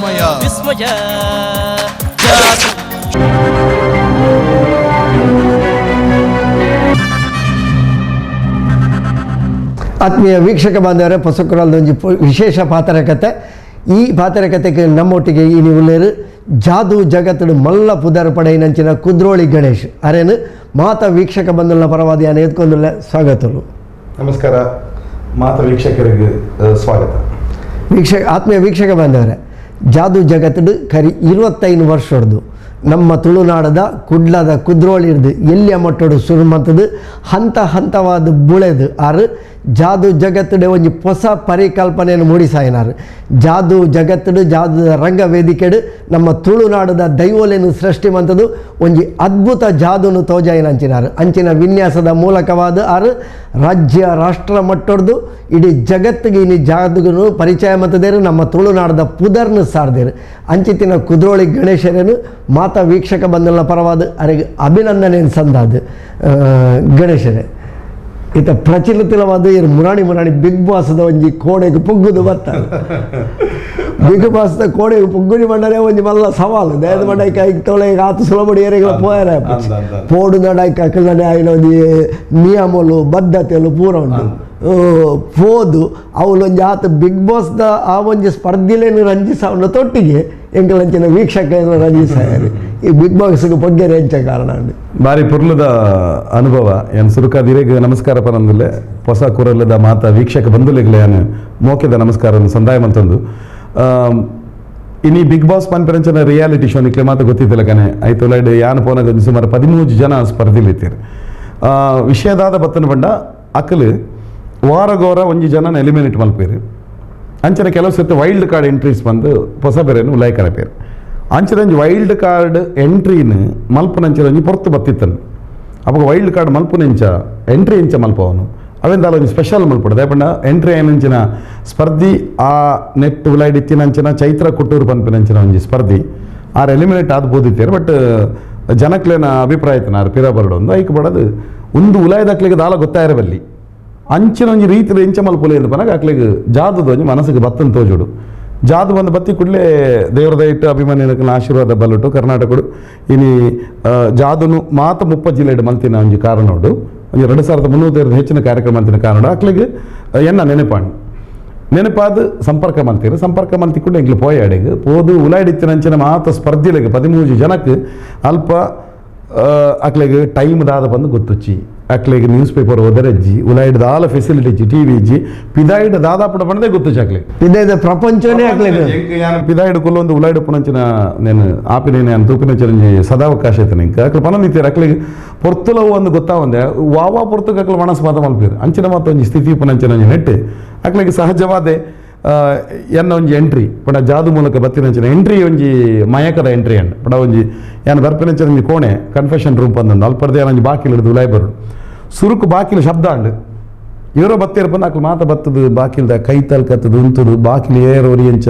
ವಿಸ್ಮಯ ವಿಸ್ಮಯ ಜಾದು. ಆತ್ಮೀಯ ವೀಕ್ಷಕ ಬಾಂಧವರೇ, ಪೊಸಕುರಲ್ದೊಂಜಿ ವಿಶೇಷ ಪಾತ್ರ ಕತೆ. ಈ ಪಾತ್ರ ಕತೆಗೆ ನಮ್ಮೊಟ್ಟಿಗೆ ಈ ಉಲ್ಲೇರು ಜಾದು ಜಗತ್ತುಡು ಮಲ್ಲ ಪುದರ್ ಪಡೆಯಿನಂಚಿನ ಕುದ್ರೋಳಿ ಗಣೇಶ್ ಅರೇನು ಮಾತ ವೀಕ್ಷಕ ಬಂಧುಲ ಪರವಾದಿಯಾನ ಎತ್ಕೊಂದುಲ್ಲ ಸ್ವಾಗತಲು. ನಮಸ್ಕಾರ, ಮಾತ ವೀಕ್ಷಕರಿಗೆ ಸ್ವಾಗತ. ಆತ್ಮೀಯ ವೀಕ್ಷಕ ಬಾಂಧವರೇ, ಜಾದು ಜಗತ್ತುಡು ಕರಿ 25 ವರ್ಷದ್ದು ನಮ್ಮ ತುಳುನಾಡದ ಕುಡ್ಲದ ಕುದ್ರೋಳಿ ಹಿಡ್ದು ಎಲ್ಲಿಯ ಮಟ್ಟೋಡು ಶುರು ಮಂತದ್ದು ಹಂತ ಹಂತವಾದ ಬುಳೆದು ಆರು ಜಾದು ಜಗತ್ತುಡೆ ಒಂಜಿ ಹೊಸ ಪರಿಕಲ್ಪನೆಯನ್ನು ಮೂಡಿಸಾಯಿನಾರು. ಜಾದು ಜಗತ್ತುಡು ಜಾದು ರಂಗ ವೇದಿಕೆಡು ನಮ್ಮ ತುಳುನಾಡದ ದೈವೋಲೆಯನ್ನು ಸೃಷ್ಟಿ ಮಂತದ್ದು ಒಂಜಿ ಅದ್ಭುತ ಜಾದುನು ತೋಜಾಯಿನ ಅಂಚಿನಾರು. ಅಂಚಿನ ವಿನ್ಯಾಸದ ಮೂಲಕವಾದ ಆರು ರಾಜ್ಯ ರಾಷ್ಟ್ರ ಮಟ್ಟೊಡ್ದು ಇಡೀ ಜಗತ್ತಿಗೆ ಇನಿ ಜಾದುಗನು ಪರಿಚಯ ಮಂತದೇರು, ನಮ್ಮ ತುಳುನಾಡದ ಪುದರ್ನು ಸಾರ್ದೇರು. ಅಂಚಿತಿನ ಕುದ್ರೋಳಿ ಗಣೇಶರೇನು ಮಾತಾ ವೀಕ್ಷಕ ಬಂಧುಲ ಪರವಾದ ಅರೆಗೆ ಅಭಿನಂದನೆ ಸಂದಾದು. ಗಣೇಶರೇ, ಈತ ಪ್ರಚಲಿತವಾದ ಇರು ಮುರಾಣಿ ಮುರಾಣಿ ಬಿಗ್ ಬಾಸ್ದ ಒಂಜಿ ಕೋಣೆಗೆ ಪುಗ್ಗುದು ಬತ್ತ. ಬಿಗ್ ಬಾಸ್ದ ಕೋಣೆಗೆ ಪುಗ್ಗುನಿ ಮಂಡನೆ ಒಂಜಿ ಮಲ್ಲ ಸವಾಲು. ದೇದ ಮಂಡ ಐಕ್ ತೊಳೆ ಆತು ಸುಲಭ ಏರಿಗಳ ಪೋಯರ ಪೋಡು ನಡೈಕ್ ಅಕಲ್ನೇ ಆಯ್ನ ಒಂಜಿ ನಿಯಮಲು ಬದ್ಧತೆಲು ಪೂರ ಉಂಟು. ಪೋದು ಅವಳೊಂಜಿ ಆತ ಬಿಗ್ ಬಾಸ್ದ ಆ ಒಂಜಿ ಸ್ಪರ್ಧಿಲೇನು ರಂಜಿಸವನ ತೊಟ್ಟಿಗೆ ಎಂಕಲಂಚಿನ ವೀಕ್ಷಕನ ರಂಜಿಸಾಯರು. ಈ ಬಿಗ್ ಬಾಸ್ಗೆ ಪೊಗ್ಗೆರೆ ಎಂಚ ಕಾರಣ ಉಂಡು. ಬಾರಿ ಪುರ್ಲದ ಅನುಭವ. ಏನು ಸುರುಕಾದಿರೆಗ್ ನಮಸ್ಕಾರ ಪರಂದುಲ್ಲೆ, ಹೊಸ ಕುರಲ್ಲದ ಮಾತ ವೀಕ್ಷಕ ಬಂಧುಲೆಗ್ಲೆ ಯಾನು ಮೋಕೆದ ನಮಸ್ಕಾರ ಸಂದಾಯ ಮಂತಂದು. ಇನಿ ಬಿಗ್ ಬಾಸ್ ಪನ್ಪೆರಂಚನ ರಿಯಾಲಿಟಿ ಶೋ ನಿಕ್ಲೆ ಮಾತ ಗೊತ್ತಿದ್ದಿಲ್ಲ ಕನೆ ಐತು ಲೈಡ್ ಯಾನು ಪೋನಾಗ ಒಂಜಿ ಸುಮಾರು 13 ಜನ ಸ್ಪರ್ಧಿಲಿತ್ತೀರು. ವಿಷಯದಾದ ಬತ್ತನ ಬಂಡ ಅಕಲು ವಾರಗೋರ ಒಂಜಿ ಜನನ ಎಲಿಮಿನೇಟ್ ಮಲ್ಪೇರು. ಅಂಚನೆ ಕೆಲವು ಸತಿ wild card entries ಬಂದು ಹೊಸ ಬೇರೆನು ಉಲಾಯ್ ಕರಪೇರು. ಅಂಚನೆ ಒಂಜಿ ವೈಲ್ಡ್ ಕಾರ್ಡ್ ಎಂಟ್ರಿನ ಮಲ್ಪನಂಚನೆ ಒಂಜಿ ಪೊರ್ತು ಬತ್ತಿತ್ತನು. ಅವಾಗ ವೈಲ್ಡ್ ಕಾರ್ಡ್ ಮಲ್ಪುನೆಂಚ ಎಂಟ್ರಿ ಎಂಚ ಮಲ್ಪವನು ಅವೆಂದಾಲ ಒಂಜಿ ಸ್ಪೆಷಲ್ ಮಲ್ಪಡು. ದಾಯಪಂಡ ಎಂಟ್ರಿ అయినంచిన ಸ್ಪರ್ಧಿ ಆ ನೆಟ್ ಉಲಾಯ್ಡಿತ್ತಿನಂಚಿನ ಚೈತ್ರ ಕುಟ್ಟೂರು ಪನ್ಪಿನಂಚಿನ ಒಂಜಿ ಸ್ಪರ್ಧಿ ಆರ್ ಎಲಿಮಿನೇಟ್ ಆದ್ ಬೋದಿತ್ತೇರು. ಬಟ್ ಜನಕ್ಲೆನ ಅಭಿಪ್ರಾಯ ಆರ್ ಪಿರ ಬರಡು ಒಂದು ಐಕ್ ಬಡದು ಒಂದು ಉಲಾಯ್ದಕ್ಲಿಗೆ ದಾಲ ಗೊತ್ತಾಯಿರಬಲ್ಲಿ ಅಂಚಿನ ಒಂಜಿ ರೀತಿದ ಎಂಚ ಮಲ್ಪುಲೆ ಎಂದು ಪನಗ ಅಕ್ಲಿಗೆ ಜಾದದ ಒಂಜಿ ಮನಸ್ಸಿಗೆ ಬತ್ತನ್ ತೋಜುಡು. ಜಾದು ಬಂದು ಬತ್ತಿ ಕೂಡಲೇ ದೇವರ ದಯಟ್ಟು ಅಭಿಮಾನಿಗಳ ಆಶೀರ್ವಾದ ಬಲ್ಲುಟು ಕರ್ನಾಟಕಡು ಇನಿ ಜಾದುನು ಮಾತ 30 ಜಿಲ್ಲೆಡು ಮಲ್ತಿನ ಒಂಜಿ ಕಾರಣೋಡು ಒಂಜಿ 2300 ಹೆಚ್ಚಿನ ಕಾರ್ಯಕ್ರಮ ಅಂತಿನ ಕಾರಣ ಅಕ್ಲಿಗೆ ಎನ್ನ ನೆನಪಾಂಡು ನೆನಪಾದ ಸಂಪರ್ಕ ಮಲ್ತೀರು. ಸಂಪರ್ಕ ಮಲ್ತಿ ಕೂಡ ಎಂಗ್ಲು ಪೋಯಾಡಿಗೆ ಪೋದು ಉಲಾಯ್ಡಿತ್ತಿನಂಚಿನ ಮಾತ ಸ್ಪರ್ಧಿಲೆಗೆ 13 ಜನಕ್ಕೆ ಅಲ್ಪ ಅಕ್ಲಿಗೆ ಟೈಮ್ ದಾದ ಬಂದು ಗೊತ್ತುಚ್ಚಿ ಅಕ್ಲಿಗೆ ನ್ಯೂಸ್ ಪೇಪರ್ ಓದರಜ್ಜಿ ಉಲಾಯ್ಡ್ ದಾಲ ಫೆಸಿಲಿಟಿ ಇಜ್ಜಿ ಟಿವಿ ಇಜ್ಜಿ ಪಿದಾಯ್ಡ್ ದಾದಾಪುಡ ಬಂದೇ ಗೊತ್ತುಚ್ಚಿ ಅಕ್ಲಿಗೆ ಇದೇ ಪ್ರಪಂಚನೇ ಅಕ್ಲೆಗ್ ಪಿದಾಯ್ಡ್ ಕುಲ್ಲೊಂದು ಉಲಾಯ್ಡ್ ಪುನಂಚಿನ నేను ಆಪಿನ నేను ತೂಪಿನ ಚರಂಜಿ ಸದಾವಕಾಶ ಐತೆ ಇಂಕ ಅಕ್ಲು ಪನಂದಿತ್ತೀರ. ಅಕ್ಲಿಗೆ ಪೊರ್ತುಲವು ಒಂದು ಗೊತ್ತಾವಂದೆ ವಾವಾ ಪೊರ್ತುಗೆ ಅಕ್ಲು ಮನಸ್ಸು ಮಾತ ಮಲ್ಪೀರು. ಅಂಚಿನ ಮಾತ ಒಂಜಿ ಸ್ಥಿತಿ ಪುನಂಚಿನ ಒಂಜಿ ನೆಟ್ಟು ಅಕ್ಲಿಗೆ ಸಹಜವಾದೆ ಎನ್ನ ಒಂಜಿ ಎಂಟ್ರಿ ಪಂಡ ಜಾದು ಮೂಲಕ ಬತ್ತಿನಂಚಿನ ಎಂಟ್ರಿ ಒಂಜಿ ಮಯಕದ ಎಂಟ್ರಿ ಅಂಡ್ ಪಂಡ ಒಂಜಿ ಯಾನ್ ಬರ್ಪಿನಂಚಿನ ಒಂಜಿ ಕೋಣೆ ಕನ್ಫೆಷನ್ ರೂಮ್ ಬಂದಂದು ಅಲ್ಪರ್ದೆ ಒಂಜಿ ಬಾಕಿಲ್ ಹಿಡಿದು ಉಲಾಯ್ ಬರು ಸುರುಕು ಬಾಕಿಲು ಶಬ್ದ ಅಂಡು ಇವರೋ ಬತ್ತೀರ ಬಂದು ಅಕ್ಲು ಮಾತ ಬತ್ತದು ಬಾಕಿಲ್ದ ಕೈ ತಲ್ಕತ್ತದು ಉಂತುದು ಬಾಕಿಲ್ ಏರ್ ಒರಿಯಂಚ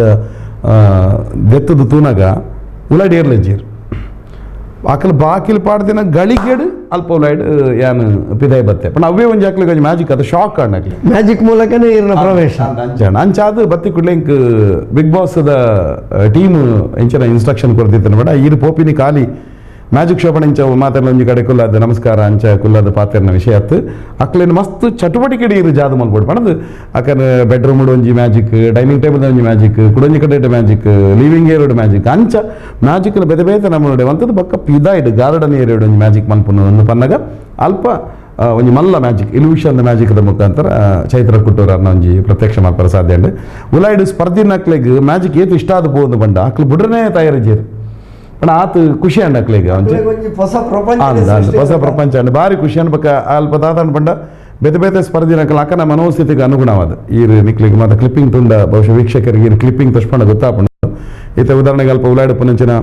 ದೆತ್ತದು ತೂನಾಗ ಉಲಾಯ್ಡ್ ಏರ್ಲಜ್ಜೀರ್ ಅಕಲ್ ಬಾಕಿಲ್ ಪಾಡ್ದಿನ ಗಳಿಗೆಡು ಅಲ್ಪ ಉಲಾಯ್ಡ್ ಯಾನ್ ಪಿದಾಯ್ ಬತ್ತೆ. ಪಂಡ ಅವೇ ಒಂಜಿ ಅಕ್ಲಿಗೆ ಒಂಜಿ ಮ್ಯಾಜಿಕ್ ಅದು ಶಾಕ್ ಅಂಡ್ ಅಕ್ಲಿ ಮ್ಯಾಜಿಕ್ ಮೂಲಕನೇ ಇರ್ನ ಪ್ರವೇಶ. ಅಂಚಾಣ ಅಂಚಾದ ಬತ್ತಿ ಕೂಡಲೇ ಇಂಕ್ big boss the team ಎಂಚಿನ ಇನ್ಸ್ಟ್ರಕ್ಷನ್ ಕೊರ್ದಿತ್ತನ ಬೇಡ ಈರು ಪೋಪಿನಿ ಖಾಲಿ ಮ್ಯಾಜಿಕ್ ಶೋ ಪಂಡ ಇಂಚ ಮಾತಾಡಲ ಒಂಜಿ ಕಡೆ ಕುಲ್ಲಾದ ನಮಸ್ಕಾರ ಅಂಚ ಕುಲ್ಲಾದ ಪಾತೆರ್ನ ವಿಷಯ ಅತ್ತು ಅಕ್ಲೇನು ಮಸ್ತ್ ಚಟುವಟಿಕೆ ಇರು ಜಾದು ಮಲ್ಪೊಡು ಪಣದು ಅಕ್ಕನ ಬೆಡ್ರೂಮ್ ಒಂಜಿ magic, dining table ಒಂಜಿ ಮ್ಯಾಜಿಕ್, ಕುಡೊಂಜಿ ಕಡೆ ಮ್ಯಾಜಿಕ್, ಲಿವಿಂಗ್ ಏರಿಯಡ್ ಮ್ಯಾಜಿಕ್, ಅಂಚ ಮ್ಯಾಜಿಕ್ ಬೇತೆ ಬೇತೆ ನಮ್ಮ ಅಂಥದ್ದು ಬಕ್ಕ ಪಿದಾಯ್ಡ್ ಗಾರ್ಡನ್ ಏರಿಯಡ್ ಒಂಜಿ ಮ್ಯಾಜಿಕ್ ಮಲ್ಪುನು ಒಂದು ಪನ್ನಗ ಅಲ್ಪ ಒಂಜಿ ಮಲ್ಲ magic illusion magic the ಮುಖಾಂತರ ಚೈತ್ರ ಕುಟ್ಟೂರನ್ನ ಒಂಜಿ ಪ್ರತ್ಯಕ್ಷ ಮಲ್ಪರ ಸಾಧ್ಯ ಉಂಡು. ಉಲಾಯ್ಡ್ ಸ್ಪರ್ಧಿನಕ್ಲೆಗ್ ಮ್ಯಾಜಿಕ್ ಏತು ಇಷ್ಟ ಆದ ಪೋದು ಬಂಡ ಅಕ್ಲು ಬುಡ್ರನೇ ತಯಾರಿಜೇರು ಪಂಡ ಆತು ಖುಷಿ ಅಂಡ್ ಅಕ್ಲೆಗ್ ಒಂಜಿ ಒಂಜಿ ಹೊಸ ಪ್ರಪಂಚ ಹೊಸ ಪ್ರಪಂಚ ಅಂಡ್ ಬಾರಿ ಖುಷಿ ಅನ್ಬಕ ಅಲ್ಪ ದಾದಾನ್ ಪಂಡ ಬೇತೆ ಬೇತೆ ಸ್ಪರ್ಧಿನಕಲ್ ಅಕ್ಕನ ಮನೋಸ್ಥಿತಿಗೆ ಅನುಗುಣವಾದ ಈ ನಿಕ್ಲಿಗೆ ಮತ್ತೆ ಕ್ಲಿಪ್ಪಿಂಗ್ ತುಂಡ ಬಹುಶಃ ವೀಕ್ಷಕರಿಗೆ ಈ ಕ್ಲಿಪ್ಪಿಂಗ್ ತಶ್ಪಂಡ ಗೊತ್ತಾಪುಂಡು. ಈತ ಉದಾಹರಣೆಗೆ ಅಲ್ಪ ಉಲಾಯ್ಡ್ ಪುನಂಚಿನ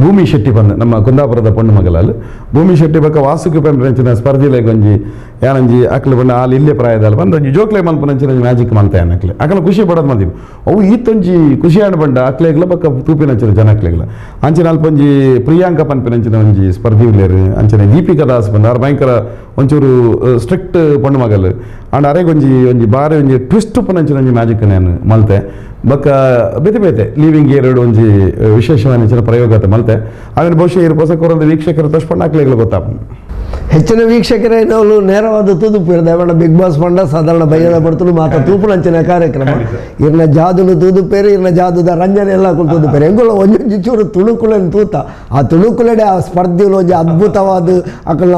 ಭೂಮಿ ಶೆಟ್ಟಿ ಬಂದ ನಮ್ಮ ಕುಂದಾಪುರದ ಪೊಣ್ಣು ಮಗಲಾಲ್ ಭೂಮಿ ಶೆಟ್ಟಿ ಬಕ್ಕ ವಾಸುಕಿ ಪಂಪಿನಂಚಿನ ಸ್ಪರ್ಧಿಲೆಗ್ ಒಂಜಿ ಯಾನಂಜಿ ಅಕ್ಲು ಬಂಡ ಆಲ್ ಇಲ್ಲೇ ಪ್ರಾಯದಾಲ್ ಬಂದು ಒಂಜಿ ಜೋಕ್ಲೆ ಮಲ್ಪುನಂಚಿನ ಒಂಜಿ ಮ್ಯಾಜಿಕ್ ಮಲ್ತೆ ಅಕ್ಲೆ ಅಕಲ ಖುಷಿ ಪಡೋದು ಮಲ್ತೀವಿ ಅವು ಈತೊಂಜಿ ಖುಷಿ ಆಂಡ್ ಬಂಡ ಅಕ್ಲೆಗ್ಲ ಬಕ್ಕ ತೂಪಿನಂಚಿನ ಜನಕ್ಲೆಗ್ಲ ಅಂಚಿನ ಅಲ್ಪ ಒಂಜಿ ಪ್ರಿಯಾಂಕ ಪನ್ಪಿನಂಚಿನ ಒಂಜಿ ಸ್ಪರ್ಧಿ ಉಲ್ಲೇರು. ಅಂಚನೆ ದೀಪಿಕಾ ದಾಸ್ ಬಂದ ಆರ್ ಭಯಂಕರ ಒಂಚೂರು ಸ್ಟ್ರಿಕ್ಟ್ ಪೊಣ್ಣು ಮಗಲ್ And ಅರೆಗ್ ಒಂಜಿ ಒಂಜಿ ಬಾರಿ ಒಂಜಿ ಟ್ವಿಸ್ಟ್ ಉಪ್ಪುನಂಚಿನ ಒಂಜಿ ಮ್ಯಾಜಿಕ್ ನಾನು ಮಲ್ತೆ ಬೊಕ್ಕ ಬೇತೆ ಬೇತೆ ಲಿವಿಂಗ್ ಏರಿಯಡ್ ಒಂಜಿ ವಿಶೇಷವಾದ ಪ್ರಯೋಗ ಮಲ್ತೆ ಆಮೇಲೆ ಬಹುಶಃ ಇರು ಪೊಸ ಕೊರಂದ ವೀಕ್ಷಕರು ತೋಷ್ಪಣ್ಣ ಗೊತ್ತಾಪುಂಡು. ಹೆಚ್ಚಿನ ವೀಕ್ಷಕರೇನವಳು ನೇರವಾದ ತೂದುಪು ಇರ್ತದೆ. ಬಿಗ್ ಬಾಸ್ ಪಂಡ ಸಾಧಾರಣ ಬಯ್ಯದ ಬರ್ತಲು ಮಾತ ತೂಪುನಂಚಿನ ಕಾರ್ಯಕ್ರಮ. ಇರ್ನ ಜಾದುನು ತೂದುಪೇರು, ಇರ್ನ ಜಾದುದ ರಂಜನೆ ಎಲ್ಲ ತೂದುಪೇರು. ಎಂಗುಲ ಒಂಜೊಂಜಿ ಚೂರು ತುಳುಕುಲನ್ನು ತೂತ ಆ ತುಳುಕುಲಡೆ ಆ ಸ್ಪರ್ಧೆಲು ಒಂಜಿ ಅದ್ಭುತವಾದ ಅಕಲ್ನ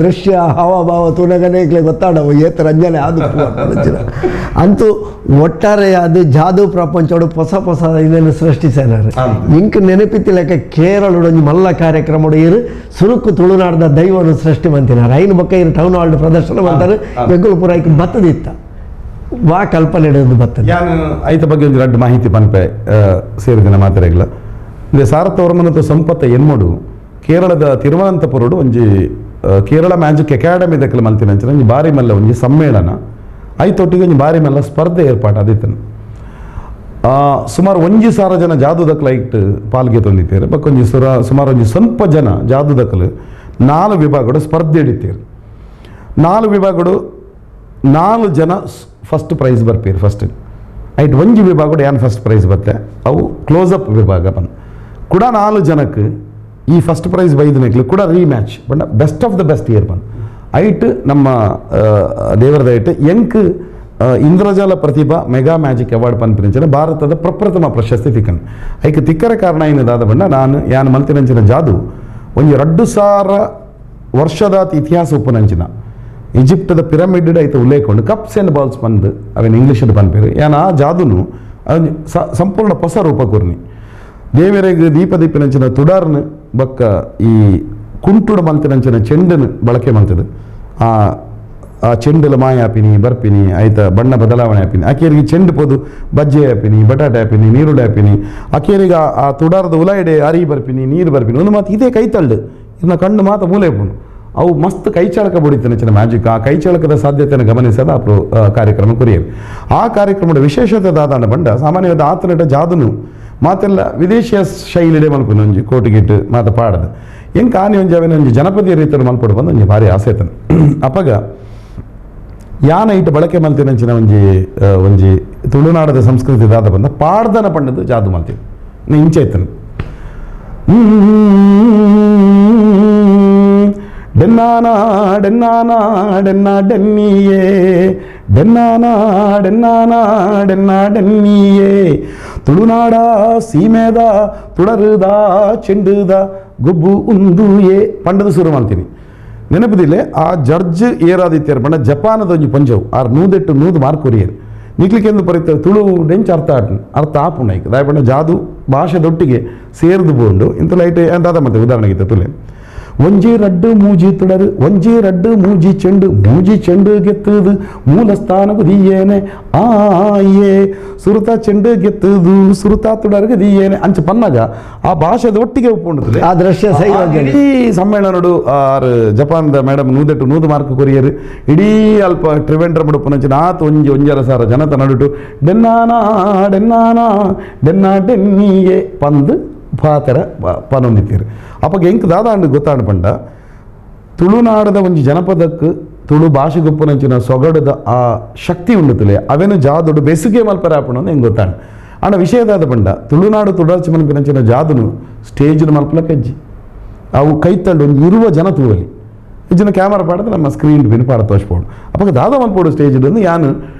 ದೃಶ್ಯ ಹಾವಭಾವ ತೂನಗನೇ ಇಕ್ಲೆ ಗೊತ್ತಾಡವು ಏತ್ ರಂಜನೆ ಆದು ಅಂತೂ ಒಟ್ಟಾರೆಯಾದ ಜಾದು ಪ್ರಪಂಚೋಡು ಹೊಸ ಹೊಸ ಇದನ್ನು ಸೃಷ್ಟಿಸಿದ್ದಾರೆ. ಇಂಕ್ ನೆನಪಿತ್ತಿಲೆಕ್ಕ ಕೇರಳಡು ಒಂಜಿ ಮಲ್ಲ ಕಾರ್ಯಕ್ರಮ ಇರು ಸುರುಕು ತುಳುನಾಡದ ದೈವನು ಸೃಷ್ಟಿ ಮಂತಿನಾರ ಐನು ಬೊಕ್ಕ ಇರು ಟೌನ್ ಹಾಲ್ ಪ್ರದರ್ಶನ ಮಂತಾರೆ. ಎಂಗುಲು ಪೂರ ಐಕ್ ಬತ್ತದಿತ್ತ ವಾ ಕಲ್ಪನೆ ಇಡೋದು ಬತ್ತದ. ಯಾನು ಐತ ಬಗ್ಗೆ ಒಂದು ರಡ್ಡು ಮಾಹಿತಿ ಪನ್ಪೆ ಸೇರಿದಿನ ಮಾತಾಡಗ್ಲ. ಇದೆ ಸಾರಥವರ್ಮನತು ಸಂಪತ್ತ ಎನ್ಮೋಡು ಕೇರಳದ ತಿರುವನಂತಪುರಡು ಒಂಜಿ ಕೇರಳ ಮ್ಯಾಜಿಕ್ ಅಕಾಡೆಮಿ ದಕ್ಕಲ ಮಲ್ತಿನಂಚಿನ ಒಂಜಿ ಬಾರಿ ಮಲ್ಲ ಒಂಜಿ ಸಮ್ಮೇಳನ ಐತೊಟ್ಟಿಗೆ ಒಂಜಿ ಬಾರಿ ಮಲ್ಲ ಸ್ಪರ್ಧೆ ಏರ್ಪಾటు ಅದಿತ್ತನು. ಸುಮಾರು 1,000 ಜನ ಜಾದು ದಕ್ಕಲ ಐಟ್ ಪಾಲ್ಗೆ ತಂದಿದ್ದಾರೆ. ಬಕ್ಕೊಂಜಿ ಸುಮಾರು ಒಂಜಿ ಸ್ವಲ್ಪ ಜನ ಜಾದು ದಕ್ಕಲು 4 ವಿಭಾಗಗಳು ಸ್ಪರ್ಧೆ ಹಿಡಿತೀರು. 4 ವಿಭಾಗಗಳು 4 ಜನ ಫಸ್ಟ್ ಪ್ರೈಸ್ ಬರ್ಪೀರು ಫಸ್ಟ್. ಐಟ್ ಒಂಜಿ ವಿಭಾಗಗಳು ಏನು ಫಸ್ಟ್ ಪ್ರೈಸ್ ಬತ್ತೆ ಅವು ಕ್ಲೋಸಪ್ ವಿಭಾಗ ಬಂದು ಕೂಡ 4 ಜನಕ್ಕೆ ಈ ಫಸ್ಟ್ ಪ್ರೈಸ್ ಬೈದನೆಕ್ಲು ಕೂಡ ರೀಮ್ಯಾಚ್ ಬಣ್ಣ best of the best year ಬಂದು ಐಟ್ ನಮ್ಮ ದೇವರದ ಐಟ್ ಎಂಕ್ Indrajala Prathibha mega magic award ಪನ್ಪಿನಂಚಿನ ಭಾರತದ ಪ್ರಪ್ರಥಮ ಪ್ರಶಸ್ತಿ ತಿಕ್ಕನ್. ಐಕ್ ತಿಕ್ಕರ ಕಾರಣ ಏನದಾದ ಬಣ್ಣ ನಾನು ಯಾನ್ ಮಲ್ತಿನಂಚಿನ ಜಾದು ಒಂಜಿ 2,000 ವರ್ಷದ ಇತಿಹಾಸ ಉಪ್ಪುನಂಚಿನ ಈಜಿಪ್ಟದ ಪಿರಮಿಡ್ ಐತ ಉಲ್ಲೇಖ ಉಂಡು. Cups and balls ಬಂದು ಅವೇನು ಇಂಗ್ಲೀಷ್ ಪನ್ಪೇರು. ಯಾನ್ ಆ ಜಾದುನು ಸಂಪೂರ್ಣ ಹೊಸ ರೂಪ ಕೊರ್ನಿ ದೇವರಿಗೆ ದೀಪ ದೀಪಿನಂಚಿನ ತುಡಾರ್ನ ಬಕ್ಕ ಈ ಕುಂಟುಡು ಮಲ್ತಿನಂಚಿನ ಚೆಂಡನ್ನು ಬಳಕೆ ಮಲ್ತದೆ. ಆ ಆ ಚೆಂಡಲ ಮಾಯ ಆಪಿನಿ ಬರ್ಪಿನಿ ಆಯ್ತ ಬಣ್ಣ ಬದಲಾವಣೆ ಆಪಿನಿ ಆಕೆಯರಿಗೆ ಚೆಂಡು ಪೋದು ಬಜ್ಜೆ ಆಪಿನಿ ಬಟಾಟೆ ಆಪಿನಿ ನೀರುಳ್ಳಿ ಆಪಿನಿ ಆಕೆಯರಿಗೆ ಆ ತುಡಾರದ ಉಲಾಯಿಡೆ ಅರಿ ಬರ್ಪಿನಿ ನೀರು ಬರ್ಪಿನಿ ಒಂದು ಮಾತು ಇದೇ ಕೈ ತಳ್ಳು ಇದನ್ನ ಕಣ್ಣು ಮಾತು ಮೂಲೆ ಪೋನು ಅವು ಮಸ್ತ್ ಕೈಚಾಳಕ ಬಡಿತಾನೆ ಚಿನ್ನ ಮ್ಯಾಜಿಕ್. ಆ ಕೈಚಾಳಕದ ಸಾಧ್ಯತೆಯನ್ನು ಗಮನಿಸದ ಆ ಕಾರ್ಯಕ್ರಮ ಕೊರಿಯರು. ಆ ಕಾರ್ಯಕ್ರಮದ ವಿಶೇಷತೆ ದಾದಾನ ಬಂಡ ಸಾಮಾನ್ಯವಾದ ಆತನಟ ಜಾದುನು ಮಾತೆಲ್ಲ ವಿದೇಶಿಯ ಶೈಲಿಡೆ ಮಲ್ಪುನು ಒಂಜಿ ಕೋಟಿಗಿಟ್ಟು ಮಾತ ಪಾಡದು ಎಂಕ್ ಆನಿ ಒಂಜಿ ಅವೇನ ಒಂಜಿ ಜನಪದೀಯ ರೀತಿಯಲ್ಲಿ ಮಲ್ಪಡು ಬಂದು ಒಂಜಿ ಭಾರಿ ಆಸೆ ಆತನು. ಅಪಗ ಯಾನ ಇಟ್ಟು ಬಳಕೆ ಮಲ್ತಿನಂಚಿನ ಒಂಜಿ ಒಂಜಿ ತುಳುನಾಡದ ಸಂಸ್ಕೃತಿ ದಾದ ಬಂದ ಪಾಡ್ದನ ಪಂಡದು ಜಾದು ಮಲ್ತೀನಿ ನೀ ಇಂಚೈತನು. ಡೆನ್ನಾನಾ ಡೆನ್ನಾನಾ ಡೆನ್ನಾ ಡೆನ್ನಿಯೇ ಡೆನ್ನಾನಾ ಡೆನ್ನಾನಾ ಡೆನ್ನಾ ಡೆನ್ನಿಯೇ ತುಳುನಾಡ ಸೀಮೆದ ತುಡರುದ ಚೆಂಡುದ ಗುಬ್ಬು ಉಂದುಯೇ ಪಂಡದ ಶುರು ಮಾಡ್ತೀನಿ. ನೆನಪುದಿಲ್ಲ ಆ ಜಡ್ಜ್ ಏರಾದಿತ್ಯರು ಪಂಡ ಜಪಾನದ ಒಂಜಿ ಪಂಜವು ಆರ್ 108 100 ಮಾರ್ಕ್ ಕೊರಿಯರು ನಿಕ್ಲಿಕ್ಕೆಂದು ಪರಿತ ತುಳು ಡೆಂಚ್ ಅರ್ಥ ಆಟ ಅರ್ಥ ಆಪುಂಡು ಐಕ್ ದಾಯ ಪಂಡ ಜಾದು ಭಾಷೆದೊಟ್ಟಿಗೆ ಸೇರ್ದು ಬೋಂಡು ಇಂಥ ಲೈಟ್ ದಾದ ಮತ್ತೆ ಉದಾಹರಣೆಗೆ ತುಲೆ ಒಂಜಿ ರಡ್ಡು ಮೂಜಿ ತುಡರು ಒಂಜಿ ರಡ್ಡು ಮೂಜಿ ಚೆಂಡು ಮೂಜಿ ಚೆಂಡು ಗೆತ್ತದು ಮೂಲ ಸ್ಥಾನಗು ದಿಯೇನೆ ಆಯೇ ಸುರುತ ಚೆಂಡು ಗೆತ್ತದು ಸುರುತ ತುಡರ್ಗೆ ದಿಯೇನೆ ಅಂಚ ಪನ್ನಾಗ ಆ ಭಾಷೆದ ಒಟ್ಟಿಗೆ ಒಪ್ಪುಂಡುತ್ತದೆ ಆ ದೃಶ್ಯ ಸೈವಾಗಿ. ಇಡೀ ಸಮ್ಮೇಳನಡು ಆರು ಜಪಾನ್ದ ಮೇಡಮ್ 108 100 ಮಾರ್ಕ್ ಕೊರಿಯರು ಇಡೀ ಅಲ್ಪ ತ್ರಿವೇಂದ್ರ ಮುಡುಪುನಂಚಿನ ಆತ ಒಂಜಿ 1.5 ಸಾವಿರ ಜನತ ನಡುಟು ಡೆನ್ನಾನಾ ಡೆನ್ನಾನಾ ಡೆನ್ನಾ ಡೆನ್ನಿಯೇ ಪಂದು ಪಾತರ ಪನೊಂದಿತ್ತೀರು. ಅಪ್ಪಗೆ ಎಂಕ್ ದಾದಾಂಡು ಗೊತ್ತಾಂಡು ಪಂಡ ತುಳುನಾಡದ ಒಂಜಿ ಜನಪದಕ್ಕೆ ತುಳು ಭಾಷೆಗೊಪ್ಪುನಂಚಿನ ಸೊಗಡದ ಆ ಶಕ್ತಿ ಉಂಡುತ್ತಲೆ ಅವೇನು ಜಾದುಡು ಬೆಸುಗೆ ಮಲ್ಪರ ಆಪುಂಡು ಹೆಂಗೆ ಗೊತ್ತಾಂಡು. ಆಂಡ ವಿಷಯದಾದ ಪಂಡ ತುಳುನಾಡು ತುಡರ್ಚಿ ಮನ್ಪಿನಂಚಿನ ಜಾದುನು ಸ್ಟೇಜ್ನ ಮಲ್ಪಲ ಕಜ್ಜಿ ಅವು ಕೈತಂಡು ಒಂಜಿ ಇರುವ ಜನ ತೂವಲಿ ಇಜ್ಜಿನ ಕ್ಯಾಮರಾ ಪಾಡದ ನಮ್ಮ ಸ್ಕ್ರೀನ್ ಬಿನ್ ಪಾಡ ತೋಚ್ಪೋಡು. ಅಪ್ಪಗ ದಾದ ಮಲ್ಪೋಡು ಸ್ಟೇಜ್ ಯಾನು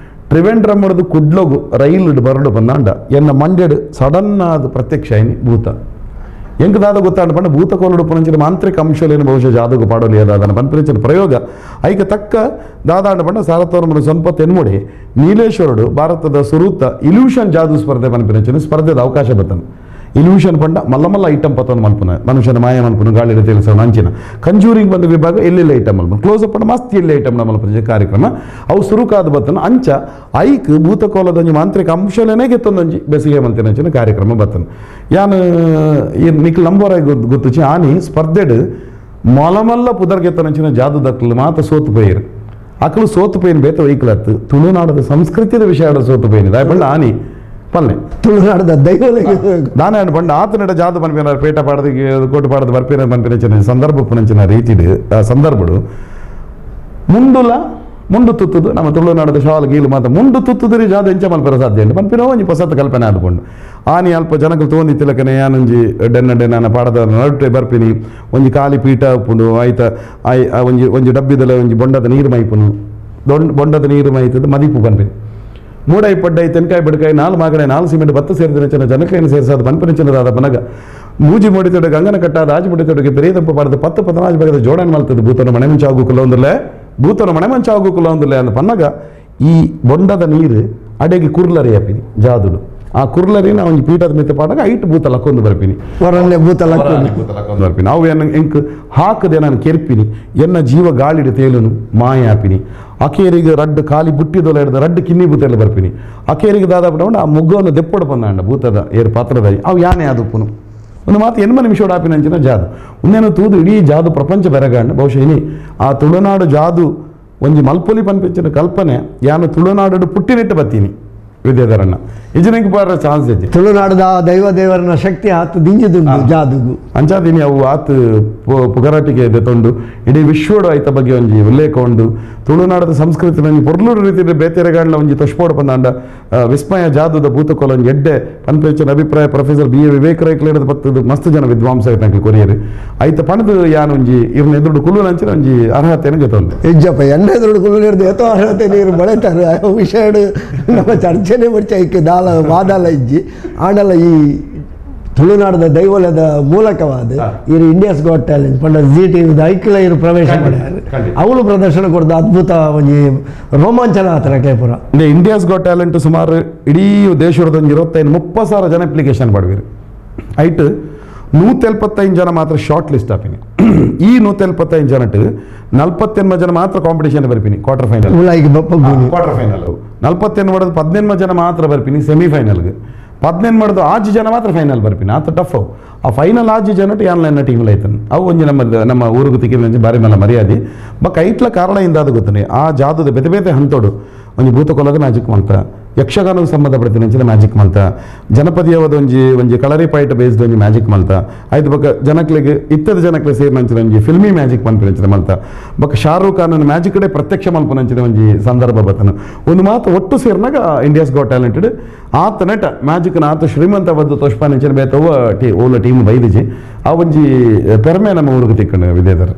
ತ್ರಿವೇಂದ್ರಮ್ ಹೊಡೆದು ಕುಡ್ಲೋಗು ರೈಲ್ ಬರಡು ಬಂದಾಂಡ ಎನ್ನ ಮಂಡ್ಯಡು ಸಡನ್ ಆದ ಪ್ರತ್ಯಕ್ಷ ಐನಿ ಭೂತ ಎಂಕ್ ದಾದ ಗೊತ್ತಾಂಡ ಪಂಡ ಭೂತ ಕೋಲುಡು ಪುನಂಚಿನ ಮಾಂತ್ರಿಕ ಅಂಶಲೇನು ಬಹುಶಃ ಜಾದುಗು ಪಾಡೋಲಿ ದಾದನ ಪನ್ಪಿನಂಚಿನ ಪ್ರಯೋಗ ಐಕ ತಕ್ಕ ದಾದಾಂಡ ಪಂಡ ಸಾರಥವರ್ಮನ ಸಂಪತ್ತು ಎನ್ಮುಡಿ ನೀಲೇಶ್ವರುಡು ಭಾರತದ ಸುರೂತ ಇಲ್ಯೂಷನ್ ಜಾದು ಸ್ಪರ್ಧೆ ಪನ್ಪಿನಂಚಿನ ಸ್ಪರ್ಧೆದ ಅವಕಾಶ ಬತ್ತನು. ಇಲ್ಯೂಷನ್ ಪಂಡ ಮಲ್ಲ ಮಲ್ಲ ಐಟಮ್ ಪತ್ತೊಂದು ಮಲ್ಪುನ ಮನುಷ್ಯನ ಮಾಯ ಮಲ್ಪುನ ಗಾಳಿ ತಿಳಿಸೋಣ ಅಂಚಿನ ಕಂಜೂರಿಂಗ್ ಬಂದ ವಿಭಾಗ ಎಲ್ಲೆಲ್ಲ ಐಟಮ್ ಮಲ್ಪುನ ಕ್ಲೋಸ್ ಅಪ್ ಪಂಡ ಮಸ್ತ್ ಎಲ್ಲಿ ಐಟಮ್ ಮಲ್ಪುನ ಕಾರ್ಯಕ್ರಮ ಅವು ಸುರುಕಾದ ಬತ್ತನ ಅಂಚ ಐಕ್ ಭೂತಕೋಲದೊಂಜಿ ಮಾಂತ್ರಿಕ ಅಂಶಲೇನೆ ಗೆತ್ತೊಂದೊಂಜಿ ಬೆಸಿಗೆ ಮಲ್ತಿನ ಅಂಚಿನ ಕಾರ್ಯಕ್ರಮ ಬತ್ತನ. ಯಾನು ಈ ನಿಕ್ಲು ನಂಬೋರ ಗೊತ್ತುಚಿ ಆನಿ ಸ್ಪರ್ಧೆಡ್ ಮೊಲಮಲ್ಲ ಪುದರ್ಗೆತ್ತನಂಚಿನ ಜಾದು ದಕ್ಕಲು ಮಾತ ಸೋತು ಪೋಯಿರು. ಅಕಲು ಸೋತು ಪೋಯಿನ ಬೇತ ವೈಕಲತ್ತು ತುಳುನಾಡದ ಸಂಸ್ಕೃತಿದ ವಿಷಯ ಸೋತು ಪೋಯಿನ ದಾಯ ಆನಿ ಪಲ್ಲೆ ತುಳುನಾಡದ ದೈವ ದಾನ ಪಂಡ ಆತನಡ ಜಾದು ಪನ್ಪಿನ ಪೇಟ ಪಾಡದ ಕೋಟು ಪಾಡದ ಬರ್ಪಿನ ಪನ್ಪಿನ ಸಂದರ್ಭ ಪುನಂಚಿನ ರೀತಿಡು ಸಂದರ್ಭಡು ಮುಂಡುಲ ಮುಂಡು ತುತ್ತುದು ನಮ್ಮ ತುಳುನಾಡದ ಶಾಲ್ ಗೀಲು ಮಾತ ಮುಂಡು ತುತ್ತುದಿರಿ ಜಾದು ಎಂಚ ಮಲ್ಪರ ಸಾಧ್ಯ ಉಂಟು ಪನ್ಪಿನ ಒಂಜಿ ಪೊಸತ್ ಕಲ್ಪನೆ ಆದುಕೊಂಡು ಆನಿ ಅಲ್ಪ ಜನಗಳು ತೋಂದಿತ್ತಿಲಕನೆ ಯಾನೊಂಜಿ ಡೆನ್ನ ಡೆನ್ನ ಪಾಡದ ನಡುಟೆ ಬರ್ಪಿನಿ ಒಂಜಿ ಖಾಲಿ ಪೀಠ ಉಪ್ಪುಂಡು ಆಯ್ತ ಆಯ್ ಒಂಜಿ ಒಂಜಿ ಡಬ್ಬಿದಲ ಒಂಜಿ ಬೊಂಡದ ನೀರು ಮೈಪುನು ಬೊಂಡದ ನೀರು ಮೈತದ ಮದಿಪು ಪನ್ಪಿನಿ ಮೂಡೈ ಪಡ್ಡೈ ತೆನ್ಕಾಯಿ ಬಡ್ಕಾಯಿ ನಾಲ್ ಮಾಗಡೆ ನಾಲ್ ಸಿಮೆಂಟ್ ಬತ್ತ ಸೇರಿದ ಚೆನ್ನ ಜನಕೈನ ಸೇರಿಸಾದ ಪನ್ಪನಿಚನದಾದ ಪನಗ ಮೂಜಿ ಮೂಡಿತೊಡು ಗಂಗನ ಕಟ್ಟಾದ ಆಜಿ ಮುಡಿತೊಡುಗೆ ಪೆರಿಯದಪ್ಪ ಪಾಡದ 10 14 ಬಗೆದ ಜೋಡಣೆ ಮಲ್ತದ ಭೂತನ ಮಣೆ ಮಂಚಾಗು ಕುಲೊಂದುಲ್ಲೆ ಭೂತನ ಮಣೆ ಮಂಚಾಗು ಕುಲೊಂದುಲ್ಲೆ ಅಂದ ಪನ್ನಗ ಈ ಬೊಂಡದ ನೀರು ಅಡೆಗೆ ಕುರ್ಲರಿ ಅಪ್ಪಿನಿ ಜಾದುಡು ಆ ಕುರ್ಲರಿನ ಒಂಜಿ ಪೀಠದ ಮಿತ್ತ ಪಾಡಗ ಐಟ್ ಭೂತ ಲಕ್ಕೊಂದು ಬರ್ಪಿನಿ ಹೊರನ್ನೇ ಭೂತ ಲಕ್ಕೊಂದು ಬರ್ಪಿನಿ ಅವು ಎನ್ನ ಎಂಕ್ ಹಾಕದೆ ನಾನು ಕೆರ್ಪಿನಿ ಎನ್ನ ಜೀವ ಗಾಳಿಡು ತೇಲುನು ಮಾಯಾಪಿನಿ ಅಕೇರಿಗೆ ರಡ್ಡು ಖಾಲಿ ಬುಟ್ಟಿದೊಲ ಹಿಡ್ದು ರಡ್ಡು ಕಿನ್ನಿ ಭೂತ ಬರ್ಪಿನಿ ಅಕೇರಿಗೆ ದಾದ ಬಿಡೋಣ ಆ ಮುಗ್ಗವನ್ನು ದೆಪ್ಪೊಡು ಬಂದಾಂಡ ಭೂತದ ಏರು ಪಾತ್ರದ ಅವು ಯಾನೆ ಆದುಪ್ಪುನು ಒಂದು ಮಾತು ಎನ್ಮ ನಿಮಿಷ ಆಪಿನಂಚಿನ ಜಾದು ಒಂದೇನು ತೂದು ಇಡೀ ಜಾದು ಪ್ರಪಂಚ ಬೆರಗಾಂಡ ಬಹುಶಃ ಇನಿ ಆ ತುಳುನಾಡು ಜಾದು ಒಂಜಿ ಮಲ್ಪೊಲಿ ಪನ್ಪಿಂಚಿನ ಕಲ್ಪನೆ ಯಾನು ತುಳುನಾಡು ಪುಟ್ಟಿನಿಟ್ಟು ಬತ್ತೀನಿ ವಿದ್ಯಾಧರಣ್ಣ ಇಜನಿಗೆ ಬಾರ ಚಾನ್ಸ್ ಐತಿ ತುಳುನಾಡದ ದೈವ ದೇವರನ ಶಕ್ತಿ ಆತು ದಿಂಜಿದುಂಡು ಜಾದುಗು ಅಂಚಾದಿನಿ ಅವು ಆತು ಪುಗರಾಟಿಗೆ ತೊಂಡು ಇಡೀ ವಿಶ್ವಡು ಆಯ್ತ ಬಗ್ಗೆ ಒಂಜಿ ಉಲ್ಲೇಖ ಉಂಡು ತುಳುನಾಡದ ಸಂಸ್ಕೃತಿ ಒಂಜಿ ಪೊರ್ಲೂರು ರೀತಿಯಲ್ಲಿ ಬೇತೆರೆಗಾಂಡ್ಲ ಒಂಜಿ ತೊಷ್ಪೋಡು ಪಂದಾಂಡ ವಿಸ್ಮಯ ಜಾದುದ ಭೂತಕೋಲ ಒಂಜಿ ಎಡ್ಡೆ ಪನ್ಪೇಚನ ಅಭಿಪ್ರಾಯ professor B A Vivek ರೈಕ್ಲೇಡದ ಪತ್ತದ ಮಸ್ತ್ ಜನ ವಿದ್ವಾಂಸ ಕೊರಿಯರು ಆಯ್ತ ಪಣದು ಯಾನ್ ಒಂಜಿ ಇವ್ರನ್ನ ಎದುರು ಕುಲ್ಲು ನಂಚಿನ ಒಂಜಿ ಅರ್ಹತೆಯನ್ನು ಗೊತ್ತೊಂದು ಇಜ್ಜಪ್ಪ ಎಣ್ಣೆ ಎದುರು ಕುಲ್ಲು ನೀರ್ದು ಏತೋ ಅರ್ಹತೆ ನೀರು ಬಳೆತಾರೆ ವಿಷಯ ನಮ್ಮ ಚರ್ಚೆನೆ ಬರ್ಚೆ ಐಕೆ ದಾಲ ವಾದಾಲ ಇಜ್ಜಿ ಆಂಡಲ ಈ ತುಳುನಾಡದ ದೈವಲದ ಮೂಲಕವಾದ ಇರು India's got talent ಪಂಡ ಜಿ ಟಿ ಐಕ್ಲ ಇರು ಪ್ರವೇಶ ಮಾಡ್ಯಾರ ಅವಳು ಪ್ರದರ್ಶನ ಕೊಡ್ದು ಅದ್ಭುತ ಒಂಜಿ ರೋಮಾಂಚನ ಆತರ ಕೇಪುರ India's got talent ಸುಮಾರು ಇಡೀ ದೇಶದ ಒಂದು 25-30 ಸಾವಿರ ಜನ ಅಪ್ಲಿಕೇಶನ್ ಮಾಡುವಿರು ಐಟ್ 175 ಜನ ಮಾತ್ರ ಶಾರ್ಟ್ ಲಿಸ್ಟ್ ಆಪಿನಿ. ಈ 175 ಜನಟ್ 48 ಜನ ಮಾತ್ರ competition ಬರ್ಪಿನಿ quarter final quarter final 48 ಮಾಡೋದು 18 ಜನ ಮಾತ್ರ ಬರ್ಪಿನಿ ಸೆಮಿಫೈನಲ್ಗೆ 18 ಮಾಡೋದು 6 ಜನ ಮಾತ್ರ ಫೈನಲ್ ಬರ್ಪಿನಿ. ಆತ ಟಫ್ ಅವು ಆ ಫೈನಲ್ 6 ಜನಟ್ ಯಾನ್ಲೈನ್ ಟೀಮ್ ಐತನ್ ಅವು ಒಂಜಿ ನಮ್ಮ ನಮ್ಮ ಊರುಗು ತಿಕ್ಕಿನ ಬಾರಿ ಮೇಲೆ ಮರ್ಯಾದೆ ಬಕ್ ಐಟ್ಲ ಕಾರಣ ಇಂದಾದ ಗೊತ್ತನೆ ಆ ಜಾದದ ಬೇತೆ ಬೇತೆ ಹಂತೋಡು ಒಂಜಿ ಭೂತಕೊಲದ ಮ್ಯಾಜಿಕ್ ಮಂತ ಯಕ್ಷಗಾನಕ್ಕೆ ಸಂಬಂಧಪಡ್ತೀನಿ ಅಂಚಿನ ಮ್ಯಾಜಿಕ್ ಮಲ್ತ ಜನಪದೀಯವಾದ ಒಂಜಿ ಒಂಜಿ ಕಳರಿ ಪಾಯಿಂಟ್ ಬೇಸ್ಡ್ ಒಂಜಿ ಮ್ಯಾಜಿಕ್ ಮಲ್ತ ಆಯ್ತು ಬೊಕ್ಕ ಜನಕ್ಲೆಗ್ ಇತ್ತದ ಜನಕ್ಲೆ ಸೇರಿನಂಚಿನ ಒಂಜಿ ಫಿಲ್ಮಿ ಮ್ಯಾಜಿಕ್ ಮನ್ಪಿನಂಚಿನ ಮಲ್ತ ಬೊಕ್ಕ ಶಾರುಖ್ ಖಾನ್ ಮ್ಯಾಜಿಕ್ ಕಡೆ ಪ್ರತ್ಯಕ್ಷ ಮಲ್ಪನಂಚಿನ ಒಂಜಿ ಸಂದರ್ಭ ಬತ್ತನ ಒಂದು ಮಾತು ಒಟ್ಟು ಸೇರಿನಾಗ India's got talented ಆತ ನೆಟ ಮ್ಯಾಜಿಕ್ನ ಆತ ಶ್ರೀಮಂತ ಬದ್ದು ತೋಷ್ಪಾನಂಚಿನ ಬೇತವ ಟೀ ಓಲ ಟೀಮ್ ಬೈದಿಜಿ ಆ ಒಂಜಿ ಪೆರ್ಮೆ ನಮ್ಮ ಊರಿಗೆ ತಿಕ್ಕಣ ವಿದ್ಯಾಧರ್.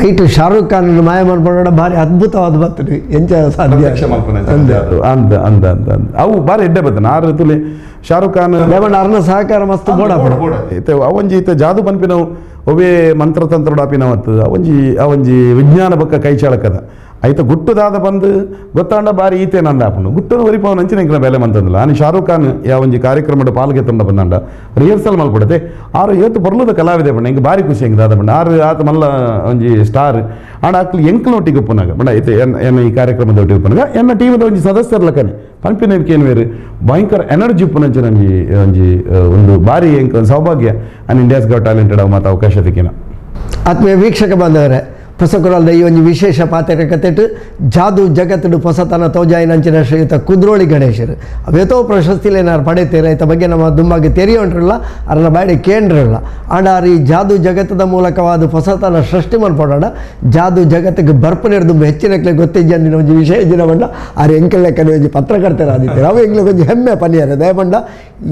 ಐಟು ಶಾರುಖ್ ಖಾನ್ ಮಾಯ ಮನ್ಪಡ ಭಾರಿ ಅದ್ಭುತವಾದ ಬರ್ತದೆ ಎಂಚ ಸಾಧ್ಯ ಅಂದ ಅಂದ ಅಂದ ಅವು ಭಾರಿ ಎಡ್ಡೆ ಬರ್ತದೆ ಆರು ತುಲಿ ಶಾರುಖ್ ಖಾನ್ ಅರ್ನ ಸಹಕಾರ ಮಸ್ತ್ ಬೋಡ ಅವಂಜಿ ಇತ್ತ ಜಾದು ಪನ್ಪಿನವು ಒವೇ ಮಂತ್ರತಂತ್ರ ಅಪಿನವತ್ತು ಅವಂಜಿ ಅವಂಜಿ ವಿಜ್ಞಾನ ಬಕ್ಕ ಕೈ ಚಾಳಕದ ಐತ ಗುಟ್ಟುದಾದ ಬಂದು ಗೊತ್ತಾಂಡ ಬಾರಿ ಈತೆ ನಂದ ಆಪುಂಡು ಗುಟ್ಟನು ಒರಿಪವನ ಅಂಚಿನ ಎಂಕ್ಲ ಬೆಲೆ ಮಂತಂದಿಲ್ಲ ಆನಿ ಶಾರುಖ್ ಖಾನ್ ಯಾವಂಜಿ ಕಾರ್ಯಕ್ರಮದ ಪಾಲ್ಗೆ ತಂಡ ಬಂದಂಡ ರಿಹರ್ಸಲ್ ಮಲ್ಪಡತೆ ಆರು ಏತು ಬರ್ಲದ ಕಲಾವಿದೆ ಬಣ್ಣ ಎಂಕ್ ಬಾರಿ ಖುಷಿ ಹೆಂಗೆ ದಾದ ಬಣ್ಣ ಆರು ಆತ ಮಲ್ಲ ಒಂಜಿ ಸ್ಟಾರ್ ಆಂಡ ಅಕ್ಲು ಎಂಕ್ಲೊಟ್ಟಿಗೆ ಉಪ್ಪುನಾಗ ಬಣ್ಣ ಐತೆ ಎನ್ನ ಈ ಕಾರ್ಯಕ್ರಮದ ಒಟ್ಟಿಗೆ ಉಪ್ಪುನಾಗ ಎನ್ನ ಟೀಮದ ಒಂಜಿ ಸದಸ್ಯರ್ಲಕನೆ ಪನ್ಪಿನ ಏನು ಬೇರೆ ಭಯಂಕರ ಎನರ್ಜಿ ಉಪ್ಪುನಂಚಿನ ಒಂಜಿ ಒಂಜಿ ಒಂದು ಬಾರಿ ಎಂಕ್ ಸೌಭಾಗ್ಯ and India's got talented ಅವು ಮಾತು ಅವಕಾಶ ತಿಕ್ಕಿನ. ಆತ್ಮೀಯ ವೀಕ್ಷಕ ಬಾಂಧವರೇ, ಪೊಸಕುರಲ್ದ ಈ ಒಂದು ವಿಶೇಷ ಪಾತ್ರ ಕತೆಟು ಜಾದು ಜಗತ್ತುಡು ಪೊಸತನ ತೋಜಾಯಿನಂಚಿನ ಶ್ರೀಯುತ ಕುದ್ರೋಳಿ ಗಣೇಶರು ಅವೇತೋ ಪ್ರಶಸ್ತಿಲೇನಾರು ಪಡೆತೀರ ಈತ ಬಗ್ಗೆ ನಮ್ಮ ದುಂಬಾಗಿ ತೆರೆಯೋಂಟ್ರಲ್ಲ ಅರನ ಬಾಡಿ ಕೇಂದ್ರಲ್ಲ ಆಂಡ ಈ ಜಾದು ಜಗತ್ತದ ಮೂಲಕವಾದ ಹೊಸತನ ಸೃಷ್ಟಿ ಮಲ್ಪಡೋಣ ಜಾದು ಜಗತ್ತಿಗೆ ಬರ್ಪನೇರು ದುಂಬ ಹೆಚ್ಚಿನ ಗೊತ್ತಿಜ್ಜಂದಿನ ಒಂಜಿ ವಿಷಯ ದಿನವಣ್ಣ ಆರು ಎಂಕಲ್ ಲೆಕ್ಕನೆ ಒಂಜಿ ಪತ್ರಕರ್ತರಾದಿತ್ತಾರೆ ಅವು ಎಂಕ್ಲೆ ಒಂಜಿ ಹೆಮ್ಮೆ ಪನಿಯಾರ ದಯಪಂಡ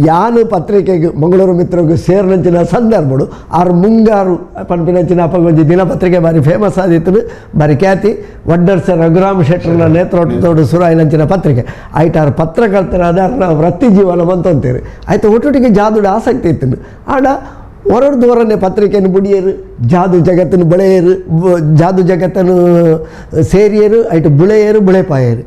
ಯಾನು ಪತ್ರಿಕೆಗೆ ಮಂಗಳೂರು ಮಿತ್ರಗೂ ಸೇರಿನಂಚಿನ ಸಂದರ್ಭಡು ಆರು ಮುಂಗಾರು ಪನ್ಪಿನಂಚಿನ ಅಪ್ಪ ಒಂಜಿ ದಿನಪತ್ರಿಕೆ ಬಾರಿ ಫೇಮಸ್ ಆದಿತ್ತು ಬಾರಿ ಖ್ಯಾತಿ ವಡ್ಡರ್ಸ ರಘುರಾಮ್ ಶೆಟ್ಟರ್ನ ನೇತೃತ್ವದೋಡು ಸುರಾಯಿನಂಚಿನ ಪತ್ರಿಕೆ ಆಯ್ತು ಪತ್ರಕರ್ತರಾದ ಅರ್ನ ವೃತ್ತಿ ಜೀವನ ಬಂತಂತೀರಿ ಆಯ್ತು ಒಟ್ಟೊಟ್ಟಿಗೆ ಜಾದುಡು ಆಸಕ್ತಿ ಇತ್ತು ಆಡ ಹೊರಡ್ದು ಹೊರನೆ ಪತ್ರಿಕೆಯನ್ನು ಬುಡಿಯರು ಜಾದು ಜಗತ್ತನ್ನು ಬೆಳೆಯರು ಜಾದು ಜಗತ್ತನ್ನು ಸೇರಿಯರು ಆಯ್ತು ಬುಳೆಯರು ಬುಳೆಪಾಯರು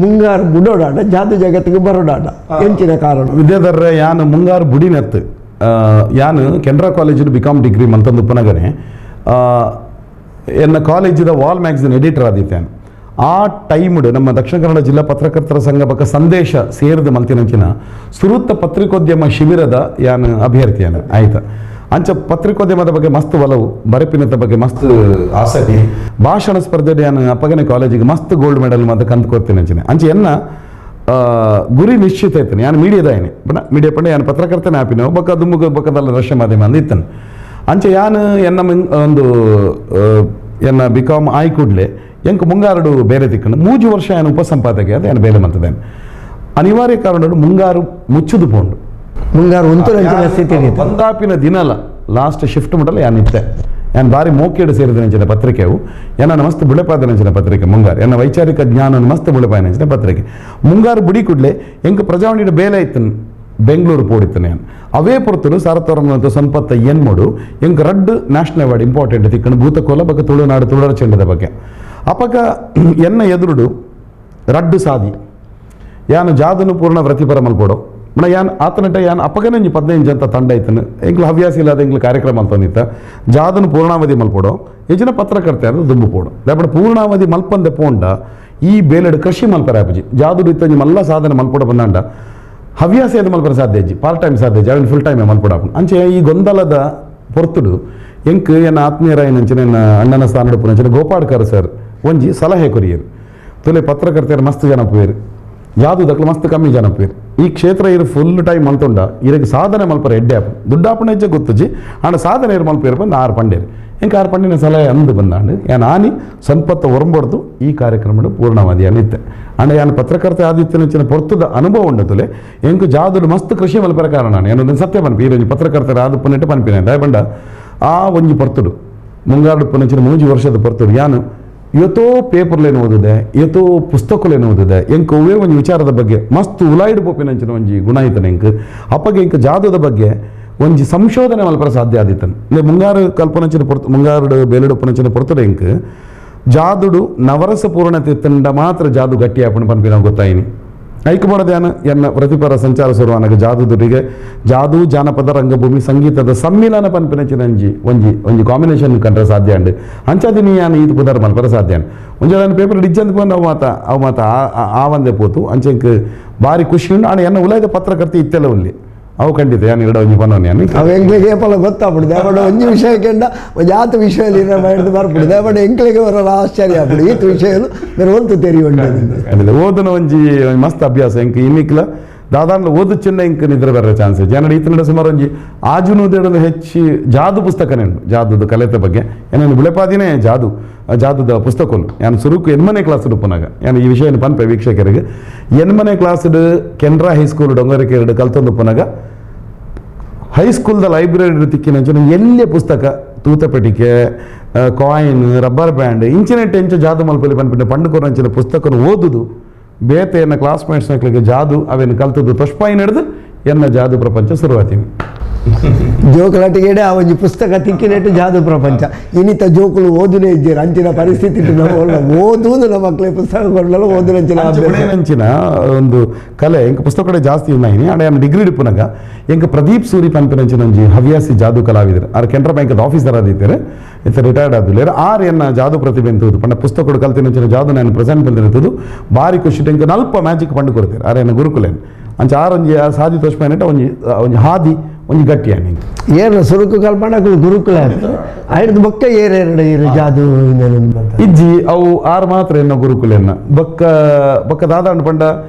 ಮುಂಗಾರು ಬುಡೋಡಾಟ ಜಾದು ಜಗತ್ತಿಗೆ ಬರೋಡಾಟ ಎಂಚಿನ ಕಾರಣ ವಿದ್ಯಾಧರ ಯಾನು ಮುಂಗಾರು ಬುಡಿನತ್ತು ಯಾನು Canara college B com degree ಮಂತಂದು ಪುನಗನೆ ಎನ್ನ ಕಾಲೇಜಿದ wall magazine editor ಆದಿತ್ತೇನೆ. ಆ ಟೈಮ್ಡು ನಮ್ಮ ದಕ್ಷಿಣ ಕನ್ನಡ ಜಿಲ್ಲಾ ಪತ್ರಕರ್ತರ ಸಂಘ ಬಕ್ಕ ಸಂದೇಶ ಸೇರಿದ ಮಲ್ತಿನಂಚಿನ ಸುರುತ್ತ ಪತ್ರಿಕೋದ್ಯಮ ಶಿಬಿರದ ಯಾನು ಅಭ್ಯರ್ಥಿಯಾನ ಆಯ್ತಾ. ಅಂಚ ಪತ್ರಿಕೋದ್ಯಮದ ಬಗ್ಗೆ ಮಸ್ತ್ ಒಲವು, ಬರೆಪಿನದ ಬಗ್ಗೆ ಮಸ್ತ್ ಆಸಕ್ತಿ. ಭಾಷಣ ಸ್ಪರ್ಧೆ ನಾನು ಅಪ್ಪಗನೆ ಕಾಲೇಜಿಗೆ ಮಸ್ತ್ ಗೋಲ್ಡ್ ಮೆಡಲ್ ಮತ್ತು ಕಂತು ಕೊಡ್ತೀನಿ ಅಂಚನೆ. ಅಂಚೆ ಎನ್ನ ಗುರಿ ನಿಶ್ಚಿತ ಐತನೆ. ಯಾನು ಮೀಡಿಯಾದಾಯನೆ ಬಣ್ಣ ಮೀಡಿಯಾ ಪಂಡ ಯಾನು ಪತ್ರಕರ್ತನೆ ಆಪಿನ ಬೊಕ್ಕ ದುಮ್ಮುಗ ಬೊಕ್ಕದಲ್ಲ ರಷ್ಯ ಮಾಧ್ಯಮ ಅಂದ ಇತ್ತನು. ಅಂಚೆ ಯಾನು ಎನ್ನ ಒಂದು ಎನ್ನ ಬಿ ಕಾಮ್ ಆಯ್ ಕೂಡಲೇ ಎಂಕ್ ಮುಂಗಾರುಡು ಬೇರೆ ತಿಕ್ಕಂಡು 3 ವರ್ಷ ಯಾನು ಉಪಸಂಪಾದಕ ಅದು ಯಾನು ಬೇಲೆ ಮಂತದೇನು. ಅನಿವಾರ್ಯ ಕಾರಣಡು ಮುಂಗಾರು ಮುಚ್ಚುದು ಪೋಂಡು ಮುಂಗಾರು ಉಂತು ಸ್ಥಿತಿ ಬಂದಾಪಿನ ದಿನಲ ಲಾಸ್ಟ್ ಶಿಫ್ಟ್ ಮುಟ್ಟಲ್ಲ ಯಾನು ಇತ್ತೆ. ಯಾನು ಬಾರಿ ಮೋಕೇಡು ಸೇರಿದ ನೆಂಚಿನ ಪತ್ರಿಕೆವು ಎನ್ನ ಮಸ್ತ್ ಬುಳೆಪಾದ ನೆಂಚಿನ ಪತ್ರಿಕೆ ಮುಂಗಾರು. ಎನ್ನ ವೈಚಾರಿಕ ಜ್ಞಾನ ಮಸ್ತ್ ಬುಳೆಪಾಯ ನೆಂಚಿನ ಪತ್ರಿಕೆ ಮುಂಗಾರು ಬುಡಿ ಕೂಡಲೇ ಎಂಕ್ ಪ್ರಜಾವಾಣಿಯ ಬೇಲೆ ಇತ್ತನು ಬೆಂಗಳೂರು ಪೋಡಿತ್ತನೆ ಯಾನು. ಅವೇ ಪೊರ್ತುಡು ಸಾರತೋರಮಂತ ಸಂಪತ್ತ ಎನ್ಮುಡು ಎಂಕ್ ರಡ್ಡು national award important ತಿಕ್ಕಂಡು ಭೂತಕೋಲ ಬಗ್ಗೆ ತುಳುನಾಡು ತುಳುವರ ಚೆಂಡದ ಬಗ್ಗೆ. ಅಪಗ ಎನ್ನ ಎದುರುಡು ರಡ್ಡು ಸಾದಿ ಯಾನು ಜಾದನು ಪೂರ್ಣ ವೃತ್ತಿಪರ ಮಲ್ಪೋಡು ಮಣ ಯಾನ್ ಆತನಟ ಯಾನ್ ಅಪ್ಪಗನೇ 15 ಜನ ತಂಡ ಐತನು ಎಂಕ್ಲು ಹವ್ಯಾಸ ಇಲ್ಲದ ಎಂಕ್ಲು ಕಾರ್ಯಕ್ರಮ ಅಂತಂದಿತ್ತ ಜಾದನು ಪೂರ್ಣಾವಧಿ ಮಲ್ಪೋಡು ಯಜನ ಪತ್ರಕರ್ತೆ ಅದು ದುಂಬು ಪೋಡು ದಾಪಡ ಪೂರ್ಣಾವಧಿ ಮಲ್ಪಂದೆ ಪೋಂಡ ಈ ಬೇಲೆಡು ಕೃಷಿ ಮಲ್ಪರ ಆಪುಜಿ ಜಾದುಡು ಇತ್ತಂಜಿ ಮಲ್ಲ ಸಾಧನೆ ಮಲ್ಪೋಡ ಬಂದಾಂಡ ಹವ್ಯಾಸ ಎದು ಮಲ್ಪರ ಸಾಧ್ಯ ಇಜ್ಜಿ ಪಾರ್ಟ್ ಟೈಮ್ ಸಾಧ್ಯ ಇಜ್ಜಿ ಅವನು ಫುಲ್ ಟೈಮ್ ಮಲ್ಪೋಡ ಅಂಚೆ ಈ ಗೊಂದಲದ ಪೊರ್ತುಡು ಎಂಕ್ ಎನ್ನ ಆತ್ಮೀಯರಾಯನಂಚಿನ ಎನ್ನ ಅಣ್ಣನ ಸ್ಥಾನಡು ಪುನಂಚಿನ ಗೋಪಾಡ್ಕರ್ ಸರ್ ಒಂಜಿ ಸಲಹೆ ಕೊರಿಯರು ತುಲೆ ಪತ್ರಕರ್ತೆಯರು ಮಸ್ತ್ ಜನ ಪೋಯರು ಜಾದು ದಕ್ಲು ಮಸ್ತ್ ಕಮ್ಮಿ ಜನ ಪೋಯರು ಈ ಕ್ಷೇತ್ರ ಇರು ಫುಲ್ ಟೈಮ್ ಮಲ್ತುಂಡ ಇರಗೆ ಸಾಧನೆ ಮಲ್ಪರ ಎಡ್ಡೆ ಆಪು ದುಡ್ಡಾಪಣ ಹೆಜ್ಜೆ ಗೊತ್ತುಜಿ ಆಂಡ ಸಾಧನೆ ಇರು ಮಲ್ಪೇರು ಬಂದು 6 ಪಂಡೇರು ಎಂಕ್ 6 ಪಂಡಿನ ಸಲಹೆ ಅಂದು ಬಂದಾಂಡು ಯಾನ್ ಆನಿ ಸಂಪತ್ತ ಒರಂಬೊಡ್ದು ಈ ಕಾರ್ಯಕ್ರಮಡು ಪೂರ್ಣವಾದಿ ಅನಿತ್ತೆ. ಅಂಡ ಯಾನ್ ಪತ್ರಕರ್ತೆ ಆದಿತ್ಯನಂಚಿನ ಪೊರ್ತದ ಅನುಭವ ಉಂಡು ತುಲೆ ಎಂಕ್ ಜಾದುಡು ಮಸ್ತ್ ಕೃಷಿ ಮಲ್ಪರ ಕಾರಣ ನಾನು ಸತ್ಯ ಪನ್ಪಿ ಈ ಪತ್ರಕರ್ತರ ಆದ ಪುನೆಟ್ಟು ಪನ್ಪಿನ ದಯಬಂಡ ಆ ಒಂಜಿ ಪೊರ್ತುಡು ಮುಂಗಾರು ಪುನಂಚಿನ 3 ವರ್ಷದ ಪೊರ್ತುಡು ಯಾನು ಇವತ್ತೋ ಪೇಪರ್ಲೇನು ಓದಿದೆ ಇವತ್ತೋ ಪುಸ್ತಕಲೇನು ಓದಿದೆ ಎಂಕ್ ಒವ್ವೇ ಒಂಜಿ ವಿಚಾರದ ಬಗ್ಗೆ ಮಸ್ತ್ ಉಲಾಯ್ಡು ಪೋಪಿನಂಚಿನ ಒಂಜಿ ಗುಣ ಐತನೆ ಎಂಕ್ ಅಪ್ಪಗೆ ಎಂಕ್ ಜಾದದ ಬಗ್ಗೆ ಒಂಜಿ ಸಂಶೋಧನೆ ಮಲ್ಪರ ಸಾಧ್ಯ ಆದಿತ್ತನು. ಅಂದ್ರೆ ಮುಂಗಾರು ಕಲ್ಪನಂಚಿನ ಪೊರ್ತು ಮುಂಗಾರುಡು ಬೇಲುಡು ಪುನಂಚಿನ ಪೊರ್ತುಡು ಎಂಕ್ ಜಾದುಡು ನವರಸ ಪೂರ್ಣತೆ ತಂಡ ಮಾತ್ರ ಜಾದು ಗಟ್ಟಿ ಆಪಣ ಪನ್ಪಿನ ಗೊತ್ತಾಯಿನಿ. ಐಕ್ ಧ್ಯಾನ ಎನ್ನ ವೃತ್ತಿಪರ ಸಂಚಾರ ಶುರುವಾನಗ ಜಾದು ದುಡಿಗೆ ಜಾದು ಜಾನಪದ ರಂಗಭೂಮಿ ಸಂಗೀತದ ಸಮ್ಮಿಲನ ಪನ್ಪಿನಂಚಿನ ಒಂಜಿ ಒಂಜಿ ಒಂಜಿ ಕಾಂಬಿನೇಷನ್ ಕಂಡ್ರೆ ಸಾಧ್ಯ ಅಂಡು ಅಂಚಾದಿನಿ ಯಾನು ಈತ ಪುದರ್ ಮಲ್ಪರ ಸಾಧ್ಯ ಅಂಡು ಒಂಜಿ ನಾನು ಪೇಪರ್ ಡಿಜ್ಜಂತ ಪೋಂದು ಅವು ಮಾತ ಅವು ಮಾತ ಆ ಒಂದೇ ಪೋತು ಅಂಚೆಂಕ್ ಭಾರಿ ಖುಷಿ ಉಂಡು. ಆಂಡ ಎನ್ನ ಉಲಾಯ್ದ ಪತ್ರಕರ್ತೆ ಇತ್ತೆಲ್ಲ ಉಲ್ಲಿ ಅವು ಖಂಡಿತ ಯಾನು ಎರಡು ಒಂಜಿ ಪನೋನಿ ಯಾನು ಅವು ಎಂಕ್ಲೆಗೆ ಏಪಲ ಗೊತ್ತಾಗ್ಬಿಡು ದೇವಡ ಒಂಜಿ ವಿಷಯಕ್ಕೆಂಡ ಒಂಜಿ ಆತ ವಿಷಯ ಮಾಡಿದ್ದು ಬರ್ಬಿಡು ದೇವಡ ಎಂಕ್ಲೆಗೆ ಬರಲ್ಲ ಆಶ್ಚರ್ಯ ಆಗ್ಬಿಡು ಈತ ವಿಷಯಲು ಬೇರೆ ಒಂದು ತೆರಿ ಉಂಟು. ಓದನ ಒಂಜಿ ಮಸ್ತ್ ಅಭ್ಯಾಸ ಎಂಕ್ ಇನ್ನಿಕ್ಲ ದಾದಾನ್ಲ ಓದು ಚಿನ್ನ ಇಂಕ್ ನಿದ್ರೆ ಬರೋ ಚಾನ್ಸ್ ಜನಡ ಈತನಡ ಸುಮಾರು ಒಂಜಿ ಆಜುನೂದೇಡಲು ಹೆಚ್ಚು ಜಾದು ಪುಸ್ತಕನೇ ಉಂಟು ಜಾದುದ ಕಲೆತ ಬಗ್ಗೆ ಏನೇನು ಬುಳೆಪಾದಿನೇ ಜಾದು ಜಾದುದ ಪುಸ್ತಕಲು ಯಾನು ಸುರುಕು 8ನೇ ಕ್ಲಾಸ್ ಪುನಗ ಯಾನು ಈ ವಿಷಯ ಪನ್ಪೆ ವೀಕ್ಷಕರಿಗೆ 8ನೇ class Canara high school ಡೊಂಗರಕೆರಡು ಕಲ್ತೊಂದು ಪುನಗ ಹೈಸ್ಕೂಲ್ದ ಲೈಬ್ರರಿ ತಿಕ್ಕಿನಂಚಿನ ಎಲ್ಲೇ ಪುಸ್ತಕ ತೂತಪೆಟಿಕೆ coin rubber band ಇಂಚಿನೆಟ್ ಎಂಚ ಜಾದು ಮಲ್ಪಲಿ ಪನ್ಪಿನ ಪಂಡುಕೊರಂಚಿನ ಪುಸ್ತಕನು ಓದುದು ಬೇತೆ ಎನ್ನ ಕ್ಲಾಸ್ಮೇಟ್ಸ್ ಮಕ್ಕಳಿಗೆ ಜಾದು ಅವೇನು ಕಲ್ತದ್ದು ತೊಷ್ಪಾಯಿ ನಡೆದು ಎನ್ನ ಜಾದು ಪ್ರಪಂಚ ಶುರುವಾತೀನಿ. ಜೋಕುಲಟಿಗೇಡೆ ಆ ಒಂಜಿ ಪುಸ್ತಕ ತಿಕ್ಕಿನೆಟ್ಟು ಜಾದು ಪ್ರಪಂಚ ಇನ್ನಿತ ಜೋಕುಲು ಓದುನೇ ಇದ್ದೀರ ಅಂಚಿನ ಪರಿಸ್ಥಿತಿ ನಮ್ಮ ಓದುವುದು ನಮ್ಮ ಮಕ್ಕಳಿಗೆ ಪುಸ್ತಕ ಕೊಡಲು ಓದುನಂಚಿನ ಅಂಚಿನ ಒಂದು ಕಲೆ ಎಂಕ್ ಪುಸ್ತಕ ಕಡೆ ಜಾಸ್ತಿ ఉన్నాయిನಿ. ಆಂಡ ಯಾನ್ ಡಿಗ್ರಿ ಡಿಪ್ಪುನಗ ಎಂಕ್ ಪ್ರದೀಪ್ ಸೂರಿ ಪನ್ಪಿನಂಚಿನ ಒಂಜಿ ಹವ್ಯಾಸಿ ಜಾದು ಕಲಾವಿದರು ಆರ್ ಕೆನರಾ ಬ್ಯಾಂಕದ ಆಫೀಸರ್ ಆದಿತ್ತಾರೆ ಇತ್ತ ರಿಟೈರ್ಡ್ ಆದಿಲ್ಲೇರು ಆರ್ ಎನ್ನ ಜಾದು ಪ್ರತಿಭೆ ಅಂತದ್ದು ಪಂಡ ಪುಸ್ತಕ ಕಲ್ತಿನಂಚಿನ ಜಾದು ನಾನು ಪ್ರೆಸೆಂಟ್ ಬಂದಿರ್ತದ್ದು ಭಾರಿ ಖುಷಿ ಎಂಕ್ ನಲ್ಪ ಮ್ಯಾಜಿಕ್ ಪಂಡು ಕೊಡ್ತೀರಿ ಆರ್ ಎನ್ನ ಗುರುಕುಲೇನು ಅಂಚ ಆರ್ ಒಂಜಿ ಸಾದಿ ತೋಷ್ಪಾಯಿನಟ ಒಂಜಿ ಒಂಜಿ ಹಾದಿ ಒಂಜಿ ಗಟ್ಟಿ ಆನಿ ಏರ್ನ ಸುರುಕು ಕಲ್ಪಣ ಗುರುಕುಲ ಆಯ್ದು ಬೊಕ್ಕ ಏರೆರಡು ಏರು ಜಾದು ಇಜ್ಜಿ ಅವು ಆರು ಮಾತ್ರ ಎನ್ನ ಗುರುಕುಲೆನ್ನ ಬೊಕ್ಕ ಬೊಕ್ಕ ದಾದಾಂಡ ಪಂಡ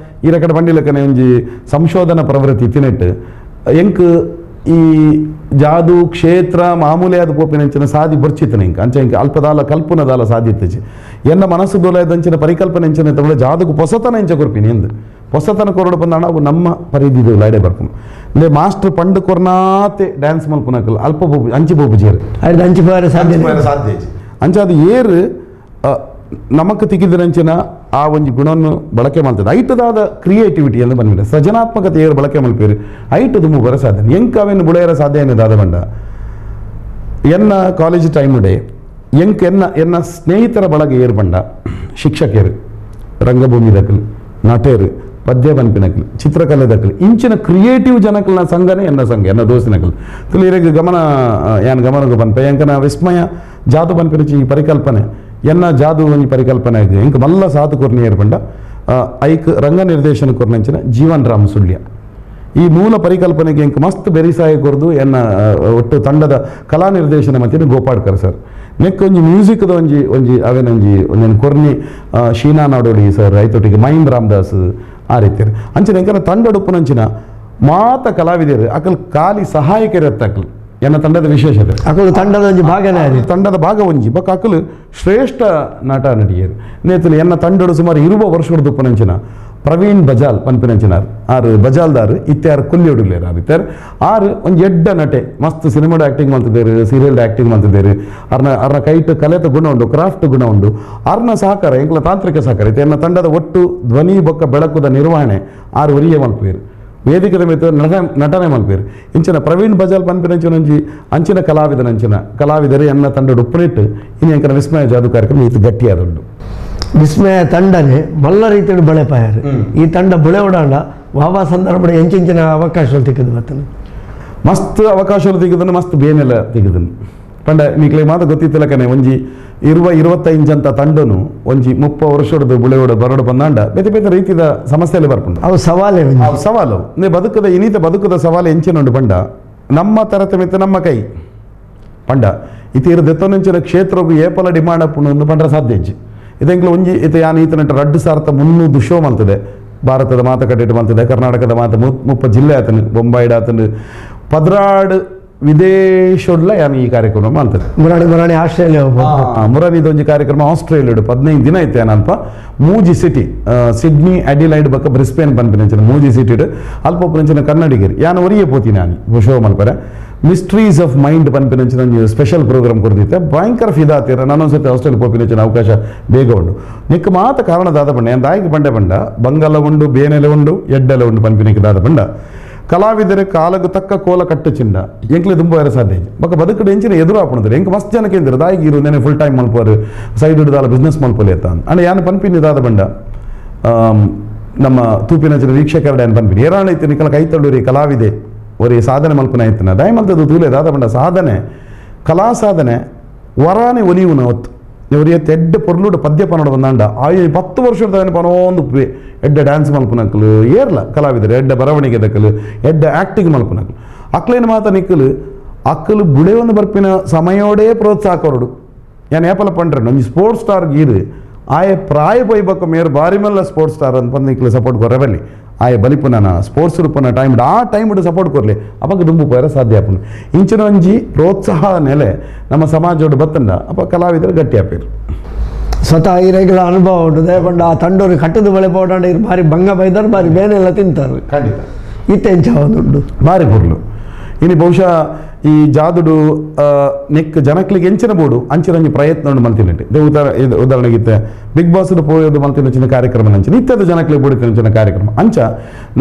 ಈ ರಕಡೆ ಬಂಡಿಲಕ್ಕನೆ ಒಂಜಿ ಸಂಶೋಧನಾ ಪ್ರವೃತ್ತಿ ತಿನೆಟ್ಟು ಎಂಕ್ ಈ ಜಾದು ಕ್ಷೇತ್ರ ಮಾಮೂಲಿ ಆದ ಪೋಪಿನಂಚಿನ ಸಾದಿ ಬರ್ಚಿತ್ತನೆ ಇಂಕ ಅಂಚೆ ಇಂಕ ಅಲ್ಪದಾಲ ಕಲ್ಪನದಾಲ ಸಾಧ್ಯತೆಜಿ ಎನ್ನ ಮನಸ್ಸು ದೋಲದಂಚಿನ ಪರಿಕಲ್ಪನೆ ಎಂಚಿನ ತಗೊಳ್ಳ ಜಾದುಕು ಪೊಸತನ ಎಂಚ ಕೊರ್ಪಿನಿ ಎಂದು ಹೊಸತನ ಕೊರಡು ಬಂದಾಣ ಅವು ನಮ್ಮ ಪರಿಧಿದು ಲೈಡೆ ಬರ್ಪುನು ಅಂದ್ರೆ ಮಾಸ್ಟರ್ ಪಂಡು ಕೊರ್ನಾತೆ ಡ್ಯಾನ್ಸ್ ಮಲ್ಪುನಕಲ್ ಅಲ್ಪ ಬೋಬು ಅಂಚಿ ಬೋಬು ಜೇರು ಅಂಚಿ ಪೋಯರೆ ಸಾಧ್ಯ ಸಾಧ್ಯ ಅಂಚ ಅದು ಏರು ನಮಕ್ ತಿಕ್ಕಿದ್ರಂಚಿನ ಆ ಒಂಜಿ ಗುಣವನ್ನು ಬಳಕೆ ಮಾಡ್ತದೆ ಐಟದಾದ ಕ್ರಿಯೇಟಿವಿಟಿ ಎಂದು ಬಂದ್ಬಿಟ್ಟೆ ಸೃಜನಾತ್ಮಕತೆ ಏರು ಬಳಕೆ ಮಲ್ಪೇರು ಐಟು ದುಮ್ಮು ಬರ ಸಾಧ್ಯ ಎಂಕ್ ಅವೇನು ಬುಳೆಯರ ಸಾಧ್ಯ ಏನಿದೆ ಬಂಡ ಎನ್ನ ಕಾಲೇಜ್ ಟೈಮ್ ಡೇ ಎಂಕ್ ಎನ್ನ ಎನ್ನ ಸ್ನೇಹಿತರ ಬಳಗ ಏರು ಬಂಡ ಶಿಕ್ಷಕಿಯರು ರಂಗಭೂಮಿ ದಕ್ಕಲು ನಟೇರು ಪದ್ಯ ಪನ್ಪಿನಕಲು ಚಿತ್ರಕಲೆ ದಕ್ಕಲು ಇಂಚಿನ ಕ್ರಿಯೇಟಿವ್ ಜನಕಲ್ನ ಸಂಘನೇ ಎನ್ನ ಸಂಘ ಎನ್ನ ದೋಸ್ತಿನಕಲು ತುಲಿಯರಿಗೆ ಗಮನ ಯಾನ್ ಗಮನಕ್ಕೆ ಪನ್ಪೆ ಎಂಕನ ವಿಸ್ಮಯ ಜಾದು ಪನ್ಪಿನ ಈ ಪರಿಕಲ್ಪನೆ ಎನ್ನ ಜಾದು ಒಂಜಿ ಪರಿಕಲ್ಪನೆ ಆಗಿದೆ ಎಂಕ್ ಮಲ್ಲ ಸಾತು ಕೊರ್ನಿ ಏರ್ಪಂಡ ಐಕ್ ರಂಗ ನಿರ್ದೇಶನ ಕೊರ್ನಂಚಿನ ಜೀವನ್ ರಾಮ್ ಸುಳ್ಯ ಈ ಮೂಲ ಪರಿಕಲ್ಪನೆಗೆ ಎಂಕ್ ಮಸ್ತ್ ಬೆರಿಸಾಯ ಕೊರ್ದು ಎನ್ನ ಒಟ್ಟು ತಂಡದ ಕಲಾ ನಿರ್ದೇಶನ ಮತ್ತಿನ ಗೋಪಾಡ್ಕರ್ ಸರ್ ನೆಕ್ ಒಂಜಿ ಮ್ಯೂಸಿಕ್ದ ಒಂಜಿ ಒಂಜಿ ಅವೇನೊಂಜಿ ಒಂಜೊಂದು ಕೊರ್ನಿ ಶೀನಾ ನಾಡೋಡಿ ಸರ್ ಐತೊಟ್ಟಿಗೆ ಮೈಮ್ ರಾಮದಾಸ್ ಆ ರೀತಿ ಅಂಚಿನ ಎಂಕನ ತಂಡೊಡುಪ್ಪುನಂಚಿನ ಮಾತ ಕಲಾವಿದರು ಅಕಲ್ ಖಾಲಿ ಸಹಾಯಕರಿರುತ್ತೆ ಅಕಲ್ ಎನ್ನ ತಂಡದ ವಿಶೇಷತೆ ಅಕಲು ತಂಡದ ಒಂಜಿ ಭಾಗನೇ ಅದು ತಂಡದ ಭಾಗ ಒಂಜಿ ಬೊಕ್ಕ ಅಕಲು ಶ್ರೇಷ್ಠ ನಟ ನಟಿಯರು ನೇತಲು ಎನ್ನ ತಂಡಡು ಸುಮಾರು 20 ವರ್ಷದ ಉಪ್ಪುನಂಚಿನ ಪ್ರವೀಣ್ ಬಜಾಲ್ ಪನ್ಪಿನಂಚಿನಾರ್ ಆರು ಬಜಾಲ್ದಾರ್ ಇತ್ಯಾರು ಕೊಲ್ಲಿಯುಡುಲೇರು ಆರು ಇತ್ಯಾರು ಆರು ಒಂಜಿ ಎಡ್ಡ ನಟೆ ಮಸ್ತ್ ಸಿನಿಮಾಡ್ ಆ್ಯಕ್ಟಿಂಗ್ ಮಾಡ್ತಿದ್ದೇರು ಸೀರಿಯಲ್ ಆ್ಯಕ್ಟಿಂಗ್ ಮಾಡ್ತಿದ್ದೇರು ಅರ್ನ ಅರ್ನ ಕೈಟ್ ಕಲೆತ ಗುಣ ಉಂಡು ಕ್ರಾಫ್ಟ್ ಗುಣ ಉಂಡು ಅರ್ನ ಸಹಕಾರ ಎಂಕ್ಲ ತಾಂತ್ರಿಕ ಸಹಕಾರ ಇತ್ತೆ ಎನ್ನ ತಂಡದ ಒಟ್ಟು ಧ್ವನಿ ಬೊಕ್ಕ ಬೆಳಕುದ ನಿರ್ವಹಣೆ ಆರು ಒರಿಯ ಮಲ್ಪೇರು ವೇದಿಕೆದ ಮಿತ್ತು ನಟನೆ ಮಲ್ಪೇರು ಇಂಚಿನ ಪ್ರವೀಣ್ ಬಜಾಲ್ ಪನ್ಪಿನಂಚಿನ ಒಂಜಿ ಅಂಚಿನ ಕಲಾವಿದನಂಚಿನ ಕಲಾವಿದರು ಎನ್ನ ತಂಡದ ಉಪ್ಪನಿಟ್ಟು ಇನ್ನು ಎಂಕನ ವಿಸ್ಮಯ ಜಾದು ಕಾರ್ಯಕ್ರಮ ಇದು ಗಟ್ಟಿಯಾದುಂಡು. ವಿಸ್ಮಯ ತಂಡನೆ ಮಲ್ಲ ರೀತಿಯಲ್ಲಿ ಬಳೆಪಾಯರು ಈ ತಂಡ ಬುಳೆ ಓಡಾಡ ವಾವಾ ಸಂದರ್ಭ ಎಂಚಿಂಚಿನ ಅವಕಾಶ ತಿಕ್ಕದು ಬರ್ತನೆ ಮಸ್ತ್ ಅವಕಾಶ ತೆಗೆದನು ಮಸ್ತ್ ಬೇನೆಲ್ಲ ತೆಗೆದನು ಪಂಡ ನಿಕ್ಲೆ ಮಾತ ಗೊತ್ತಿತ್ತಲಕನೆ ಒಂಜಿ 20-25 ಅಂತ ತಂಡನು ಒಂಜಿ 30 ವರ್ಷದ ಬುಳೆಯೋಡ ಬರೋಡು ಬಂದಾಂಡ ಬೇತೆ ಬೇತೆ ರೀತಿಯ ಸಮಸ್ಯೆಯಲ್ಲಿ ಬರ್ಪುಂಡು ಅವು ಸವಾಲೇ ಅವು ಸವಾಲು ನೇ ಬದುಕದ ಇನಿತ ಬದುಕದ ಸವಾಲು ಎಂಚಿನುಂಡು ಪಂಡ ನಮ್ಮ ತರತಮಿತ ನಮ್ಮ ಕೈ ಪಂಡ ಇತೀರು ದೆತ್ತೊಂಚಿನ ಕ್ಷೇತ್ರಗೂ ಏಪಲ ಡಿಮಾಂಡ್ ಅಪ್ಪುಂಡು ಪಂಡ್ರ ಸಾಧ್ಯ ಇಜ್ಜಿ ಇದೆಂಕ್ಲ ಒಂಜಿ ಇತ ಯಾನ್ ಈತನಟ 2300 ಶೋ ಮಲ್ತದೆ ಭಾರತದ ಮಾತ ಕಟ್ಟಿಟ್ಟು ಮಲ್ತದೆ ಕರ್ನಾಟಕದ ಮಾತ 30 ಜಿಲ್ಲೆ ಆತನು ಬೊಂಬಾಯಿಡ್ ಆತನು 16 ವಿದೇಶೊಡ್ಲ ಯಾನ್ ಈ ಕಾರ್ಯಕ್ರಮ ಮಾಡ್ತದೆ ಮುರಾಣಿ ಮುರಾಣಿ ಆಸ್ಟ್ರೇಲಿಯಾ ಮುರಾನಿದೊಂಜಿ ಕಾರ್ಯಕ್ರಮ ಆಸ್ಟ್ರೇಲಿಯಾಡು 15 ದಿನ ಐತೆ ಅಲ್ಪ ಮೂಜಿ city Sydney Adelaide ಬಕ್ಕ ಬ್ರಿಸ್ಬೇನ್ ಪನ್ಪಿನಂಚಿನ ಮೂಜಿ ಸಿಟಿಡ್ ಅಲ್ಪ ಒಪ್ಪುನಂಚಿನ ಕನ್ನಡಿಗರು ಯಾನ್ ಒರಿಯೇ ಪೋತೀನಿ ನಾನು ಶೋ ಮಲ್ಪರೆ mysteries of mind ಪನ್ಪಿನಂಚಿನ ಒಂಜಿ ಸ್ಪೆಷಲ್ ಪ್ರೋಗ್ರಾಮ್ ಕೊಡ್ತಿದ್ದೆ ಭಯಂಕರ ಫಿದಾ ಆತೀರ ನಾನೊಂದ್ಸತಿ ಆಸ್ಟ್ರೇಲಿಯಾ ಪೋಪಿನಂಚಿನ ಅವಕಾಶ ಬೇಗ ಉಂಡು ನಿಕ್ಕ ಮಾತ ಕಾರಣ ದಾದ ಪಂಡ ಯಾನ್ ದಾಯಿಗೆ ಬಂಡೆ ಬಂಡ ಬಂಗಲ ಉಂಡು ಬೇನೆಲೆ ಉಂಡು ಎಡ್ಡೆಲೆ ಉಂಡು ಪನ್ಪಿನಕ್ಕೆ ದಾದ ಬಂಡ ಕಲಾವಿದರೆ ಕಾಲಗು ತಕ್ಕ ಕೋಲ ಕಟ್ಟು ಚಿಂಡ ಎಂಕ್ಲೆ ದುಂಬ ಬೇರೆ ಸಾಧ್ಯ ಇಜ್ಜಿ ಬೊಕ್ಕ ಬದುಕಡು ಎಂಚಿನ ಎದುರು ಆಪುಣದ್ರೆ ಎಂಕ್ ಮಸ್ತ್ ಜನಕ್ಕೆ ಎಂದಿರು ದಾಯಿಗೆ ಇರು ನೆನೆ ಫುಲ್ ಟೈಮ್ ಮಲ್ಪೋರು ಸೈಡ್ ಹಿಡಿದಾಲ ಬಿಸ್ನೆಸ್ ಮಲ್ಪೊಲಿ ಅತ್ತ ಅಂಡ್ ಯಾನ್ ಪನ್ಪಿನಿ ದಾದ ಬಂಡ ನಮ್ಮ ತೂಪಿನ ವೀಕ್ಷಕರ ಯಾನ್ ಪನ್ಪಿನಿ ಏರಾಣ ಇತ್ತು ನಿಕಲ ಕೈ ತಳ್ಳೂರಿ ಕಲಾವಿದೆ ಒರಿ ಸಾಧನೆ ಮಲ್ಪನ ಇತ್ತನ ದಾಯಿ ಮಲ್ತದ್ದು ತೂಲೆ ದಾದ ಬಂಡ ಸಾಧನೆ ಕಲಾ ಸಾಧನೆ ವರಾನೆ ಒಲಿಯುವನ ಹೊತ್ತು ಒರಿಯ ಎಡ್ಡೆ ಪೊರ್ಲುಡು ಪದ್ಯ ಪನ್ನೋಡು ಬಂದಾಂಡ ಆಯ್ 10 ವರ್ಷದ ಪನೊಂದು ಎಡ್ಡೆ ಡ್ಯಾನ್ಸ್ ಮಲ್ಪನಕಲು ಏರ್ಲ ಕಲಾವಿದರು ಎಡ್ಡೆ ಬರವಣಿಗೆ ದಕ್ಕಲು ಎಡ್ಡೆ ಆ್ಯಕ್ಟಿಂಗ್ ಮಲ್ಪನಕಲು ಅಕ್ಲೇನು ಮಾತ ನಿಕ್ಕಲು ಅಕ್ಕಲು ಬುಳೆಯೊಂದು ಬರ್ಪಿನ ಸಮಯೋಡೇ ಪ್ರೋತ್ಸಾಹ ಕೊರಡು ಯಾನ್ ಏಪಲ ಪಂಡ್ರೆ ಒಂಜಿ ಸ್ಪೋರ್ಟ್ಸ್ ಸ್ಟಾರ್ ಗೀರು ಆಯೆ ಪ್ರಾಯ ಪೋಯ್ಬಕ್ಕ ಮೇರು ಬಾರಿ ಮಲ್ಲ ಸ್ಪೋರ್ಟ್ಸ್ ಸ್ಟಾರ್ ಅಂತ ಬಂದು ನಿಕ್ಕಲು ಸಪೋರ್ಟ್ ಕೊರ ಬಲ್ಲಿ ಆಯೆ ಬಲಿಪುನ ಸ್ಪೋರ್ಟ್ಸ್ ರೂಪನ ಟೈಮ್ ಆ ಟೈಮ್ ಸಪೋರ್ಟ್ ಕೊರಲಿ ಅವಾಗ ದುಂಬು ಪೋಯರ ಸಾಧ್ಯ ಆಪುಂಡು ಇಂಚಿನ ಒಂಜಿ ಪ್ರೋತ್ಸಾಹ ನೆಲೆ ನಮ್ಮ ಸಮಾಜೋಡು ಬತ್ತಂಡ ಅಪ್ಪ ಕಲಾವಿದರು ಗಟ್ಟಿ ಆಪೇರು ಸ್ವತಃ ಹಿರೇಗಳ ಅನುಭವ ಉಂಟು ದಯಪಂಡ ಆ ತಂಡೋರು ಕಟ್ಟದ ಬಳೆ ಪೋಡಾಂಡ ಇರು ಬಾರಿ ಬಂಗ ಬೈದಾರು ಬಾರಿ ಬೇನೆಲ್ಲ ತಿಂತಾರೆ ಖಂಡಿತ ಇತ್ತೆಂಚ ಉಂಟು ಬಾರಿ ಪೊರ್ಲು ಇನ್ನು ಬಹುಶಃ ಈ ಜಾದುಡು ನೆಕ್ ಜನಕ್ಲಿಗೆ ಎಂಚಿನ ಬೋಡು ಅಂಚಿನ ಒಂಜಿ ಪ್ರಯತ್ನ ಉಂಡು ಮಲ್ತಿನಟ್ಟಿ ಉದಾಹರಣೆಗಿತ್ತೆ ಬಿಗ್ ಬಾಸ್ ಪೋಯೋದು ಮಲ್ತಿನ ಕಾರ್ಯಕ್ರಮ ಅಂಚಿನ ಇತ್ಯಾದಿ ಜನಕ್ಲಿಗೆ ಬೋಡಿತಿನ ಕಾರ್ಯಕ್ರಮ ಅಂಚ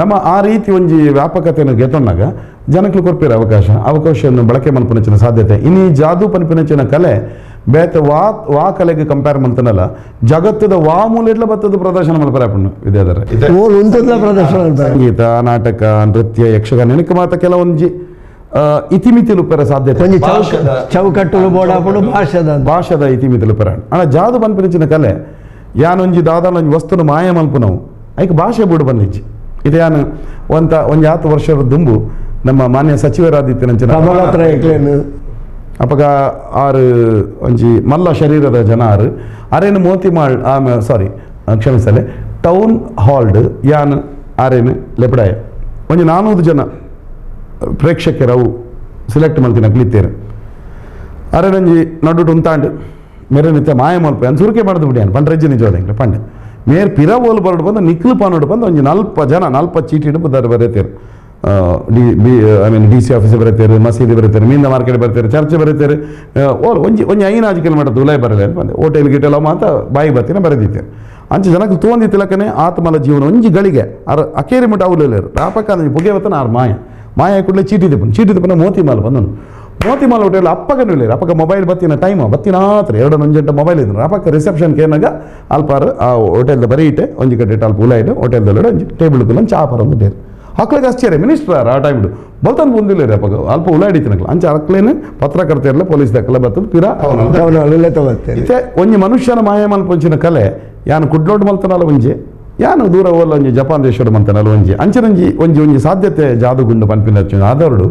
ನಮ್ಮ ಆ ರೀತಿ ಒಂಜಿ ವ್ಯಾಪಕತೆಯನ್ನು ಗೆತೊನ್ನಾಗ ಜನಕ್ಲು ಕೊರ್ಪಿರ ಅವಕಾಶವನ್ನು ಬಳಕೆ ಮಲ್ಪನಂಚಿನ ಸಾಧ್ಯತೆ ಇನ್ನು ಈ ಜಾದು ಪನ್ಪಿನಂಚಿನ ಕಲೆ ಬೇತ ವಾ ವಾ ಕಲೆಗೆ ಕಂಪೇರ್ ಮಲ್ತನಲ್ಲ ಜಗತ್ತದ ವಾ ಮೂಲೆಡ್ಲ ಬತ್ತದ ಪ್ರದರ್ಶನ ಮಲ್ಪರೆ ಆಪುಂಡು ವಿದ್ಯಾಧರ ಪ್ರದರ್ಶನ ಸಂಗೀತ ನಾಟಕ ನೃತ್ಯ ಯಕ್ಷಗಾನ ನೆನಕ ಮಾತ ಕೆಲವೊಂಜಿ ಇತಿಮಿತಿಲು ಪೆರ ಸಾಧ್ಯತೆ ಚೌಕಟ್ಟು ಭಾಷದ ಭಾಷದ ಇತಿಮಿತಿಲು ಪೆರ ಅಣ್ಣ ಜಾದು ಪನ್ಪಿನಂಚಿನ ಕಲೆ ಯಾನೊಂಜಿ ದಾದಾನೊಂಜಿ ವಸ್ತುನು ಮಾಯ ಮಲ್ಪುನವು ಐಕ್ ಭಾಷೆ ಬುಡು ಬಂದಿಜ್ಜಿ ಇದು ಯಾನು ಒಂತ ಒಂಜಿ 10 ವರ್ಷದ ದುಂಬು ನಮ್ಮ ಮಾನ್ಯ ಸಚಿವರಾದಿತ್ಯನಂಚಿನ ಅಪಗ ಆರು ಒಂಜಿ ಮಲ್ಲ ಶರೀರದ ಜನ ಆರು ಅರೇನು ಮೋತಿಮಾಳ್ ಆಮೆ ಸಾರಿ ಕ್ಷಮಿಸಲೆ ಟೌನ್ ಹಾಲ್ಡ್ ಯಾನ್ ಆರೇನು ಲೆಪಡಾಯ ಒಂಜಿ 400 ಜನ ಪ್ರೇಕ್ಷಕರವು ಸೆಲೆಕ್ಟ್ ಮಲ್ತಿನ ಕ್ಲಿತ್ತೇರು ಅರೇನಂಜಿ ನಡುಟು ಉಂತಾಂಡು ಮೇರೆ ನಿತ್ಯ ಮಾಯ ಮಲ್ಪ ಅನ್ ಸುರುಕೆ ಮಾಡ್ದು ಬಿಡಿ ಅನ್ ಪಂಡ್ರೆಜ್ಜಿ ನಿಜವಾದ ಪಂಡೆ ಮೇರ್ ಪಿರ ಓಲ್ ಬರಡು ಬಂದು ನಿಕ್ಲು ಪಾನೋಡು ಬಂದು ಒಂಜಿ 40 ಜನ 40 ಚೀಟಿ ಹಿಡಿದು ಬರೀತೇರು D B I mean D C office ಬರೀತೇರು ಮಸೀದಿ ಬರೀತಾರೆ ಮೀನ ಮಾರ್ಕೆಟ್ ಬರ್ತಾರೆ ಚರ್ಚೆ ಬರೀತಾರೆ ಓಲ್ ಒಂಜಿ ಒಂಜಿ 5 ಕಿಲೋಮೀಟರ್ ದುಲಾಯ್ ಬರಲ್ಲ ಬಂದೆ ಹೋಟೆಲ್ ಗಿಟೆಲ್ಲ ಮಾತ ಬಾಯಿ ಬತ್ತಿನ ಬರೆದಿತ್ತೇನೆ ಅಂಚೆ ಜನಕ್ಕೆ ತೋಂದಿತ್ತಿಲಕ್ಕನೆ ಆತ್ಮಲ ಜೀವನ ಒಂಜಿ ಗಳಿಗೆ ಅರ ಅಕೇರಿ ಮಟ್ಟ ಅವಲೇರು ರಾಪಕ್ಕ ಪುಗೆ ಬತ್ತನ ಆರು ಮಾಯ ಮಾಯ ಕೂಡಲೇ ಚೀಟಿ ದಿಪ್ಪನು ಚೀಟಿ ದಿಪ್ಪನ ಮೋತಿಮಾಲ್ ಬಂದನು ಮೋತಿಮಾಲ್ ಹೋಟೆಲ್ ಅಪ್ಪಗನೂ ಇಲ್ಲ ಅಪ್ಪಗ ಮೊಬೈಲ್ ಬತ್ತಿನ ಟೈಮ್ ಬತ್ತಿನ ಆತ್ರ 2 ಗಂಟೆ ಮೊಬೈಲ್ ಇದ್ರು ಅಪ್ಪಕ್ಕ ರಿಸೆಪ್ಷನ್ ಕೇನಾಗ ಅಲ್ಪಾರು ಆ ಹೋಟೆಲ್ದ ಬರೀ ಇಟ್ಟೆ ಒಂಜಿ ಕಡೆ ಅಲ್ಪ ಉಲ ಇಟ್ಟು ಹೋಟೆಲ್ದಲ್ಲ ಒಂಜಿ ಟೇಬಲ್ ಕುಲ್ಲ ಚಾ ಪರ ಒಂದು ಅಕ್ಳಿಗೆ ಆಶ್ಚರ್ಯ ಮಿನಿಸ್ಟರ್ ಆ ಟೈಮ್ ಬಲ್ತನ್ ಬಂದಿಲ್ಲ ರೀ ಅಪ್ಪಗ ಅಲ್ಪ ಉಲ ಹಿಡಿತಿನಕ್ಲ ಅಂಚೆ ಅಕ್ಲೇನು ಪತ್ರಕರ್ತೆಯರ್ಲ ಪೊಲೀಸ್ ದಾಖಲೆ ಬರ್ತದೆ ಪಿರ ಇತ್ತೆ ಒಂಜಿ ಮನುಷ್ಯನ ಮಾಯ ಮಲ್ಪೊಂಚಿನ ಕಲೆ ಯಾನು ಕುಡ್ಲೋಡ್ ಮಲ್ತನಲ್ಲ ಒಂಜಿ ಯಾನು ದೂರ ಓಲ ಒಂಜಿ ಜಪಾನ್ ದೇಶದ ಮಂತನಲ್ಲ ಒಂಜಿ ಅಂಚನಂಜಿ ಒಂಜಿ ಒಂಜಿ ಸಾಧ್ಯತೆ ಜಾದುಗುಂಡು ಪನ್ಪಿನ ಆಧಾರಡು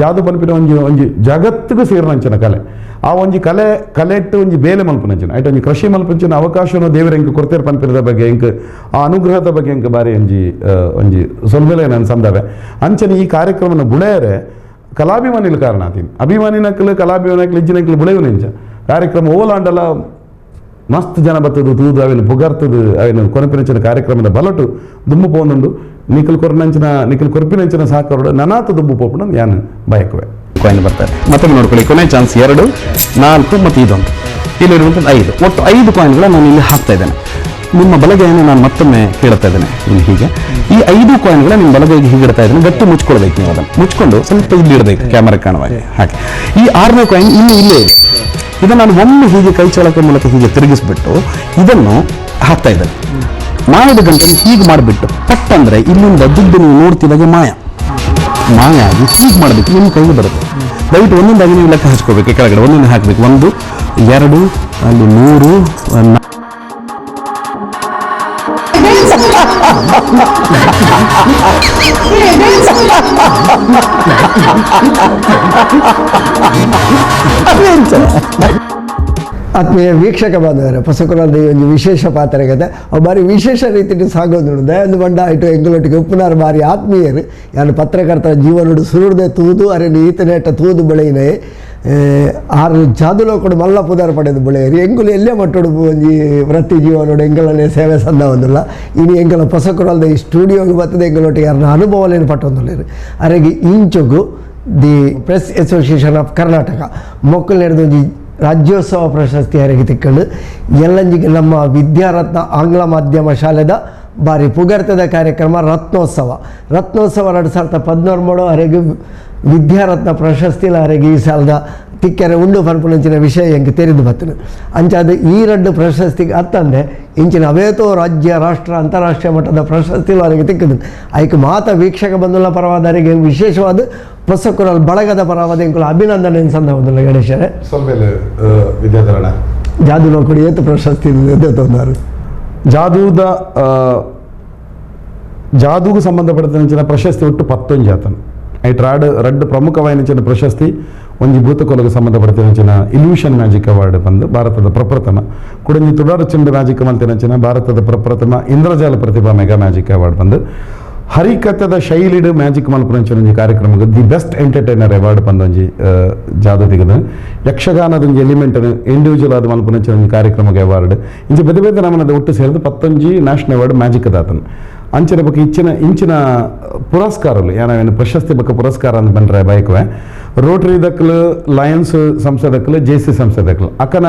ಜಾದು ಪನ್ಪಿನ ಒಂಜಿ ಒಂಜಿ ಜಗತ್ತಿಗೂ ಸೇರಿನಂಚಿನ ಕಲೆ ಆ ಒಂಜಿ ಕಲೆ ಕಲೆಟ್ಟು ಒಂಜಿ ಬೇಲೆ ಮಲ್ಪುನಂಚಿನ ಐಟ್ ಒಂಜಿ ಕೃಷಿ ಮಲ್ಪುಂಚಿನ ಅವಕಾಶನು ದೇವರ ಎಂಕ್ ಕೊಡ್ತೇರು ಪನ್ಪಿನದ ಬಗ್ಗೆ ಎಂಕ್ ಆ ಅನುಗ್ರಹದ ಬಗ್ಗೆ ಎಂಕ್ ಬಾರಿ ಒಂಜಿ ಒಂಜಿ ಸೊಲ್ಮೆಲೆ ನಾನು ಸಂದವೆ ಅಂಚನೆ ಈ ಕಾರ್ಯಕ್ರಮನ ಬುಳೆಯರೆ ಕಲಾಭಿಮಾನಿಲು ಕಾರಣ ಆತೀನಿ ಅಭಿಮಾನಿನಕ್ಲು ಕಲಾಭಿಮಾನಕ್ಲು ಇಜ್ಜಿನಕ್ಲು ಬುಳೆಯು ನಿಂಚ ಕಾರ್ಯಕ್ರಮ ಓಲಾಂಡಲ ಮಸ್ತ್ ಜನ ಬತ್ತದು ತೂದು ಅವೇನು ಪುಗರ್ತದು ಅವೇನು ಕೊನಪಿನಂಚಿನ ಕಾರ್ಯಕ್ರಮದ ಬಲಟು ದುಂಬು ಪೋಂದುಂಡು ನಿಖಲ್ ಕೊರ್ನಂಚಿನ ನಿಖಲ್ ಕೊರ್ಪಿನಂಚಿನ ಸಹಕಾರೋಡು ನನಾತ ದುಂಬು ಪೋಪುಣ ಯಾನು ಬಯಕುವೆ ಕಾಯಿನ್ ಬರ್ತಾರೆ. ಮತ್ತೊಮ್ಮೆ ನೋಡ್ಕೊಳ್ಳಿ, ಕೊನೆ ಚಾನ್ಸ್ 2, 4 ಮತ್ತು ಇದೊಂದು ಇಲ್ಲಿರುವಂಥದ್ದು 5, ಒಟ್ಟು 5 ಕಾಯಿನ್ಗಳನ್ನ ನಾನು ಇಲ್ಲಿ ಹಾಕ್ತಾ ಇದ್ದೇನೆ. ನಿಮ್ಮ ಬಲಗೈಯನ್ನು ನಾನು ಮತ್ತೊಮ್ಮೆ ಕೇಳ್ತಾ ಇದ್ದೇನೆ ಇಲ್ಲಿ ಹೀಗೆ. ಈ 5 ಕಾಯಿನ್ಗಳ ನಿಮ್ಮ ಬಲಗೈಗೆ ಹೀಗೆ ಇಡ್ತಾ ಇದ್ದೇನೆ. ಗಟ್ಟಿ ಮುಚ್ಕೊಳ್ಬೇಕು ನೀವು, ಅದನ್ನು ಮುಚ್ಕೊಂಡು ಸ್ವಲ್ಪ ಇಲ್ಲಿ ಇಡಬೇಕು ಕ್ಯಾಮರಾ ಕಾಣುವಾಗ ಹಾಗೆ. ಈ 6ನೇ ಕಾಯಿನ್ ಇನ್ನು ಇಲ್ಲೇ ಇದೆ. ಇದನ್ನು ನಾನು ಒಮ್ಮೆ ಹೀಗೆ ಕೈ ಚಾಲಕ ಮೂಲಕ ಹೀಗೆ ತಿರುಗಿಸ್ಬಿಟ್ಟು ಇದನ್ನು ಹಾಕ್ತಾ ಇದ್ದೇನೆ. ಮಾಯದ ಗಂಟನ್ನು ಹೀಗೆ ಮಾಡಿಬಿಟ್ಟು ಪಟ್ ಅಂದರೆ ಇಲ್ಲಿಂದ ದುಡ್ಡು ನೀವು ನೋಡ್ತಿದ್ದಾಗೆ ಮಾಯ ಮಾಯ ಆಗಿ ಹೀಗೆ ಮಾಡಬೇಕು, ನಿಮ್ಮ ಕೈಗೆ ಬರುತ್ತೆ. ದಯವಿಟ್ಟು ಒಂದೊಂದಾಗಿ ನೀವು ಲೆಕ್ಕ ಹಚ್ಕೋಬೇಕು. ಕೆಳಗಡೆ ಒಂದೊಂದು ಹಾಕಬೇಕು. 1, 2, ಅಲ್ಲಿ 3, 4. ಆತ್ಮೀಯ ವೀಕ್ಷಕ ಬಾಂಧವರೇ, ಪಸಕುಲದ ಈ ಒಂದು ವಿಶೇಷ ಪಾತ್ರಗತೆ ಅವು ಬಾರಿ ವಿಶೇಷ ರೀತಿಯಲ್ಲಿ ಸಾಗೋದು ನೋಡು. ದಯಾನಂದ ಬಂಡ ಆಯಿತು ಎಂಗಳೊಟ್ಟಿಗೆ ಉಪ್ಪುನಾರು ಬಾರಿ ಆತ್ಮೀಯರು. ಯಾನು ಪತ್ರಕರ್ತರ ಜೀವನೋಡು ಸುರುಡ್ದೆ ತೂದು ಅರೆ ಈತನೇಟ ತೂದು ಬೆಳೆಯಿನೇ ಆರು ಜಾದುಲೋ ಕೂಡ ಮಲ್ಲ ಪುದಾರ ಪಡೆದು ಬೆಳೆಯರು. ಎಂಗುಲು ಎಲ್ಲೇ ಮಟ್ಟೊಡು ಒಂಜಿ ವೃತ್ತಿ ಜೀವನೋಡು ಎಂಗಳನ್ನೇ ಸೇವೆ ಸಂದ ಒಂದಿಲ್ಲ. ಇನ್ನು ಎಂಗಳ ಪಸಕುಲದ ಈ ಸ್ಟುಡಿಯೋಗೆ ಬರ್ತದೆ ಎಂಗಳೊಟ್ಟಿಗೆ ಯಾರನ್ನ ಅನುಭವಲೇನು ಪಟ್ಟೊಂದುಲ್ಲೇರು. ಅರೆಗೆ ಇಂಚುಗು the press association of Karnataka ಮೊಕ್ಕಲು ನಡೆದ ಒಂಜಿ ರಾಜ್ಯೋತ್ಸವ ಪ್ರಶಸ್ತಿ ಹರಿಗೆ ತಿಕ್ಕಂಡು ಎಲ್ಲಂಜಿಗೆ ನಮ್ಮ ವಿದ್ಯಾರತ್ನ ಆಂಗ್ಲ ಮಾಧ್ಯಮ ಶಾಲೆದ ಬಾರಿ ಪುಗರ್ತದ ಕಾರ್ಯಕ್ರಮ ರತ್ನೋತ್ಸವ ರತ್ನೋತ್ಸವ 2013 ಹರಿಗೆ ವಿದ್ಯಾರತ್ನ ಪ್ರಶಸ್ತಿಲ ಹರಿಗೆ ಈ ಸಾಲದ ತಿಕ್ಕರೆ ಉಂಡು ಪನ್ಪುನಂಚಿನ ವಿಷಯ ಎಂಕ್ ತೆರೆದು ಬರ್ತದೆ. ಅಂಚಾದ ಈ 2 ಪ್ರಶಸ್ತಿಗೆ ಅತ್ತಂದೆ ಇಂಚಿನ ಅವೇತೋ ರಾಜ್ಯ ರಾಷ್ಟ್ರ ಅಂತಾರಾಷ್ಟ್ರೀಯ ಮಟ್ಟದ ಪ್ರಶಸ್ತಿಲು ಅವರಿಗೆ ತಿಕ್ಕದು. ಐಕ್ ಮಾತ ವೀಕ್ಷಕ ಬಂಧುಲ ಪರವಾದರಿಗೆ ವಿಶೇಷವಾದ ಪೊಸಕುರಲ್ ಬಳಗದ ಪರವಾದ ಎಂಕುಲ ಅಭಿನಂದನೆ ಸಂದರ್ಭದಲ್ಲಿ ಗಣೇಶರೇ. ವಿದ್ಯಾಧರಣ ಜಾದು ನೋಕುಡಿ ಏತು ಪ್ರಶಸ್ತಿ ತೊಂದರು ಜಾದೂದ ಜಾದೂಗೂ ಸಂಬಂಧಪಟ್ಟ ಪ್ರಶಸ್ತಿ ಒಟ್ಟು 11 ಆತನು. ಐಟ್ ರಾಡ್ ರಡ್ಡು ಪ್ರಮುಖವಾಯಿನ ಪ್ರಶಸ್ತಿ ಒಂಜಿ ಭೂತಕೋಲಗೆ ಸಂಬಂಧಪಡ್ತಿನ illusion magic award ಬಂದು ಭಾರತದ ಪ್ರಪ್ರಥಮ, ಕುಡಂಜಿ ತುಡಾರು ಚೆಂಡು ಮ್ಯಾಜಿಕ್ ಮಲ್ತಿನಂಚಿನ ಭಾರತದ ಪ್ರಪ್ರಥಮ ಇಂದ್ರಜಾಲ ಪ್ರತಿಭಾ mega magic award ಬಂದು, ಹರಿಕಥದ ಶೈಲಿಡು ಮ್ಯಾಜಿಕ್ ಮಲ್ಪುನಂಚಿನ ಒಂಜಿ ಕಾರ್ಯಕ್ರಮಕ್ಕೆ the best entertainer award ಬಂದೊಂಜಿ ಜಾದು ದಿಗದ, ಯಕ್ಷಗಾನದ ಒಂಜಿ ಎಲಿಮೆಂಟ್ ಇಂಡಿವಿಜುವಲ್ ಆದ ಮಲ್ಪುನಂಚಿನ ಒಂಜಿ ಕಾರ್ಯಕ್ರಮಕ್ಕೆ ಅವಾರ್ಡ್, ಇಂಚ ಬೇತೆ ಬೇತೆ ನಮನದ ಒಟ್ಟು ಸೇರಿದು 11 national award magic ದಾತನು. ಅಂಚಿನ ಬೊಕ್ಕ ಇಚ್ಚಿನ ಇಂಚಿನ ಪುರಸ್ಕಾರಲು ಏನಾವೇನು ಪ್ರಶಸ್ತಿ ಬೊಕ್ಕ ಪುರಸ್ಕಾರ ಅಂತ ಬಂದರೆ ಬಯಕುವೆ ರೋಟರಿ ದಕ್ಕಲು, ಲಯನ್ಸ್ ಸಂಸ್ಥೆ ದಕ್ಕಲು, ಜೆ ಸಿ ಸಂಸ್ಥೆ ದಕ್ಕಲು ಅಕ್ಕನ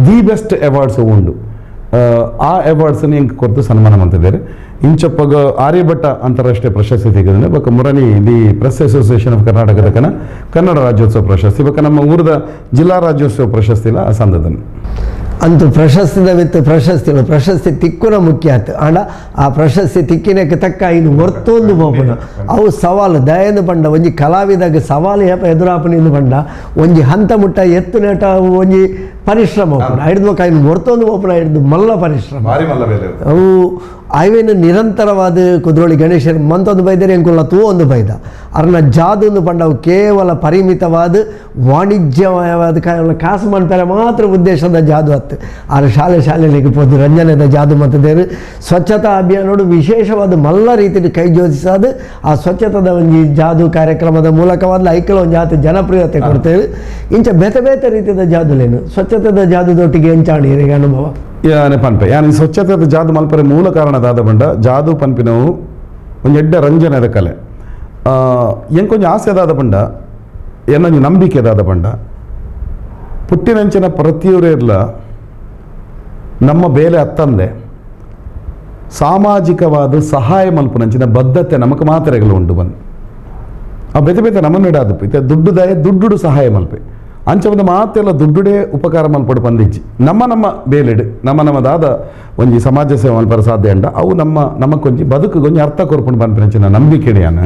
the best awards ಉಂಡು. ಆ ಅವಾರ್ಡ್ಸನ್ನು ಇಂಕ್ ಕೊರ್ತು ಸನ್ಮಾನ ಮಾಡ್ತಿದ್ದಾರೆ. ಇಂಚಪ್ಪಗ ಆರ್ಯಭಟ್ಟ ಅಂತಾರಾಷ್ಟ್ರೀಯ ಪ್ರಶಸ್ತಿ ತೆಗೆದ್ರೆ ಬೊಕ್ಕ ಮುರಣಿ the press association of ಕರ್ನಾಟಕದ ಕನ್ನಡ ರಾಜ್ಯೋತ್ಸವ ಪ್ರಶಸ್ತಿ ಬೊಕ್ಕ ನಮ್ಮ ಊರದ ಜಿಲ್ಲಾ ರಾಜ್ಯೋತ್ಸವ ಪ್ರಶಸ್ತಿ ಇಲ್ಲ ಸಂದದನ್ನು. ಅಂತೂ ಪ್ರಶಸ್ತಿದ ವಿತ್ ಪ್ರಶಸ್ತಿಗಳು ಪ್ರಶಸ್ತಿ ತಿಕ್ಕುನ ಮುಖ್ಯ ಆಯ್ತು. ಆಂಡ ಆ ಪ್ರಶಸ್ತಿ ತಿಕ್ಕಿನಕ್ಕೆ ತಕ್ಕ ಇನ್ನು ಒರ್ತೊಂದು ಪೋಪುನ ಅವು ಸವಾಲು ದಯಂದು ಪಂಡ ಒಂಜಿ ಕಲಾವಿದಾಗ ಸವಾಲು ಹೇಪ ಎದುರಾಪನಿಂದು ಪಂಡ ಒಂಜಿ ಹಂತ ಮುಟ್ಟ ಎತ್ತು ನೆಟ ಒಂಜಿ ಪರಿಶ್ರಮ ಹೋಪುನ ಐಡ್ದು ಇನ್ನು ಒರ್ತೊಂದು ಪೋಪುನ ಐಡ್ದು ಮಲ್ಲ ಪರಿಶ್ರಮ. ಅವು ಐವೇನು ನಿರಂತರವಾದ ಕುದ್ರೋಳಿ ಗಣೇಶನ ಮಂತೊಂದು ಬೈದರೆ ಎಂಕುಲ್ಲ ತೂ ಒಂದು ಬೈದ ಅರ್ನ ಜಾದೊಂದು ಪಂಡ ಅವು ಕೇವಲ ಪರಿಮಿತವಾದ ವಾಣಿಜ್ಯಮಯವಾದ ಕೇವಲ ಕಾಸು ಮನ್ಪೆರೆ ಮಾತ್ರ ಉದ್ದೇಶದ ಜಾದು ಅತ್ತು. ಆರು ಶಾಲೆ ಶಾಲೆಗಳಿಗೆ ಪೋದು ರಂಜನೆದ ಜಾದು ಮತ್ತದೇರು ಸ್ವಚ್ಛತಾ ಅಭಿಯಾನೋಡು ವಿಶೇಷವಾದ ಮಲ್ಲ ರೀತಿಯಲ್ಲಿ ಕೈ ಜೋಡಿಸಾದ ಆ ಸ್ವಚ್ಛತಾದ ಒಂಜಿ ಜಾದು ಕಾರ್ಯಕ್ರಮದ ಮೂಲಕವಾದ ಐಕಲ ಒಂದು ಜಾತಿ ಜನಪ್ರಿಯತೆ ಕೊಡ್ತೇವೆ. ಇಂಚ ಬೇತೆ ಬೇತೆ ರೀತಿಯ ಜಾದುಲೇನು ಸ್ವಚ್ಛತೆದ ಜಾದುದೊಟ್ಟಿಗೆ ಎಂಚಾಣಿ ಅನುಭವ ಯಾನೆ ಪನ್ಪೆ ಯಾನ್ ಸ್ವಚ್ಛತೆದ ಜಾದು ಮಲ್ಪರೆ ಮೂಲ ಕಾರಣದಾದ ಬಂಡ ಜಾದು ಪನ್ಪಿನವು ಒಂಜಿ ಎಡ್ಡೆ ರಂಜನೆದ ಕಲೆ. ಎಂಕೊಂಜಿ ಆಸೆದಾದ ಬಂಡ ಏನೊಂಜಿ ನಂಬಿಕೆದಾದ ಬಂಡ ಪುಟ್ಟಿನಂಚಿನ ಪ್ರತಿಯೊರಿರ್ಲ ನಮ್ಮ ಬೇಲೆ ಅತ್ತಂದೆ ಸಾಮಾಜಿಕವಾದ ಸಹಾಯ ಮಲ್ಪುನಂಚಿನ ಬದ್ಧತೆ ನಮಕ್ ಮಾತ್ರೆಗಳು ಉಂಡು ಬಂದು ಆ ಬೇತೆ ಬೇತೆ ನಮ್ಮನ್ನಿಡಾದು ಇತ್ತೆ ದುಡ್ಡುದಾಯ ದುಡ್ಡು ಸಹಾಯ ಮಲ್ಪೆ ಅಂಚ ಒಂದು ಮಾತೆಲ್ಲ ದುಡ್ಡುಡೇ ಉಪಕಾರ ಮಲ್ಪಡು ಪಂದಿಚ್ಚಿ ನಮ್ಮ ನಮ್ಮ ಬೇಲೆಡು ನಮ್ಮ ನಮ್ಮದಾದ ಒಂಜಿ ಸಮಾಜ ಸೇವೆ ಮಲ್ಪರ ಸಾಧ್ಯ ಅಂಡ ಅವು ನಮ್ಮ ನಮಕ್ಕೊಂಜಿ ಬದುಕುಗೊಂಜಿ ಅರ್ಥ ಕೊರ್ಪುಂಡು ಪನ್ಪಿನಂಚಿನ ನಂಬಿಕೆಡಿಯಾನ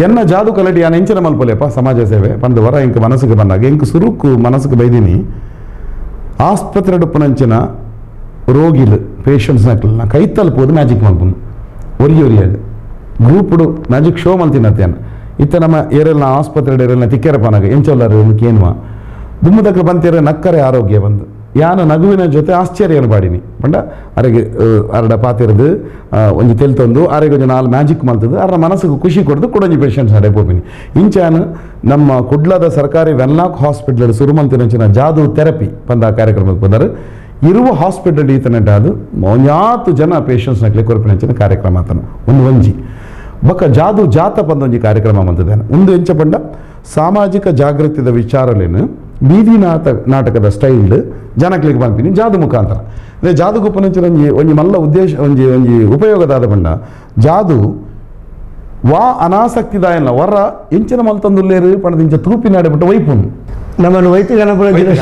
ಎನ್ನ ಜಾದು ಕಲಡಿ ಯಾನ ಎಂಚಿನ ಮಲ್ಪಲೇಪ ಸಮಾಜ ಸೇವೆ ಪಂದು ವರ ಇಂಕ ಮನಸ್ಸಿಗೆ ಬಂದಾಗ ಎಂಕ್ ಸುರುಕು ಮನಸ್ಸಿಗೆ ಬೈದಿನಿ ಆಸ್ಪತ್ರೆ ಡುಪ್ಪುನಂಚಿನ ರೋಗಿಲು ಪೇಷಂಟ್ಸ್ ನಕ್ಲನ ಕೈತಲ್ ಪೋದು ಮ್ಯಾಜಿಕ್ ಮಲ್ಪುನು ಒರಿ ಒರಿಯಾಗ ಗ್ರೂಪ್ಡು ಮ್ಯಾಜಿಕ್ ಶೋ ಮಲ್ತಿನತ್ತೇನು ಇತ್ತ ನಮ್ಮ ಏರೆಲ್ನ ಆಸ್ಪತ್ರೆ ಏರೆಲ್ನ ತಿಕ್ಕೆರಪನಾಗ ಎಂಚೊಲ್ಲಾರು ಕೇನ್ವ ದುಮ್ಮದಕ್ಕೆ ಬಂತೀರ ನಕ್ಕರೆ ಆರೋಗ್ಯ ಬಂದು ಯಾನ ನಗುವಿನ ಜೊತೆ ಆಶ್ಚರ್ಯನ ಪಾಡಿನಿ ಪಂಡ ಅರೆಗೆ ಅರಡ ಪಾತಿರದು ಒಂಜಿ ತೆಲ್ತೊಂದು ಅರೆಗೆ ಒಂಜಿ ನಾಲ್ ಮ್ಯಾಜಿಕ್ ಮಲ್ತದು ಅರ ಮನಸ್ಸಿಗೆ ಖುಷಿ ಕೊಡ್ದು ಕುಡೊಂಜಿ ಪೇಷಂಟ್ಸ್ ಅಡೆ ಪೋಪಿನಿ ಇಂಚಾನು ನಮ್ಮ ಕುಡ್ಲದ ಸರ್ಕಾರಿ ವೆನ್ಲಾಕ್ ಹಾಸ್ಪಿಟಲ್ ಸುರುಮಂತಿನಂಚಿನ ಜಾದು ಥೆರಪಿ ಪಂದ ಕಾರ್ಯಕ್ರಮಕ್ಕೆ ಬಂದರು ಇರುವ ಹಾಸ್ಪಿಟಲ್ ಈತನಟ ಅದು ಒಂಜಾತು ಜನ ಪೇಷಂಟ್ಸ್ ನಕ್ಲೆ ಕೊರಪಿನಂಚಿನ ಕಾರ್ಯಕ್ರಮ ಆತನು ಒಂದು ಒಂಜಿ ಬೊಕ್ಕ ಜಾದು ಜಾತ ಪಂದೊಂಜಿ ಕಾರ್ಯಕ್ರಮ ಮಂತದೇನು ಒಂದು ಎಂಚ ಪಂಡ ಸಾಮಾಜಿಕ ಜಾಗೃತಿದ ವಿಚಾರಲೇನು ಬೀದಿ ನಾಟಕದ ಸ್ಟೈಲ್ಡ್ ಜನಕ್ಲಿಗೆ ಪನ್ಪಿನಿ ಜಾದು ಮುಖಾಂತರ ಅದೇ ಜಾದು ಗುಪ್ಪನಂಚಿನ ಒಂಜಿ ಒಂಜಿ ಮಲ್ಲ ಉದ್ದೇಶ ಒಂಜಿ ಒಂಜಿ ಉಪಯೋಗದಾದ ಪಂಡ ಜಾದು ವಾ ಅನಾಸಕ್ತಿದಾಯನ ವರ ಎಂಚಿನ ಮಲ್ತಂದುಲ್ಲೇರು ಪಂಡದ ಇಂಚ ತೂಪಿನಾಡೆ ಬಿಟ್ಟು ವೈಪುನು ನಮ್ಮನ್ನು ವೈದ್ಯಗಣ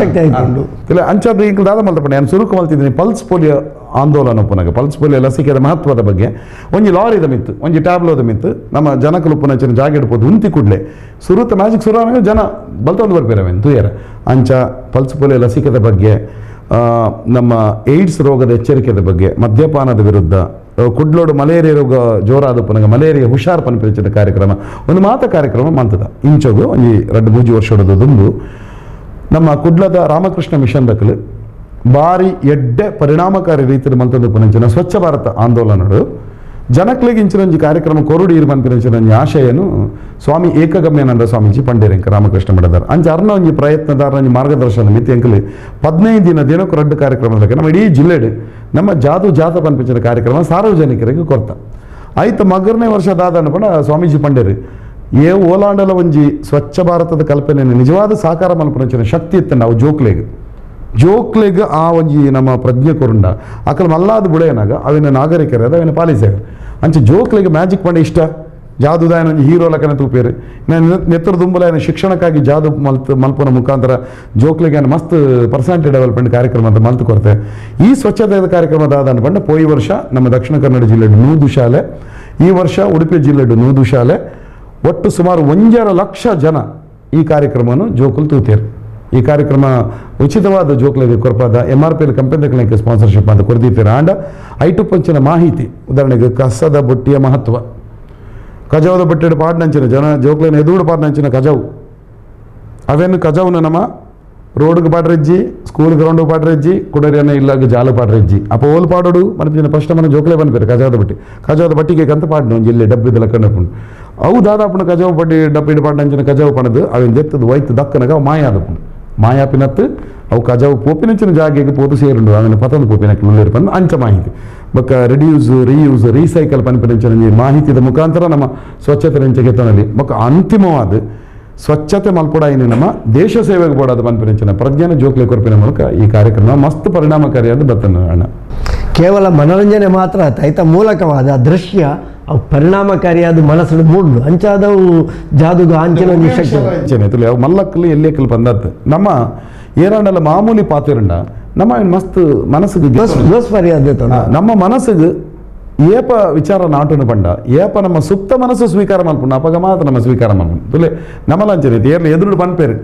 ಶಕ್ತಿ ಆಯ್ತು ಇಲ್ಲ ಅಂಚಾದ ಇಂಕ್ಲು ದಾದ ಮಲ್ತ ಪಂಡ ನಾನು ಸುರುಕು ಮಲ್ತಿದ್ದೀನಿ ಪಲ್ಸ್ ಪೋಲಿಯೋ ಆಂದೋಲನ ಪುನಗ ಪಲ್ಸ್ ಪೋಲಿಯೋ ಲಸಿಕೆದ ಮಹತ್ವದ ಬಗ್ಗೆ ಒಂಜಿ ಲಾರಿದ ಮಿತ್ತು ಒಂಜಿ ಟ್ಯಾಬ್ಲೋದ ಮಿತ್ತು ನಮ್ಮ ಜನಕಲು ಪುನಂಚಿನ ಜಾಗ ಇಡ್ಬೋದು ಉಂತಿ ಕೂಡಲೇ ಸುರುತ ಮ್ಯಾಜಿಕ್ ಸುರು ಜನ ಬಲ್ತೊಂದು ಬರ್ಪೇರವೇನು ತೂಯರ ಅಂಚ ಪಲ್ಸ್ ಪೋಲಿಯೋ ಲಸಿಕೆದ ಬಗ್ಗೆ ನಮ್ಮ ಏಡ್ಸ್ ರೋಗದ ಎಚ್ಚರಿಕೆದ ಬಗ್ಗೆ ಮದ್ಯಪಾನದ ವಿರುದ್ಧ ಕುಡ್ಲೋಡು ಮಲೇರಿಯಾ ರೋಗ ಜೋರಾದ ಪುನಗ ಮಲೇರಿಯಾ ಹುಷಾರ್ ಪನ್ಪಿನ ಕಾರ್ಯಕ್ರಮ ಒಂದು ಮಾತ ಕಾರ್ಯಕ್ರಮ ಮಂತದ ಇಂಚೋಗು ಒಂಜಿ ರಡ್ಡು ಮೂಜಿ ವರ್ಷದ ದುಂಬು ನಮ್ಮ ಕುಡ್ಲದ ರಾಮಕೃಷ್ಣ ಮಿಷನ್ ದಕ್ಕಲು ಬಾರಿ ಎಡ್ಡೆ ಪರಿಣಾಮಕಾರಿ ರೀತಿಯಲ್ಲಿ ಮಂತದ ಪುನಂಚಿನ ಸ್ವಚ್ಛ ಭಾರತ ಆಂದೋಲನಡು ಜನಕ್ಲಿಗೆ ಇಂಚಿನೊಂಜಿ ಕಾರ್ಯಕ್ರಮ ಕೊರುಡಿ ಇರು ಪನ್ಪಿನಂಚಿನ ಒಂಜಿ ಆಶಯನು ಸ್ವಾಮಿ ಏಕಗಮ್ಯಾನಂದ ಸ್ವಾಮೀಜಿ ಪಂಡೇರಂಕ ರಾಮಕೃಷ್ಣ ಮಠದಾರ ಅಂಚ ಅರ್ನ ಒಂಜಿ ಪ್ರಯತ್ನದಾರ ಒಂಜಿ ಮಾರ್ಗದರ್ಶನ ಮಿತಿ ಅಂಕಲಿ 15 ದಿನ ದಿನಕ್ಕೂ ರಡ್ಡು ಕಾರ್ಯಕ್ರಮದಾಗ ನಮ್ಮ ಇಡೀ ಜಿಲ್ಲೆಡು ನಮ್ಮ ಜಾದು ಜಾತ ಪನ್ಪಿಂಚಿನ ಕಾರ್ಯಕ್ರಮ ಸಾರ್ವಜನಿಕರಿಗೆ ಕೊರ್ತ ಆಯ್ತು. ಮಗರನೇ ವರ್ಷದಾದ ಪಂಡ ಸ್ವಾಮೀಜಿ ಪಂಡೇರಿ ಏ ಓಲಾಂಡಲ ಒಂಜಿ ಸ್ವಚ್ಛ ಭಾರತದ ಕಲ್ಪನೆಯನ್ನು ನಿಜವಾದ ಸಾಕಾರ ಮಲ್ಪುನಂಚಿನ ಶಕ್ತಿ ಇತ್ತು ನಾವು ಜೋಕ್ಲೆಗ್ ಜೋಕ್ಲೆಗ್ ಆ ಒಂಜಿ ನಮ್ಮ ಪ್ರಜ್ಞೆ ಕೊರುಂಡ ಅಕಲ್ ಮಲ್ಲಾದ ಬುಳೆಯನಾಗ ಅವಿನ ನಾಗರಿಕರ ಅವಿನ ಪಾಲಿಸ್ಯಾಗ ಅಂಚೆ ಜೋಕ್ಲೆಗ್ ಮ್ಯಾಜಿಕ್ ಪಂಡ ಇಷ್ಟ ಜಾದುದಾಯನ ಒಂಜಿ ಹೀರೋ ಲಕ್ಕನ ತೂಪೇರು ನೆತ್ತರ ದುಂಬಲಾಯನ ಶಿಕ್ಷಣಕ್ಕಾಗಿ ಜಾದು ಮಲ್ಪನ ಮುಖಾಂತರ ಜೋಕ್ಲೆಗೆ ಮಸ್ತ್ ಪರ್ಸನಾಲಿಟಿ ಡೆವಲಪ್ಮೆಂಟ್ ಕಾರ್ಯಕ್ರಮ ಅಂತ ಮಲ್ತು ಕೊರತೆ. ಈ ಸ್ವಚ್ಛತೆಯ ಕಾರ್ಯಕ್ರಮದ ಪಂಡ ಪೋಯಿ ವರ್ಷ ನಮ್ಮ ದಕ್ಷಿಣ ಕನ್ನಡ ಜಿಲ್ಲೆ ನೂದು ಶಾಲೆ, ಈ ವರ್ಷ ಉಡುಪಿ ಜಿಲ್ಲೆ ನೂದು ಶಾಲೆ, ಒಟ್ಟು ಸುಮಾರು 1.5 ಲಕ್ಷ ಜನ ಈ ಕಾರ್ಯಕ್ರಮವನ್ನು ಜೋಕುಲು ತೂತೇರು. ಈ ಕಾರ್ಯಕ್ರಮ ಉಚಿತವಾದ ಜೋಕ್ಲೆಗೆ ಕೊರಪಾದ M R P L ಕಂಪನಿಗಳಿಗೆ ಸ್ಪಾನ್ಸರ್ಶಿಪ್ ಅಂತ ಕೊರ್ದಿತ್ತೀರ. ಆಂಡ ಐಟು ಪಂಚಿನ ಮಾಹಿತಿ, ಉದಾಹರಣೆಗೆ ಕಸದ ಬುಟ್ಟಿಯ ಮಹತ್ವ, ಕಜಾವದ ಬಟ್ಟೆಡು ಪಾಡ್ನಂಚಿನ ಜನ ಜೋಕ್ಲೇನ ಎದುರು ಪಾಡ್ನಂಚಿನ ಕಜಾವು ಅವೇನು ಕಜಾವುನ ನಮ್ಮ ರೋಡ್ಗೆ ಪಾಡ್ರೆಜ್ಜಿ, ಸ್ಕೂಲ್ ಗ್ರೌಂಡ್ ಪಾಡ್ರೆಜ್ಜಿ, ಕುಡರಿಯನ್ನ ಇಲ್ಲಾಗ ಜಾಲು ಪಾಡ್ರೆಜ್ಜಿ ಅಪ್ಪ ಓಲ್ ಪಾಡೋಡು ಮನಪಿನ ಫಸ್ಟ್ ಮನ ಜೋಕ್ಲೆ ಬಂದ್ಪೇರು ಕಜಾವದ ಬಟ್ಟಿ ಕಜಾವದ ಬಟ್ಟಿಗೆ ಕಂತ ಪಾಡ್ನು ಒಂಜಿ ಇಲ್ಲಿ ಡಬ್ಬಿದೆಲ್ಲ ಕಂಡಪುಂಡು ಅವು ದಾದಾಪುಣ ಕಜಾವು ಬಡ್ಡಿ ಡಬ್ಬಿಡು ಪಾಡ್ನಂಚಿನ ಕಜಾವು ಪಣದು ಅವೇನು ದೆತ್ತದು ವೈತು ದಕ್ಕನಗ ಅವು ಮಾಯ ಆದಪುಂಡು ಮಾಯಾಪಿನತ್ತು ಅವು ಕಜಾವು ಪೋಪಿನಂಚಿನ ಜಾಗೆಗೆ ಪೋತು ಸೇರುಂಡು ಆಮೇಲೆ ಪತಂದು ಪೋಪಿನಕ್ಕೆ ಉಳ್ಳೇರು ಬಂದು ಅಂಚ ಮಾಹಿತಿ ಬೊಕ್ಕ reduce reuse recycle ಪನ್ಪಿನಂಚಿನ ಮಾಹಿತಿದ ಮುಖಾಂತರ ನಮ್ಮ ಸ್ವಚ್ಛತೆ ನಂಚೆಗೆ ತನಲ್ಲಿ ಬೊಕ್ಕ ಅಂತಿಮವಾದ ಸ್ವಚ್ಛತೆ ಮಲ್ಪೊಡಾಯಿನ ನಮ್ಮ ದೇಶ ಸೇವೆಗೆ ಬೋಡಾದ ಪನ್ಪಿನಂಚಿನ ಪ್ರಜ್ಞಾನ ಜೋಕ್ಲೆ ಕೊರಪಿನ ಮೂಲಕ ಈ ಕಾರ್ಯಕ್ರಮ ಮಸ್ತ್ ಪರಿಣಾಮಕಾರಿಯಾದ ಬತ್ತನ ಅಣ್ಣ. ಕೇವಲ ಮನೋರಂಜನೆ ಮಾತ್ರ ಆಯ್ತ ಮೂಲಕವಾದ ದೃಶ್ಯ ಅವು ಪರಿಣಾಮಕಾರಿಯಾದ ಮನಸ್ಸು ಮೂಡ್ಲು ಅಂಚಾದವು ಜಾದುಗ ಅಂಚಿನ ಶಕ್ತಿ ಅವು ಮಲ್ಲಕ್ಕಲು ಎಲ್ಲಿಯಕ್ಕಲು ಬಂದತ್ತು ನಮ್ಮ ಏನಾಂಡಲ್ಲ ಮಾಮೂಲಿ ಪಾತಿರಂಡ ನಮ್ಮ ಮಸ್ತ್ ಮನಸ್ಸಿಗೆ ನಮ್ಮ ಮನಸ್ಸಿಗೆ ಏಪ ವಿಚಾರ ನಾಟುನು ಪಂಡ ಏಪ ನಮ್ಮ ಸುಪ್ತ ಮನಸ್ಸು ಸ್ವೀಕಾರ ಮಲ್ಪುಂಡು ಅಪಗ ಮಾತ್ರ ನಮ್ಮ ಸ್ವೀಕಾರ ಮಲ್ಪುಂಡು ತುಲೆ ನಮ್ಮಲಂಚನೆ ಏರ್ಲಿ ಎದುರು ಪನ್ಪೇರು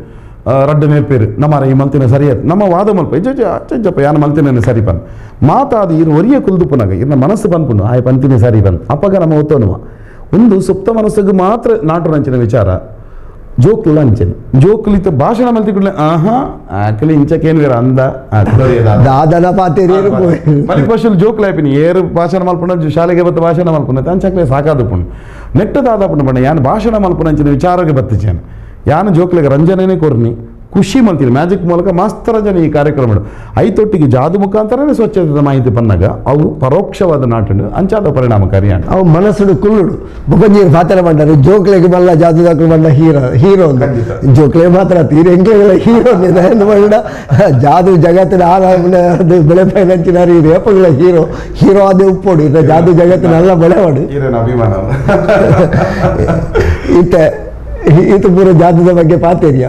ರಡ್ಡು ನೇರ್ಪೇರು ನಮ್ಮ ಈ ಮಲ್ತಿನ ಸರಿಯಾದ ನಮ್ಮ ವಾದ ಮಲ್ಪ ಇಜ್ಜಪ್ಪ ಯಾನ ಮಲ್ತಿನ ಸರಿ ಪನ್ ಮಾತಾದ ಇರು ಒರಿಯ ಕುಲ್ದುಪುನಾಗ ಇರ್ನ ಮನಸ್ಸು ಪನ್ಪುಂಡು ಆಯ್ ಪಂತಿನ ಸರಿ ಪನ್ ಅಪಗ ನಮ್ಮ ಒತ್ತೋನುವ ಒಂದು ಸುಪ್ತ ಮನಸ್ಸಿಗೆ ಮಾತ್ರ ನಾಟು ನಂಚಿನ ವಿಚಾರ ಜೋಕ್ಲ ಅಂಚನೆ ಜೋಕ್ಲಿತ ಭಾಷಣ ಮಲ್ತಿ ಕೂಡಲೇ ಆಹಾ ಆಕಲಿ ಇಂಚಕೇನು ಬೇರೆ ಅಂದ ದಾದನ ಪಾತೇರಿ ಮಲಿಕ್ ಜೋಕ್ಲ ಆಯ್ಪಿನಿ ಏರು ಭಾಷಣ ಮಲ್ಪುಂಡು ಶಾಲೆಗೆ ಬತ್ತ ಭಾಷಣ ಮಲ್ಪುಂಡು ಅಂಚಕ್ಲೆ ಸಾಕಾದಪುಂಡು ನೆಟ್ಟ ದಾದಾಪುಂಡು ಬಣ್ಣ ಯಾನ್ ಭಾಷಣ ಮಲ್ಪುನ ಅಂಚಿನ ವಿಚಾರಕ್ಕೆ ಬತ್ತಿಚೇನು ಯಾನು ಜೋಕ್ಲಿಗೆ ರಂಜನೆನೇ ಕೊರ್ನಿ ಖುಷಿ ಮಲ್ತೀನಿ ಮ್ಯಾಜಿಕ್ ಮೂಲಕ ಮಸ್ತ್ ರಂಜನೆ ಈ ಕಾರ್ಯಕ್ರಮ ಐತೊಟ್ಟಿಗೆ ಜಾದು ಮುಖಾಂತರನೇ ಸ್ವಚ್ಛತೆದ ಮಾಹಿತಿ ಪನ್ನಾಗ ಅವು ಪರೋಕ್ಷವಾದ ನಾಟು ಅಂಚಾದ ಪರಿಣಾಮಕಾರಿ ಅವು ಮನಸ್ಸುಡು ಕುಳ್ಳುಡು ಬೊಕೊಂಜೀರು ಪಾತ್ರ ಮಾಡ್ತಾರೆ ಜೋಕ್ಲೆಗೆ ಮಲ್ಲ ಜಾದು ದಾಖಲು ಬಂದ ಹೀರೋ ಹೀರೋ ಜೋಕ್ಲೆ ಮಾತ್ರ ತೀರ ಹೆಂಗೆ ಹೀರೋ ಮಾಡ ಜಾದು ಜಗತ್ತಿನ ಆಳ ಬೆಳೆ ಪೈನಂಚಿನ ರೇಪಗಳ ಹೀರೋ ಹೀರೋ ಅದೇ ಉಪ್ಪೋಡು ಇನ್ನ ಜಾದು ಜಗತ್ತಿನ ಅಲ್ಲ ಬೆಳೆವಾಡು ಅಭಿಮಾನ ಇತ್ತೆ ಈತ ಪೂರ ಜಾದುದ ಬಗ್ಗೆ ಪಾತೇರಿಯ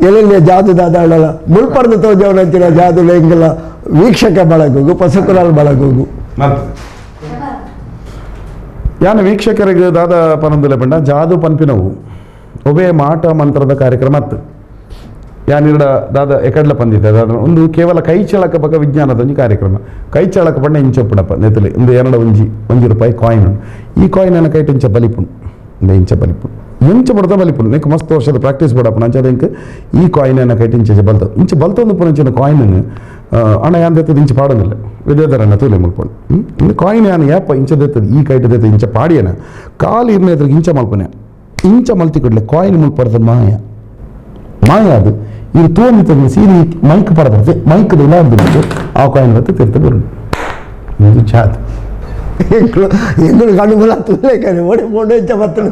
ಎಲ್ಲೆಲ್ಲಿ ಜಾದು ದಾದಾಳಲ್ಲ ಮುಳ್ಪಡ್ದು ತೋಜವನಂಚಿನ ಜಾದು ಎಂಗೆಲ್ಲ ವೀಕ್ಷಕ ಬಳಗೋಗು ಪಸಕುಲಾಲ್ ಬಳಗೋಗು ಯಾನ ವೀಕ್ಷಕರಿಗೆ ದಾದ ಪನಂದುಲೆ ಪಂಡ ಜಾದು ಪನ್ಪಿನವು ಒಬೇ ಮಾಟ ಮಂತ್ರದ ಕಾರ್ಯಕ್ರಮ ಅತ್ತು ಯಾನಿರಡ ದಾದ ಎಕಡ್ಲ ಪಂದಿದ್ದೆ ದಾದ ಒಂದು ಕೇವಲ ಕೈ ಚಳಕ ಬಕ ವಿಜ್ಞಾನದ ಒಂಜಿ ಕಾರ್ಯಕ್ರಮ ಕೈ ಚಳಕ ಪಂಡ ಇಂಚೊಪ್ಪುಡಪ್ಪ ನೆತ್ತಲೆ ಒಂದು ಎರಡ ಒಂಜಿ ಒಂಜಿ ರೂಪಾಯಿ ಕಾಯಿನ್ ಉಂಡು ಈ ಕಾಯಿನ್ ಅನ್ನ ಕೈಟ್ ಇಂಚ ಬಲಿಪುಂಡು ಇಂದ ಇಂಚ ಬಲಿಪುಂಡು ಎಂಚ ಬಡ್ದ ಬಲಿಪುಂಡು ನೆಕ್ ಮಸ್ತ್ ವರ್ಷದ ಪ್ರಾಕ್ಟೀಸ್ ಬಡಪ್ಪ ಅಂಚ ಇಂಕ್ ಈ ಕಾಯಿನ್ ಅನ್ನ ಕೈಟ್ ಇಂಚ ಬಲ್ತ ಇಂಚ ಬಲ್ತೊಂದು ಪುನಂಚಿನ ಕಾಯಿನ್ ಅಣ್ಣ ಯಾನ್ ದೆತ್ತದ ಇಂಚ ಪಾಡೋದಿಲ್ಲ ವಿದ್ಯಾಧರಣ್ಣ ತೂಲೆ ಮುಲ್ಪಂಡು ಇಂದು ಕಾಯಿನ್ ಯಾನ್ ಯಾಪ ಇಂಚ ದೆತ್ತದ ಈ ಕೈಟ್ ದೆತ್ತದ ಇಂಚ ಪಾಡಿಯನ ಕಾಲು ಇರ್ನ ಎದುರಿಗೆ ಇಂಚ ಮಲ್ಪನೆ ಇಂಚ ಮಲ್ತಿ ಕೊಡ್ಲೆ ಕಾಯಿನ್ ಮುಲ್ಪಡ್ದ ಮಾಯ ಮಾಯ ಅದು ಇದು ತೋಂದಿತ್ತದ ಸೀರಿ ಮೈಕ್ ಪಡದ ಮೈಕ್ ಇಲ್ಲ ಆ ಕಾಯಿನ್ ಬತ್ತೆ ತಿರ್ತ ಬರು ಇದು ಚಾತ್ ಎಂಗಳು ಕಣ್ಣು ತೂಲೆ ಕಣೆ ಓಡಿ ಮೋಡೆ ಇಂಚ ಬರ್ತದೆ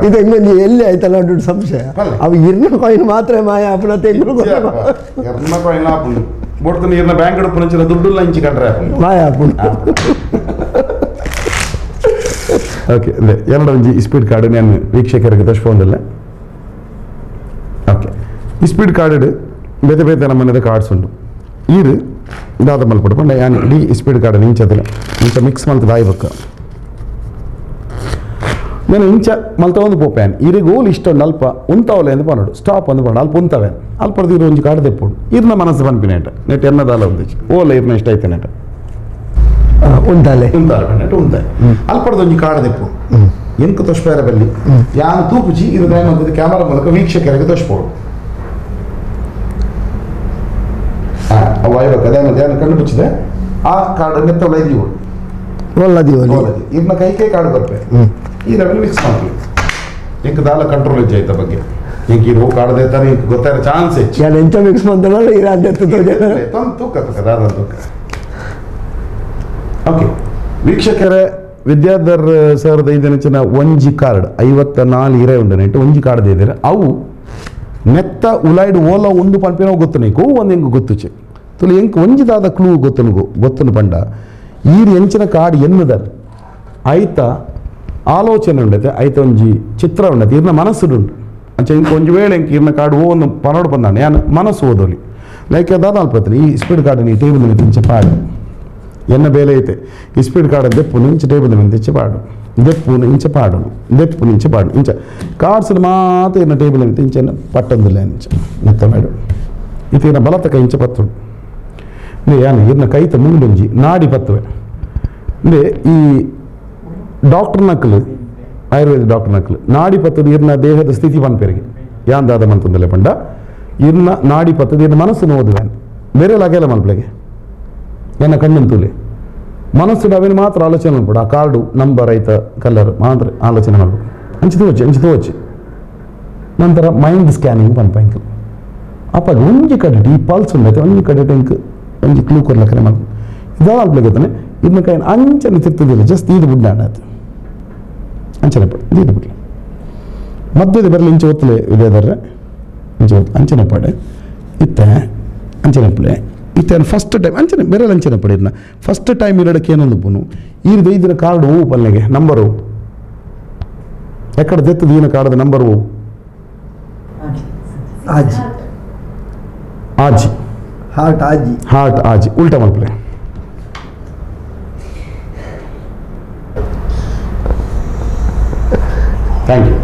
ಇದು ಹೆಂಗೊಂಜಿ ಎಲ್ಲಿ ಆಯ್ತಲ್ಲ ಅಡ್ಡು ಸಂಶಯ ಅವು ಇರ್ನ ಕಾಯಿನ್ ಮಾತ್ರ ಮಾಯ ಅಪ್ಪನ ತೆಂಗುಳು ಎರ್ನ ಕಾಯಿನ್ ಆಪುಂಡು ಬೋಡ್ತು ಇರ್ನ ಬ್ಯಾಂಕ್ ಪುನಂಚಿನ ದುಡ್ಡುಲ್ಲ ಇಂಚಿ ಕಂಡ್ರೆ ಮಾಯ ಆಪುಂಡು. ಓಕೆ ಅದೇ ಎರಡು ಒಂಜಿ ಸ್ಪೀಡ್ ಕಾರ್ಡ್ ನಾನು ವೀಕ್ಷಕರಿಗೆ ತೋರಿಸ್ಕೊಂಡಿಲ್ಲ. Okay speed card ಬೇತೆ ಬೇತೆ ನಮ್ಮನೆದ ಕಾರ್ಡ್ಸ್ ಉಂಟು ಈರು ದಾದ ಮಲ್ಪಡು ಪಂಡ ಯಾನ್ ಇಡೀ ಸ್ಪೀಡ್ ಕಾರ್ಡ್ ಇಂಚದಿಲ್ಲ ಇಂಚ ಮಿಕ್ಸ್ ಮಲ್ತ ದಾಯ್ಬೇಕು ನಾನು ಇಂಚ ಮಲ್ತ ಒಂದು ಪೋಪ್ಯಾನ್ ಇರಿಗೋಲ್ ಇಷ್ಟೊಂದು ಅಲ್ಪ ಉಂತಾವಲೆ ಎಂದು ಪನ್ನೋಡು ಸ್ಟಾಪ್ ಅಂದು ಪನ್ನೋಡು ಅಲ್ಪ ಉಂತವೆ ಅಲ್ಪ ಇರು ಒಂಜಿ ಕಾರ್ಡ್ ತೆಪ್ಪೋಡು ಇರ್ನ ಮನಸ್ಸು ಪನ್ಪಿನೇಟ ನೆಟ್ ಎನ್ನದಾಲ ಒಂದು ಓಲ ಇರ್ನ ಇಷ್ಟ ಐತೆ ನೆಟ ಉಂತಾಲೆ ಉಂತಾಲೆ ನೆಟ್ ಉಂತಾಲೆ ಅಲ್ಪಡ್ದು ಒಂಜಿ ಕಾರ್ಡ್ ತೆಪ್ಪು ಎಂಕ್ ತೊಷ್ಪೇರ ಬಲ್ಲಿ ಯಾನ್ ತೂಪುಜಿ ಇದು ದಯಮಂತದ ಕ್ಯಾಮರಾ ಮೂಲಕ ವೀಕ್ಷಕರಿಗೆ ತೋಷ್ಪೋಡು ಅವು ಆಯ್ಬೇಕು ಅದೇ ಯಾನ್ ಕಣ್ಣು ಮುಚ್ಚಿದೆ ಆ ಕಾರ್ಡ್ ನೆತ್ತೊಳ ಇದೀವು ಒಲ್ಲದಿ ಒಲಿ ಇರ್ನ ಕೈಕೈ ಕಾರ್ಡ್ ಬರ್ಪೆ ಈ ರವೆಲ್ ಮಿಕ್ಸ್ ಮಾಡ್ತೀವಿ ಎಂಕ್ ದಾಲ ಕಂಟ್ರೋಲ್ ಇಜ್ಜೆ ಆಯ್ತ ಬಗ್ಗೆ ಎಂಕ್ ಈ ರೋಗ ಕಾಡದೆ ತಾನೆ ಎಂಕ್ ಗೊತ್ತಾರ ಚಾನ್ಸ್ ಹೆಚ್ಚು ಯಾನ್ ಎಂಚ ಮಿಕ್ಸ್ ಮಂತಲ್ಲ ಇರ ತೊಂದು ತೂಕ ತೂಕ ದಾದ ತೂಕ. ಓಕೆ ವೀಕ್ಷಕರೇ, ವಿದ್ಯಾಧರ್ ಸರ್ದ ಐದು ಒಂಜಿ ಕಾರ್ಡ್ 54 ಇರೆ ಉಂಡು ನೆಟ್ಟು ಒಂಜಿ ಕಾರ್ಡ್ ಇದ್ದೀರ ಅವು ನೆತ್ತ ಉಲಾಯ್ಡ್ ಓಲ ಒಂದು ಪನ್ಪಿನವು ಗೊತ್ತು ನೀಕು ಒಂದು ಎಂಕ್ ಗೊತ್ತುಚೆ ತುಳು ಎಂಕ್ ಒಂಜಿದಾದ ಕ್ಲೂ ಗೊತ್ತುನುಗು ಗೊತ್ತುನು ಪಂಡ ಈರ್ ಎಂಚಿನ ಕಾರ್ಡ್ ಎನ್ನುದರ್ ಐತ ಆಲೋಚನೆ ಉಂಡತೆ ಐತ ಒಂಜಿ ಚಿತ್ರ ಉಂಡತೆ ಇರ್ನ ಮನಸ್ಸು ಉಂಡು ಅಂಚ ಇಂಕ್ ಒಂಜಿ ವೇಳೆ ಎಂಕ್ ಇರ್ನ ಕಾರ್ಡ್ ಓ ಒಂದು ಪನೋಡು ಬಂದಾನೆ ಯಾನ್ ಮನಸ್ಸು ಓದೋಲಿ ಲೈಕ್ ದಾದ ಅಲ್ಪತ್ನಿ ಈ ಸ್ಪೀಡ್ ಕಾರ್ಡ್ ನೀ ಟೇಬಲ್ ಮೇಲೆ ಇಂಚ ಪಾಡು ಎನ್ನ ಬೇಲೆ ಐತೆ ಈ ಸ್ಪೀಡ್ ಕಾರ್ಡ್ ದೆಪ್ಪು ಇಂಚ ಟೇಬಲ್ ಮೇಲೆ ಇಂಚ ಪಾಡು ದೆಪ್ಪು ಇಂಚ ಪಾಡೋಣ ದೆಪ್ಪು ಇಂಚ ಪಾಡು ಇಂಚ ಕಾರ್ಡ್ಸ್ ಮಾತ್ರ ಇನ್ನ ಟೇಬಲ್ ಮೇಲೆ ಇಂಚ ಪಟ್ಟೊಂದಿಲ್ಲ ಇಂಚ ನೆತ್ತ ಬೇಡ ಇತ್ತಿನ ಬಲತಕ ಇಂಚ ಪತ್ತುಡು ಯಾನು ಇರ್ನ ಕೈತ ಮುಂಡೊಂಜಿ ನಾಡಿ ಪತ್ತುವೆ ಅಂದ್ರೆ ಈ ಡಾಕ್ಟರ್ ನಕಲು ಆಯುರ್ವೇದ ಡಾಕ್ಟರ್ ನಕಲು ನಾಡಿ ಪತ್ತದ ಇರ್ನ ದೇಹದ ಸ್ಥಿತಿ ಪನ್ಪೆರಿಗೆ ಯಾನ್ ದಾದ ಮಂತಂದಲೆ ಪಂಡ ಇರ್ನ ನಾಡಿ ಪತ್ತದ ಇರ್ನ ಮನಸ್ಸು ಓದುವೆ ಬೇರೆ ಲಾಗೆಲ್ಲ ಮಲ್ಪಲೆಗೆ ಎನ್ನ ಕಣ್ಣು ತೂಲೆ ಮನಸ್ಸು ಅವೇನು ಮಾತ್ರ ಆಲೋಚನೆ ಮಾಡ್ಬೇಡ ಆ ಕಾರ್ಡು ನಂಬರ್ ಐತ ಕಲರ್ ಮಾತ್ರ ಆಲೋಚನೆ ಮಾಡ್ಬೇಕು ಅಂಚೆ ತೋಚಿ ಅಂಚೆ ತೋಚಿ ನಂತರ ಮೈಂಡ್ ಸ್ಕ್ಯಾನಿಂಗ್ ಪನ್ಪ ಇಂಕ್ ಅಪ್ಪ ಒಂಜಿ ಕಡೆ ಈ ಪಲ್ಸ್ ಉಂಡೈತೆ ಒಂಜಿ ಕಡೆ ಇಂಕ್ ಒಂಜಿ ಕ್ಲೂ ಕೊರ್ಲಕ್ಕನೆ ಮಾಡ್ಬೇಕು ಇದಾವ ಅಲ್ಪಲೆ ಗೊತ್ತಾನೆ ಇದನ್ನ ಕೈ ಅಂಚನೆ ತಿರ್ತದಿಲ್ಲ ಜಸ್ಟ್ ಇದು ಬುಡ್ಡಾಣ ಆಯ್ತು ಅಂಚನೆ ಪಡೆ ಇದು ಬಿಡ್ಲಿ ಮಧ್ಯದ ಬರಲಿ ಇಂಚೆ ಒತ್ತಲೆ ವಿದ್ಯಾಧರ್ರೆ ಇಂಚೆ ಒತ್ತು ಅಂಚನೆ ಪಡೆ ಇತ್ತೆ ಅಂಚನೆ ಪಡೆ ಇತ್ತೆ ಫಸ್ಟ್ ಟೈಮ್ ಅಂಚನೆ ಬೇರೆ ಅಂಚನೆ ಪಡೆ ಇದನ್ನ ಫಸ್ಟ್ ಟೈಮ್ ಇರಡಕ್ಕೆ ಏನೊಂದು ಪುನು ಈರ್ದು ಇದ್ರ ಕಾರ್ಡ್ ಹೂವು ಪಲ್ಲೆಗೆ ನಂಬರು ಎಕ್ಕಡ ದೆತ್ತದ ಈನ ಕಾರ್ಡ್ದ ನಂಬರ್ ಹೂವು ಆಜಿ ಆಜಿ ಹಾರ್ಟ್ ಆಜಿ ಹಾರ್ಟ್ ಆಜಿ ಉಲ್ಟಾ ಮಲ್ಪಲೆ thank you.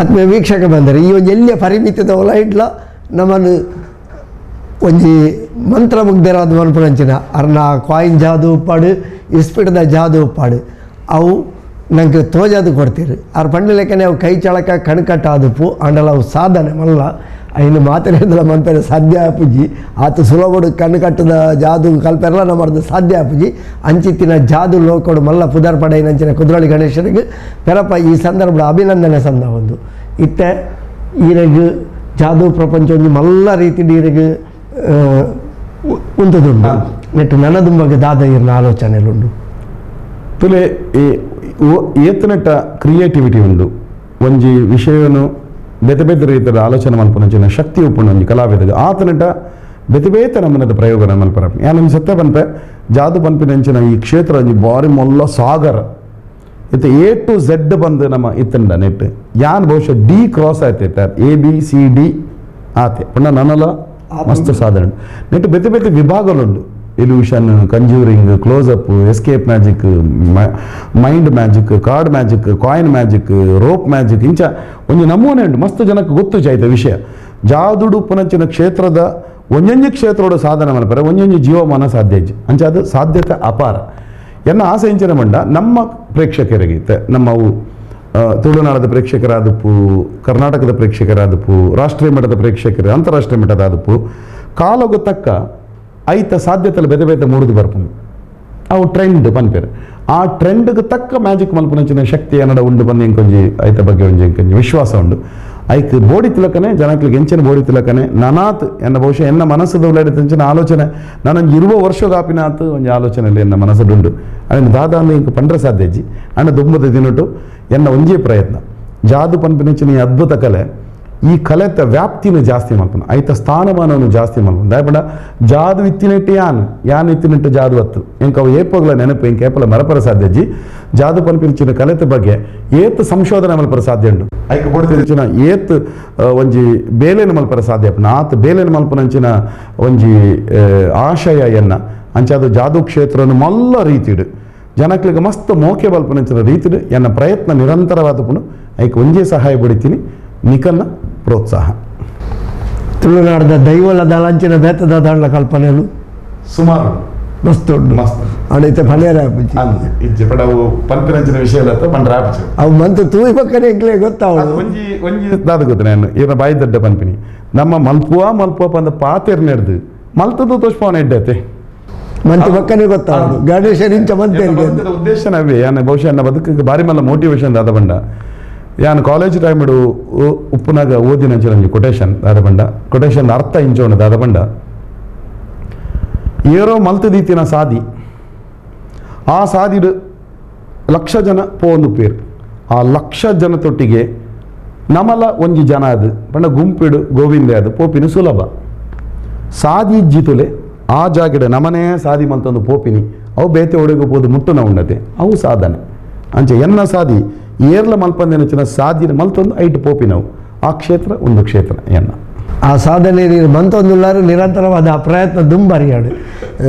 ಆತ್ಮೀಯ ವೀಕ್ಷಕ ಬಂದರೆ ಈ ಒಂಜಿ ಎಲ್ಲಿಯ ಪರಿಮಿತದ ಒಲ ಇಡ್ಲ ನಮ್ಮನ್ನು ಒಂಜಿ ಮಂತ್ರಮುಗ್ಧರಾದ ಮನ್ಪುನಂಚಿನ ಅರ್ನ ಕಾಯಿನ್ ಜಾದು ಉಪ್ಪಾಡು ಇಸ್ಪಿಟದ ಜಾದು ಉಪ್ಪಾಡು ಅವು ನಂಗೆ ತೋಜಾದು ಕೊಡ್ತೀರಿ ಆರ್ ಪಂಡ ಲೆಕ್ಕನೆ ಅವು ಕೈ ಚಳಕ ಕಣ್ಕಟ್ಟ ಆದುಪ್ಪು ಆಂಡಲ ಅವು ಸಾಧನೆ ಮಲ್ಲ ಐನು ಮಾತನಾಡಿದಲ ಮನ್ಪೆರೆ ಸಾಧ್ಯ ಆಪುಜಿ ಆತ ಸುಲಭಡು ಕಣ್ಣು ಕಟ್ಟದ ಜಾದು ಕಲ್ಪೆರಲ ನಮ್ಮದು ಸಾಧ್ಯ ಆಪುಜಿ ಅಂಚಿತ್ತಿನ ಜಾದು ಲೋಕಡು ಮಲ್ಲ ಪುದರ್ ಪಡೆಯಿನಂಚಿನ ಕುದ್ರೋಳಿ ಗಣೇಶನಿಗೆ ಪೆರಪ ಈ ಸಂದರ್ಭದ ಅಭಿನಂದನೆ ಸಂದ ಒಂದು ಇತ್ತೆ ಈರೆಗ್ ಜಾದು ಪ್ರಪಂಚ ಒಂಜಿ ಮಲ್ಲ ರೀತಿ ಈರೆಗ್ ಉಂಟುದುಂಡು ನೆಟ್ಟು ನನದುಂಬಗೆ ದಾದ ಇರ್ನ ಆಲೋಚನೆಲುಂಡು ತುಲೆ ಏತನೆಟ್ಟ ಕ್ರಿಯೇಟಿವಿಟಿ ಉಂಡು ಒಂಜಿ ವಿಷಯವನ್ನು ಬೇತೆ ಬೇತೆ ರೀತಿಯ ಆಲೋಚನೆ ಮಲ್ಪುನಂಚಿನ ಶಕ್ತಿ ಉಪ್ಪುಂಡು ಒಂಜಿ ಕಲಾವಿದಗ ಆತನೆಟ್ಟ ಬೇತೆ ಬೇತೆ ನಮನದ ಪ್ರಯೋಗ ಮಲ್ಪರ ಯಾನ್ ಸತ್ಯ ಪನ್ಪೆ ಜಾದು ಪನ್ಪಿನಂಚಿನ ಈ ಕ್ಷೇತ್ರ ಒಂಜಿ ಬಾರಿ ಮೊಲ್ಲ ಸಾಗರ ಇತ್ತೆ A to Z ಬಂದು ನಮ್ಮ ಇತ್ತಂಡ ನೆಟ್ ಯಾನ್ ಬಹುಶಃ ಡಿ ಕ್ರಾಸ್ ಆಯ್ತೈತೆ A B C D ಆತೆ ಪಂಡ ನನಲ ಮಸ್ತ್ ಸಾಧನೆ ನೆಟ್ ಬೇತೆ ಬೇತೆ ವಿಭಾಗಲುಂಡು Illusion, conjuring, close up, escape magic, mind magic, card magic, coin magic, rope magic ಇಂಚ ಒಂಜಿ ನಮೂನೆ ಉಂಡು. ಮಸ್ತ್ ಜನಕ್ಕೆ ಗೊತ್ತು ಜಾಯ್ತ ವಿಷಯ. ಜಾದುಡು ಪುನಂಚಿನ ಕ್ಷೇತ್ರದ ಒಂಜೊಂಜಿ ಕ್ಷೇತ್ರೋಡು ಸಾಧನೆ ಮಲ್ಪರೆ ಒಂಜೊಂಜಿ ಜೀವಮಾನ ಸಾಧ್ಯ ಇಜ್ಜಿ. ಅಂಚ ಅದು ಸಾಧ್ಯತೆ ಅಪಾರ. ಎನ್ನ ಆಸೆ ಇಂಚಿನ ಮಂಡ ನಮ್ಮ ಪ್ರೇಕ್ಷಕರಿಗೆ ನಮ್ಮವು ತುಳುನಾಡದ ಪ್ರೇಕ್ಷಕರಾದಪ್ಪು, ಕರ್ನಾಟಕದ ಪ್ರೇಕ್ಷಕರಾದಪ್ಪು, ರಾಷ್ಟ್ರೀಯ ಮಟ್ಟದ ಪ್ರೇಕ್ಷಕರು, ಅಂತಾರಾಷ್ಟ್ರೀಯ ಮಟ್ಟದ ಆದಪ್ಪು ಕಾಲಗು ತಕ್ಕ ಐತ ಸಾಧ್ಯತೆಲ್ಲ ಬೇತೆ ಬೇತೆ ಮೂಡುದು ಬರ್ಪುಂಡು. ಅವು ಟ್ರೆಂಡ್ ಪನ್ಪೇರು. ಆ ಟ್ರೆಂಡ್ಗೆ ತಕ್ಕ ಮ್ಯಾಜಿಕ್ ಮಲ್ಪುನಂಚಿನ ಶಕ್ತಿ ಏನಡ ಉಂಡು ಬಂದು ಇಂಕೊಂಜಿ ಐತ ಬಗ್ಗೆ ಒಂಜಿ ಇಂಕೊಂಜಿ ವಿಶ್ವಾಸ ಉಂಡು. ಐಕ್ ಬೋಡಿ ತಿಲಕನೆ ಜನಕ್ಲಿಗೆ ಎಂಚಿನ ಬೋಡಿ ತಿಲಕನೆ ನನಾತ್ ಎನ್ನ ಬಹುಶಃ ಎನ್ನ ಮನಸ್ಸದ ಉಳ್ಳಾಡಿತಂಚಿನ ಆಲೋಚನೆ ನಾನೊಂದು ಇರುವ ವರ್ಷಗಾಪಿನಾತ್ ಒಂಜಿ ಆಲೋಚನೆಯಲ್ಲಿ ಎನ್ನ ಮನಸ್ಸುಂಡು. ಅದನ್ನು ದಾದ ಅಂದ್ರೆ ಇಂಕ ಪಂಡ್ರೆ ಸಾಧ್ಯ ಅಜ್ಜಿ ಅಣ್ಣ ದುಂಬದ ದಿನಟು ಎನ್ನ ಒಂಜೇ ಪ್ರಯತ್ನ ಜಾದು ಪನ್ಪಿನಂಚಿನ ಈ ಅದ್ಭುತ ಕಲೆ ಈ ಕಲೆತ ವ್ಯಾಪ್ತಿನ ಜಾಸ್ತಿ ಮಲ್ಪನ, ಐತ ಸ್ಥಾನಮಾನವನ್ನು ಜಾಸ್ತಿ ಮಲ್ಪನ. ದಯಪಡ ಜಾದು ಇತ್ತಿನೆಟ್ಟು ಯಾನ್ ಯಾನ್ ಇತ್ತಿನೆಟ್ಟು ಜಾದು ಅತ್ತು ಇಂಕ ಅವು ಏಪೋಗ್ಲ ನೆನಪು ಇಂಕ ಏಪಲ ಮರಪರ ಸಾಧ್ಯ ಅಜ್ಜಿ. ಜಾದು ಪನ್ಪಿನಂಚಿನ ಕಲೆತ ಬಗ್ಗೆ ಏತ್ ಸಂಶೋಧನೆ ಮಲ್ಪರ ಸಾಧ್ಯ ಉಂಡು. ಐಕ್ ಬೋಡ್ತಿನ ಏತ್ ಒಂಜಿ ಬೇಲೆನ ಮಲ್ಪರ ಸಾಧ್ಯ ಅಪ್ಪನ ಆತ್ ಬೇಲೆನ ಮಲ್ಪನಂಚಿನ ಒಂಜಿ ಆಶಯ ಎನ್ನ ಅಂಚಾದ ಜಾದು ಕ್ಷೇತ್ರನು ಮಲ್ಲ ರೀತಿಡು ಜನಕ್ಲಿಗೆ ಮಸ್ತ್ ಮೋಕೆ ಬಲ್ಪನಂಚಿನ ರೀತಿಡು ಎನ್ನ ಪ್ರಯತ್ನ ನಿರಂತರವಾದ ಪುಣು. ಐಕ್ ಒಂಜೇ ಸಹಾಯ ಬಿಡಿತೀನಿ ನಿಕಲ್ನ ಪ್ರೋತ್ಸಾಹ. ತುಳುನಾಡದ ದೈವಲ ದಳಂಚಿನ ಬೇತದ ದಾಂಡ್ಲ ಕಲ್ಪನೆಲು ಸುಮಾರು ಮಸ್ತ್ ಉಂಡು. ಮಸ್ತ್ ಅಡೈತೆ ಪನೇರ ಇಜ್ಜೆ ಪಡ ಅವು ಪನ್ಪಿನಂಚಿನ ವಿಷಯ ಇಲ್ಲ ಪಂಡ್ರೆ ಆಪುಜಿ. ಅವು ಮಂತು ತೂಯಿ ಪಕ್ಕನೆ ಎಂಕ್ಲೆ ಗೊತ್ತಾವಳು. ಒಂಜಿ ಒಂಜಿ ದಾದ ಗೊತ್ತು ನಾನು ಈರ ಬಾಯಿ ದಡ್ಡ ಪನ್ಪಿನಿ ನಮ್ಮ ಮಲ್ಪುವ ಮಲ್ಪುವ ಪಂದ ಪಾತೆರ್ ನೆಡ್ದು ಮಲ್ತದ್ದು ತೋಷ್ಪವನ ಎಡ್ಡೈತೆ ಮಂತು ಪಕ್ಕನೆ ಗೊತ್ತಾವಳು ಗಣೇಶನ ಇಂಚ ಮಂತೆ ಉದ್ದೇಶ ನಾವೇ ಯಾನ್ ಬಹುಶಃ ನನ್ನ ಬದುಕಿಗೆ ಬಾರಿ ಮಲ್ಲ ಮೋಟಿವೇಶನ್ ದಾದ ಬಂಡ. ಯಾನ್ ಕಾಲೇಜ್ ಟೈಮ್ ಉಪ್ಪುನಾಗ ಓದಿನಂಚಿನ ಒಂಜಿ ಕೊಟೇಶನ್ ದಾದ ಬಂಡ. ಕೊಟೇಶನ್ ಅರ್ಥ ಇಂಚೋಣ ದಾದ ಬಂಡ. ಏರೋ ಮಲ್ತದೀತಿನ ಸಾದಿ ಆ ಸಾದಿಡು ಲಕ್ಷ ಜನ ಪೋಂದು ಪೇರು ಆ ಲಕ್ಷ ಜನತೊಟ್ಟಿಗೆ ನಮಲ ಒಂಜಿ ಜನ ಅದು ಪಂಡ ಗುಂಪಿಡು ಗೋವಿಂದೆ ಅದು ಪೋಪಿನ ಸುಲಭ. ಸಾದಿ ಇಜ್ಜಿತುಲೆ ಆ ಜಾಗಡೆ ನಮನೇ ಸಾದಿ ಮಲ್ತೊಂದು ಪೋಪಿನಿ ಅವು ಬೇತೆ ಒಡೆಗೆ ಪೋದು ಮುಟ್ಟುನ ಉಂಡತೆ ಅವು ಸಾಧನೆ. ಅಂಚೆ ಎನ್ನ ಸಾದಿ ಏರ್ಲ ಮಲ್ಪಂದಿನ ಸಾದಿನ ಮಲ್ತೊಂದು ಐಟು ಪೋಪಿನವು ಆ ಕ್ಷೇತ್ರ ಒಂದು ಕ್ಷೇತ್ರ ಎನ್ನ ಆ ಸಾಧನೆ ನೀರು ಮಂತೊಂದುಲ್ಲಾರು ನಿರಂತರವಾದ ಆ ಪ್ರಯತ್ನ ದುಂಬರಿಯಾಡು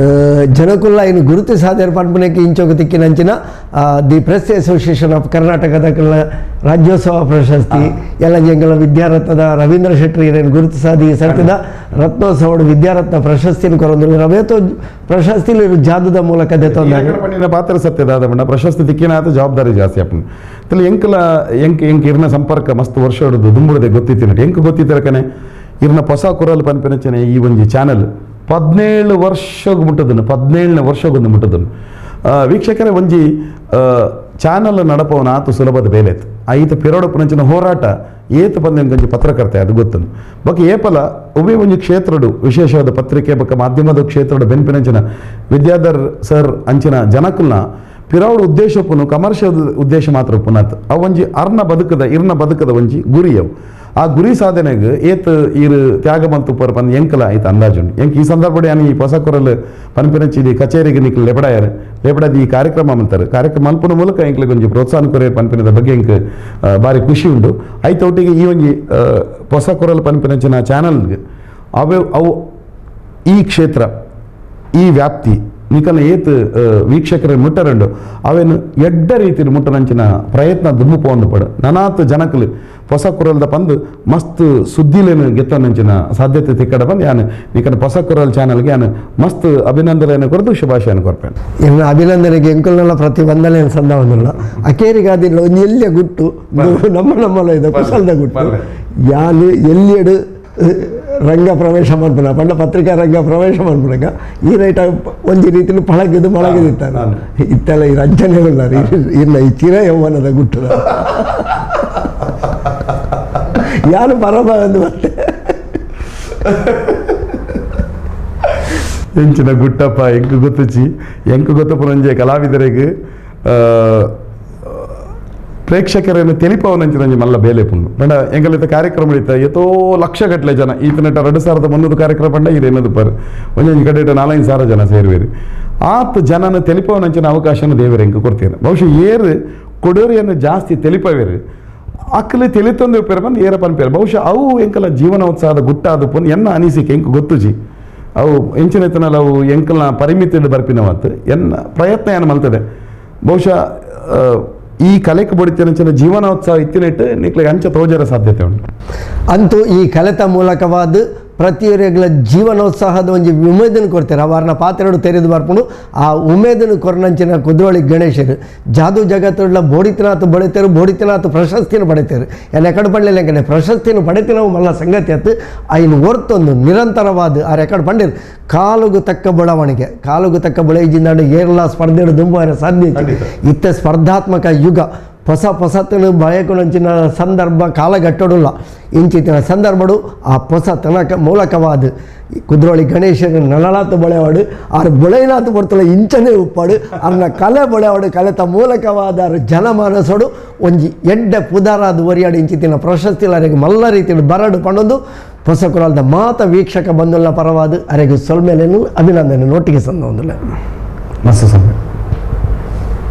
ಜನಕುಲ್ಲ ಇನ್ನು ಗುರುತು ಸಾಧನೆ ಪನ್ಪುನಕ್ಕೆ ಇಂಚೋಗ ತಿಕ್ಕಿನಂಚಿನ the press association of ಕರ್ನಾಟಕದ ರಾಜ್ಯೋತ್ಸವ ಪ್ರಶಸ್ತಿ ಎಲ್ಲ ಜಂಗಲ ವಿದ್ಯಾರತ್ನದ ರವೀಂದ್ರ ಶೆಟ್ಟಿ ಏನೇನು ಗುರುತು ಸಾಧಿ ಸರ್ತಿದ ರತ್ನೋತ್ಸವ ವಿದ್ಯಾರತ್ನ ಪ್ರಶಸ್ತಿಯನ್ನು ಕೊರೊಂದು ರವೇತೋ ಪ್ರಶಸ್ತಿ ಜಾದುದ ಮೂಲಕ ದೆತ್ತೊಂದ ಪಾತ್ರ ಸತ್ಯದಾದ ಬಣ್ಣ ಪ್ರಶಸ್ತಿ ತಿಕ್ಕಿನಾದ ಜವಾಬ್ದಾರಿ ಜಾಸ್ತಿ ಅಪ್ಪನ ತಲೆ ಎಂಕಲ ಎಂಕ್ ಎಂಕ್ ಇರ್ನ ಸಂಪರ್ಕ ಮಸ್ತ್ ವರ್ಷ ಹಿಡಿದು ದುಂಬುಡದೆ ಗೊತ್ತಿತ್ತಿನ ಎಂಕ್ ಗೊತ್ತಿತ್ತಿರಕನೆ ಇರ್ನ ಹೊಸ ಕುರಲ್ ಪನ್ಪಿನಚನೆ ಈ ಒಂಜಿ ಚಾನಲ್ 17 ವರ್ಷಗೆ ಮುಟ್ಟದನ್ನು 17ನೇ ವರ್ಷಗೊಂದು ಮುಟ್ಟದನ್ನು. ವೀಕ್ಷಕರೇ ಒಂಜಿ ಚಾನಲ್ ನಡಪವನ ಆತು ಸುಲಭದ ಬೇಲೆ ಇತ್ತು. ಐತ ಪಿರೋಡಪ್ಪನಂಚಿನ ಹೋರಾಟ ಏತು ಬಂದ ಒಂಜಿ ಪತ್ರಕರ್ತೆ ಅದು ಗೊತ್ತನು ಬೊಕ್ಕ ಏಪಲ ಒಬ್ಬೇ ಒಂಜಿ ಕ್ಷೇತ್ರಡು ವಿಶೇಷವಾದ ಪತ್ರಿಕೆ ಬೊಕ್ಕ ಮಾಧ್ಯಮದ ಕ್ಷೇತ್ರಡು ಬೆನ್ಪಿನಂಚಿನ ವಿದ್ಯಾಧರ್ ಸರ್ ಅಂಚಿನ ಜನಕುಲ್ನ ಪಿರೌಡ್ ಉದ್ದೇಶಪ್ಪನು ಕಮರ್ಷಿಯಲ್ ಉದ್ದೇಶ ಮಾತ್ರ ಪುನಾತ್ ಅವು ಒಂಜಿ ಅರ್ನ ಬದುಕದ ಇರ್ನ ಬದುಕದ ಒಂಜಿ ಗುರಿಯವು. ಆ ಗುರಿ ಸಾಧನೆಗೆ ಏತ್ ಈರು ತ್ಯಾಗ ಮಂತು ಪರ್ ಪಂದ್ ಎಂಕಲ ಐತ ಅಂದಾಜುಂಡು. ಎಂಕ್ ಈ ಸಂದರ್ಭ ಯಾನ್ ಈ ಹೊಸ ಕೊರಲ್ ಪನ್ಪಿನಂಚಿ ಕಚೇರಿಗೆ ನಿಕ್ಲು ಲೆಪಡಾಯರ್ ಲೆಪಡಾದ ಈ ಕಾರ್ಯಕ್ರಮ ಅಂತಾರೆ ಕಾರ್ಯಕ್ರಮ ಮಲ್ಪುನ ಮೂಲಕ ಎಂಕ್ಲಿಗೆ ಒಂಜಿ ಪ್ರೋತ್ಸಾಹ ಕೊರಿಯರ್ ಪನ್ಪಿನದ ಬಗ್ಗೆ ಎಂಕ್ ಬಾರಿ ಖುಷಿ ಉಂಡು. ಐತ ಒಟ್ಟಿಗೆ ಈ ಒಂಜಿ ಹೊಸ ಕೊರಲ್ ಪನ್ಪಿನಂಚಿನ ಚಾನಲ್ಗೆ ಅವೇ ಅವು ಈ ಕ್ಷೇತ್ರ ಈ ವ್ಯಾಪ್ತಿ ನಿಕಲ್ನ ಏತ್ ವೀಕ್ಷಕರ ಮುಟ್ಟರಂಡು ಅವೇನು ಎಡ್ಡ ರೀತಿಯಲ್ಲಿ ಮುಟ್ಟರಂಚಿನ ಪ್ರಯತ್ನ ದುಮ್ಮು ಪೋಂದು ಪಡು ನನಾತ್ ಜನಕಲು ಹೊಸ ಕುರಲ್ದ ಪಂದು ಮಸ್ತ್ ಸುದ್ದಿಲೇನು ಗೆತ್ತನಂಚಿನ ಸಾಧ್ಯತೆ ತಿಕ್ಕಡ ಬಂದು ಯಾನು ನಿಕನ ಹೊಸ ಕುರಲ್ ಚಾನಲ್ಗೆ ಯಾನು ಮಸ್ತ್ ಅಭಿನಂದನೆಯನ್ನು ಕೊರದು ಶುಭಾಶಯನ ಕೊರ್ಪೇನೆ. ಇನ್ನು ಅಭಿನಂದನೆಗೆ ಎಂಕಲ್ನೆಲ್ಲ ಪ್ರತಿ ವಂದನೆ ಸಂದವನ್ನಲ್ಲ ಅಕೇರಿಗಾದಿಲ್ಲ ಒಂಜಿ ಎಲ್ಲಿಯ ಗುಟ್ಟು ನಮ್ಮ ನಮ್ಮಲ್ಲ ಇದೆ ಕುಶಲದ ಗುಟ್ಟು ಯಾನು ಎಲ್ಲಿಯಡು ರಂಗ ಪ್ರವೇಶ ಮನ್ಪುನ ಪಂಡ ಪತ್ರಿಕಾ ರಂಗ ಪ್ರವೇಶ ಮನ್ಪುನಗ ಈ ರೈಟ್ ಒಂಜಿ ರೀತಿಯಲ್ಲಿ ಪಳಗಿದ್ದು ಮಳಗಿದಿತ್ತಾರೆ ಇತ್ತೆಲ್ಲ ಈ ರಂಜನೆ ಇಲ್ಲ ಈ ಚಿರ ಯೌವನದ ಗುಟ್ಟು ಯಾರು ಪರಮ ಮತ್ತೆ ಎಂಚಿನ ಗುಟ್ಟಪ್ಪ ಎಂಕು ಗೊತ್ತುಚಿ ಎಂಕು ಗೊತ್ತಪುರಂಜೆ ಕಲಾವಿದರಿಗೆ ಪ್ರೇಕ್ಷಕರನ್ನು ತಿಳಿಪವನಂಚಿನ ಮಲ್ಲ ಬೇಲೆ ಪುಣ್ಣು ಪಂಡ ಎಂಗಲಿತ ಕಾರ್ಯಕ್ರಮ ಇತ್ತ ಎತೋ ಲಕ್ಷ ಗಟ್ಟಲೆ ಜನ ಈತನಟ 2300 ಕಾರ್ಯಕ್ರಮ ಪಂಡ ಇದೇನದು ಪರ್ ಒಂಜೊಂಜಿ ಕಡೆ 4-5 ಸಾವಿರ ಜನ ಸೇರುವೇರು ಆತ್ ಜನನ ತಿಳಿಪವನಂಚಿನ ಅವಕಾಶನ ದೇವರು ಎಂಕು ಕೊಡ್ತೀರ. ಬಹುಶಃ ಏರು ಕೊಡೋರಿಯನ್ನು ಜಾಸ್ತಿ ತಿಳಿಪವೇರು ಅಕ್ಕಲಿ ತಿಳಿತೊಂದು ಪೇರು ಬಂದು ಏರ ಪನ್ಪೇರು ಬಹುಶಃ ಅವು ಎಂಕಲ ಜೀವನೋತ್ಸಾಹದ ಗುಟ್ಟಾದ ಪುನ್ ಎನ್ನ ಅನಿಸಿಕೆ ಎಂಕು ಗೊತ್ತುಜಿ. ಅವು ಎಂಚಿನ ಇತ್ತನಲ್ಲ ಅವು ಎಂಕಲ್ನ ಪರಿಮಿತಿಡ್ ಬರ್ಪಿನವತ್ತು ಎನ್ನ ಪ್ರಯತ್ನ ಏನು ಮಲ್ತದೆ. ಬಹುಶಃ ಈ ಕಲೆಕ್ ಬೊಡಿತಿನಂಚಿನ ಜೀವನೋತ್ಸವ ಇತ್ತಿನೆಟ್ಟು ನಿಕ್ಲೆಗ್ ಅಂಚ ತೋಜರ ಸಾಧ್ಯತೆ ಉಂಟು. ಅಂತೂ ಈ ಕಲೆತ ಮೂಲಕವಾದ ಪ್ರತಿಯೊರಿಗಳ ಜೀವನೋತ್ಸಾಹದ ಒಂಜಿ ಉಮೇದನ್ನು ಕೊಡ್ತಾರೆ. ಅವರನ್ನ ಪಾತ್ರೆಡು ತೆರೆದು ಬರ್ಪುಂಡು ಆ ಉಮೇದನ್ನು ಕೊರ್ನಂಚಿನ ಕುದ್ರೋಳಿ ಗಣೇಶರು ಜಾದು ಜಗತ್ತುಳ್ಳ ಬೋಡಿತನಾಥ್ ಬಳಿತೇರು, ಬೋಡಿತನಾಥ್ ಪ್ರಶಸ್ತಿಯನ್ನು ಪಡಿತೇರು. ಎಲ್ಲ ಎಕಡೆ ಪಡಲಿಲ್ಲ ಎಂಕನೆ ಪ್ರಶಸ್ತಿಯನ್ನು ಪಡೆತಿನವು ಮಲ್ಲ ಸಂಗತಿ ಅತ್ತು. ಐನು ಒರ್ತೊಂದು ನಿರಂತರವಾದ ಆ ರೆಕಾರ್ಡ್ ಪಂಡಿರು ಕಾಲುಗು ತಕ್ಕ ಬೆಳವಣಿಗೆ, ಕಾಲುಗು ತಕ್ಕ ಬೆಳೆಜಿಂದ ಏರ್ಲ ಸ್ಪರ್ಧೆ ದುಂಬು ಸಾಧ್ಯ ಇತ್ತು. ಇತ್ತ ಸ್ಪರ್ಧಾತ್ಮಕ ಯುಗ, ಹೊಸ ಹೊಸತನು ಬಯಕುನಂಚಿನ ಸಂದರ್ಭ ಕಾಲಘಟ್ಟಡುಲ್ಲ. ಇಂಚಿತ್ತಿನ ಸಂದರ್ಭಡು ಆ ಹೊಸ ತನಕ ಮೂಲಕವಾದ ಕುದ್ರೋಳಿ ಗಣೇಶನ ನಳನಾಥ ಬಳೆವಾಡು ಆರು ಬೊಳೆನಾಥ ಬರ್ತಲ ಇಂಚನೇ ಉಪ್ಪಾಡು ಅರ್ನ ಕಲೆ ಬಳೆವಾಡು ಕಲೆತ ಮೂಲಕವಾದ ಆರು ಜನಮಾನಸೋಡು ಒಂಜಿ ಎಡ್ಡೆ ಪುದಾರಾದ ಒರಿಯಾಡು. ಇಂಚಿತ್ತಿನ ಪ್ರಶಸ್ತಿ ಅರೆಗೆ ಮಲ್ಲ ರೀತಿಯಲ್ಲಿ ಬರಡು ಪಣೊಂದು ಹೊಸ ಕುರಾಲ್ದ ಮಾತ ವೀಕ್ಷಕ ಬಂಧುಲ ಪರವಾದ ಅರೆಗೆ ಸೊಲ್ಮೇಲೇನು ಅಭಿನಂದನೆ ನೋಟಿಗೆ ಸಂದ ಒಂದುಲ್ಲ. ಮಸ್ತ್.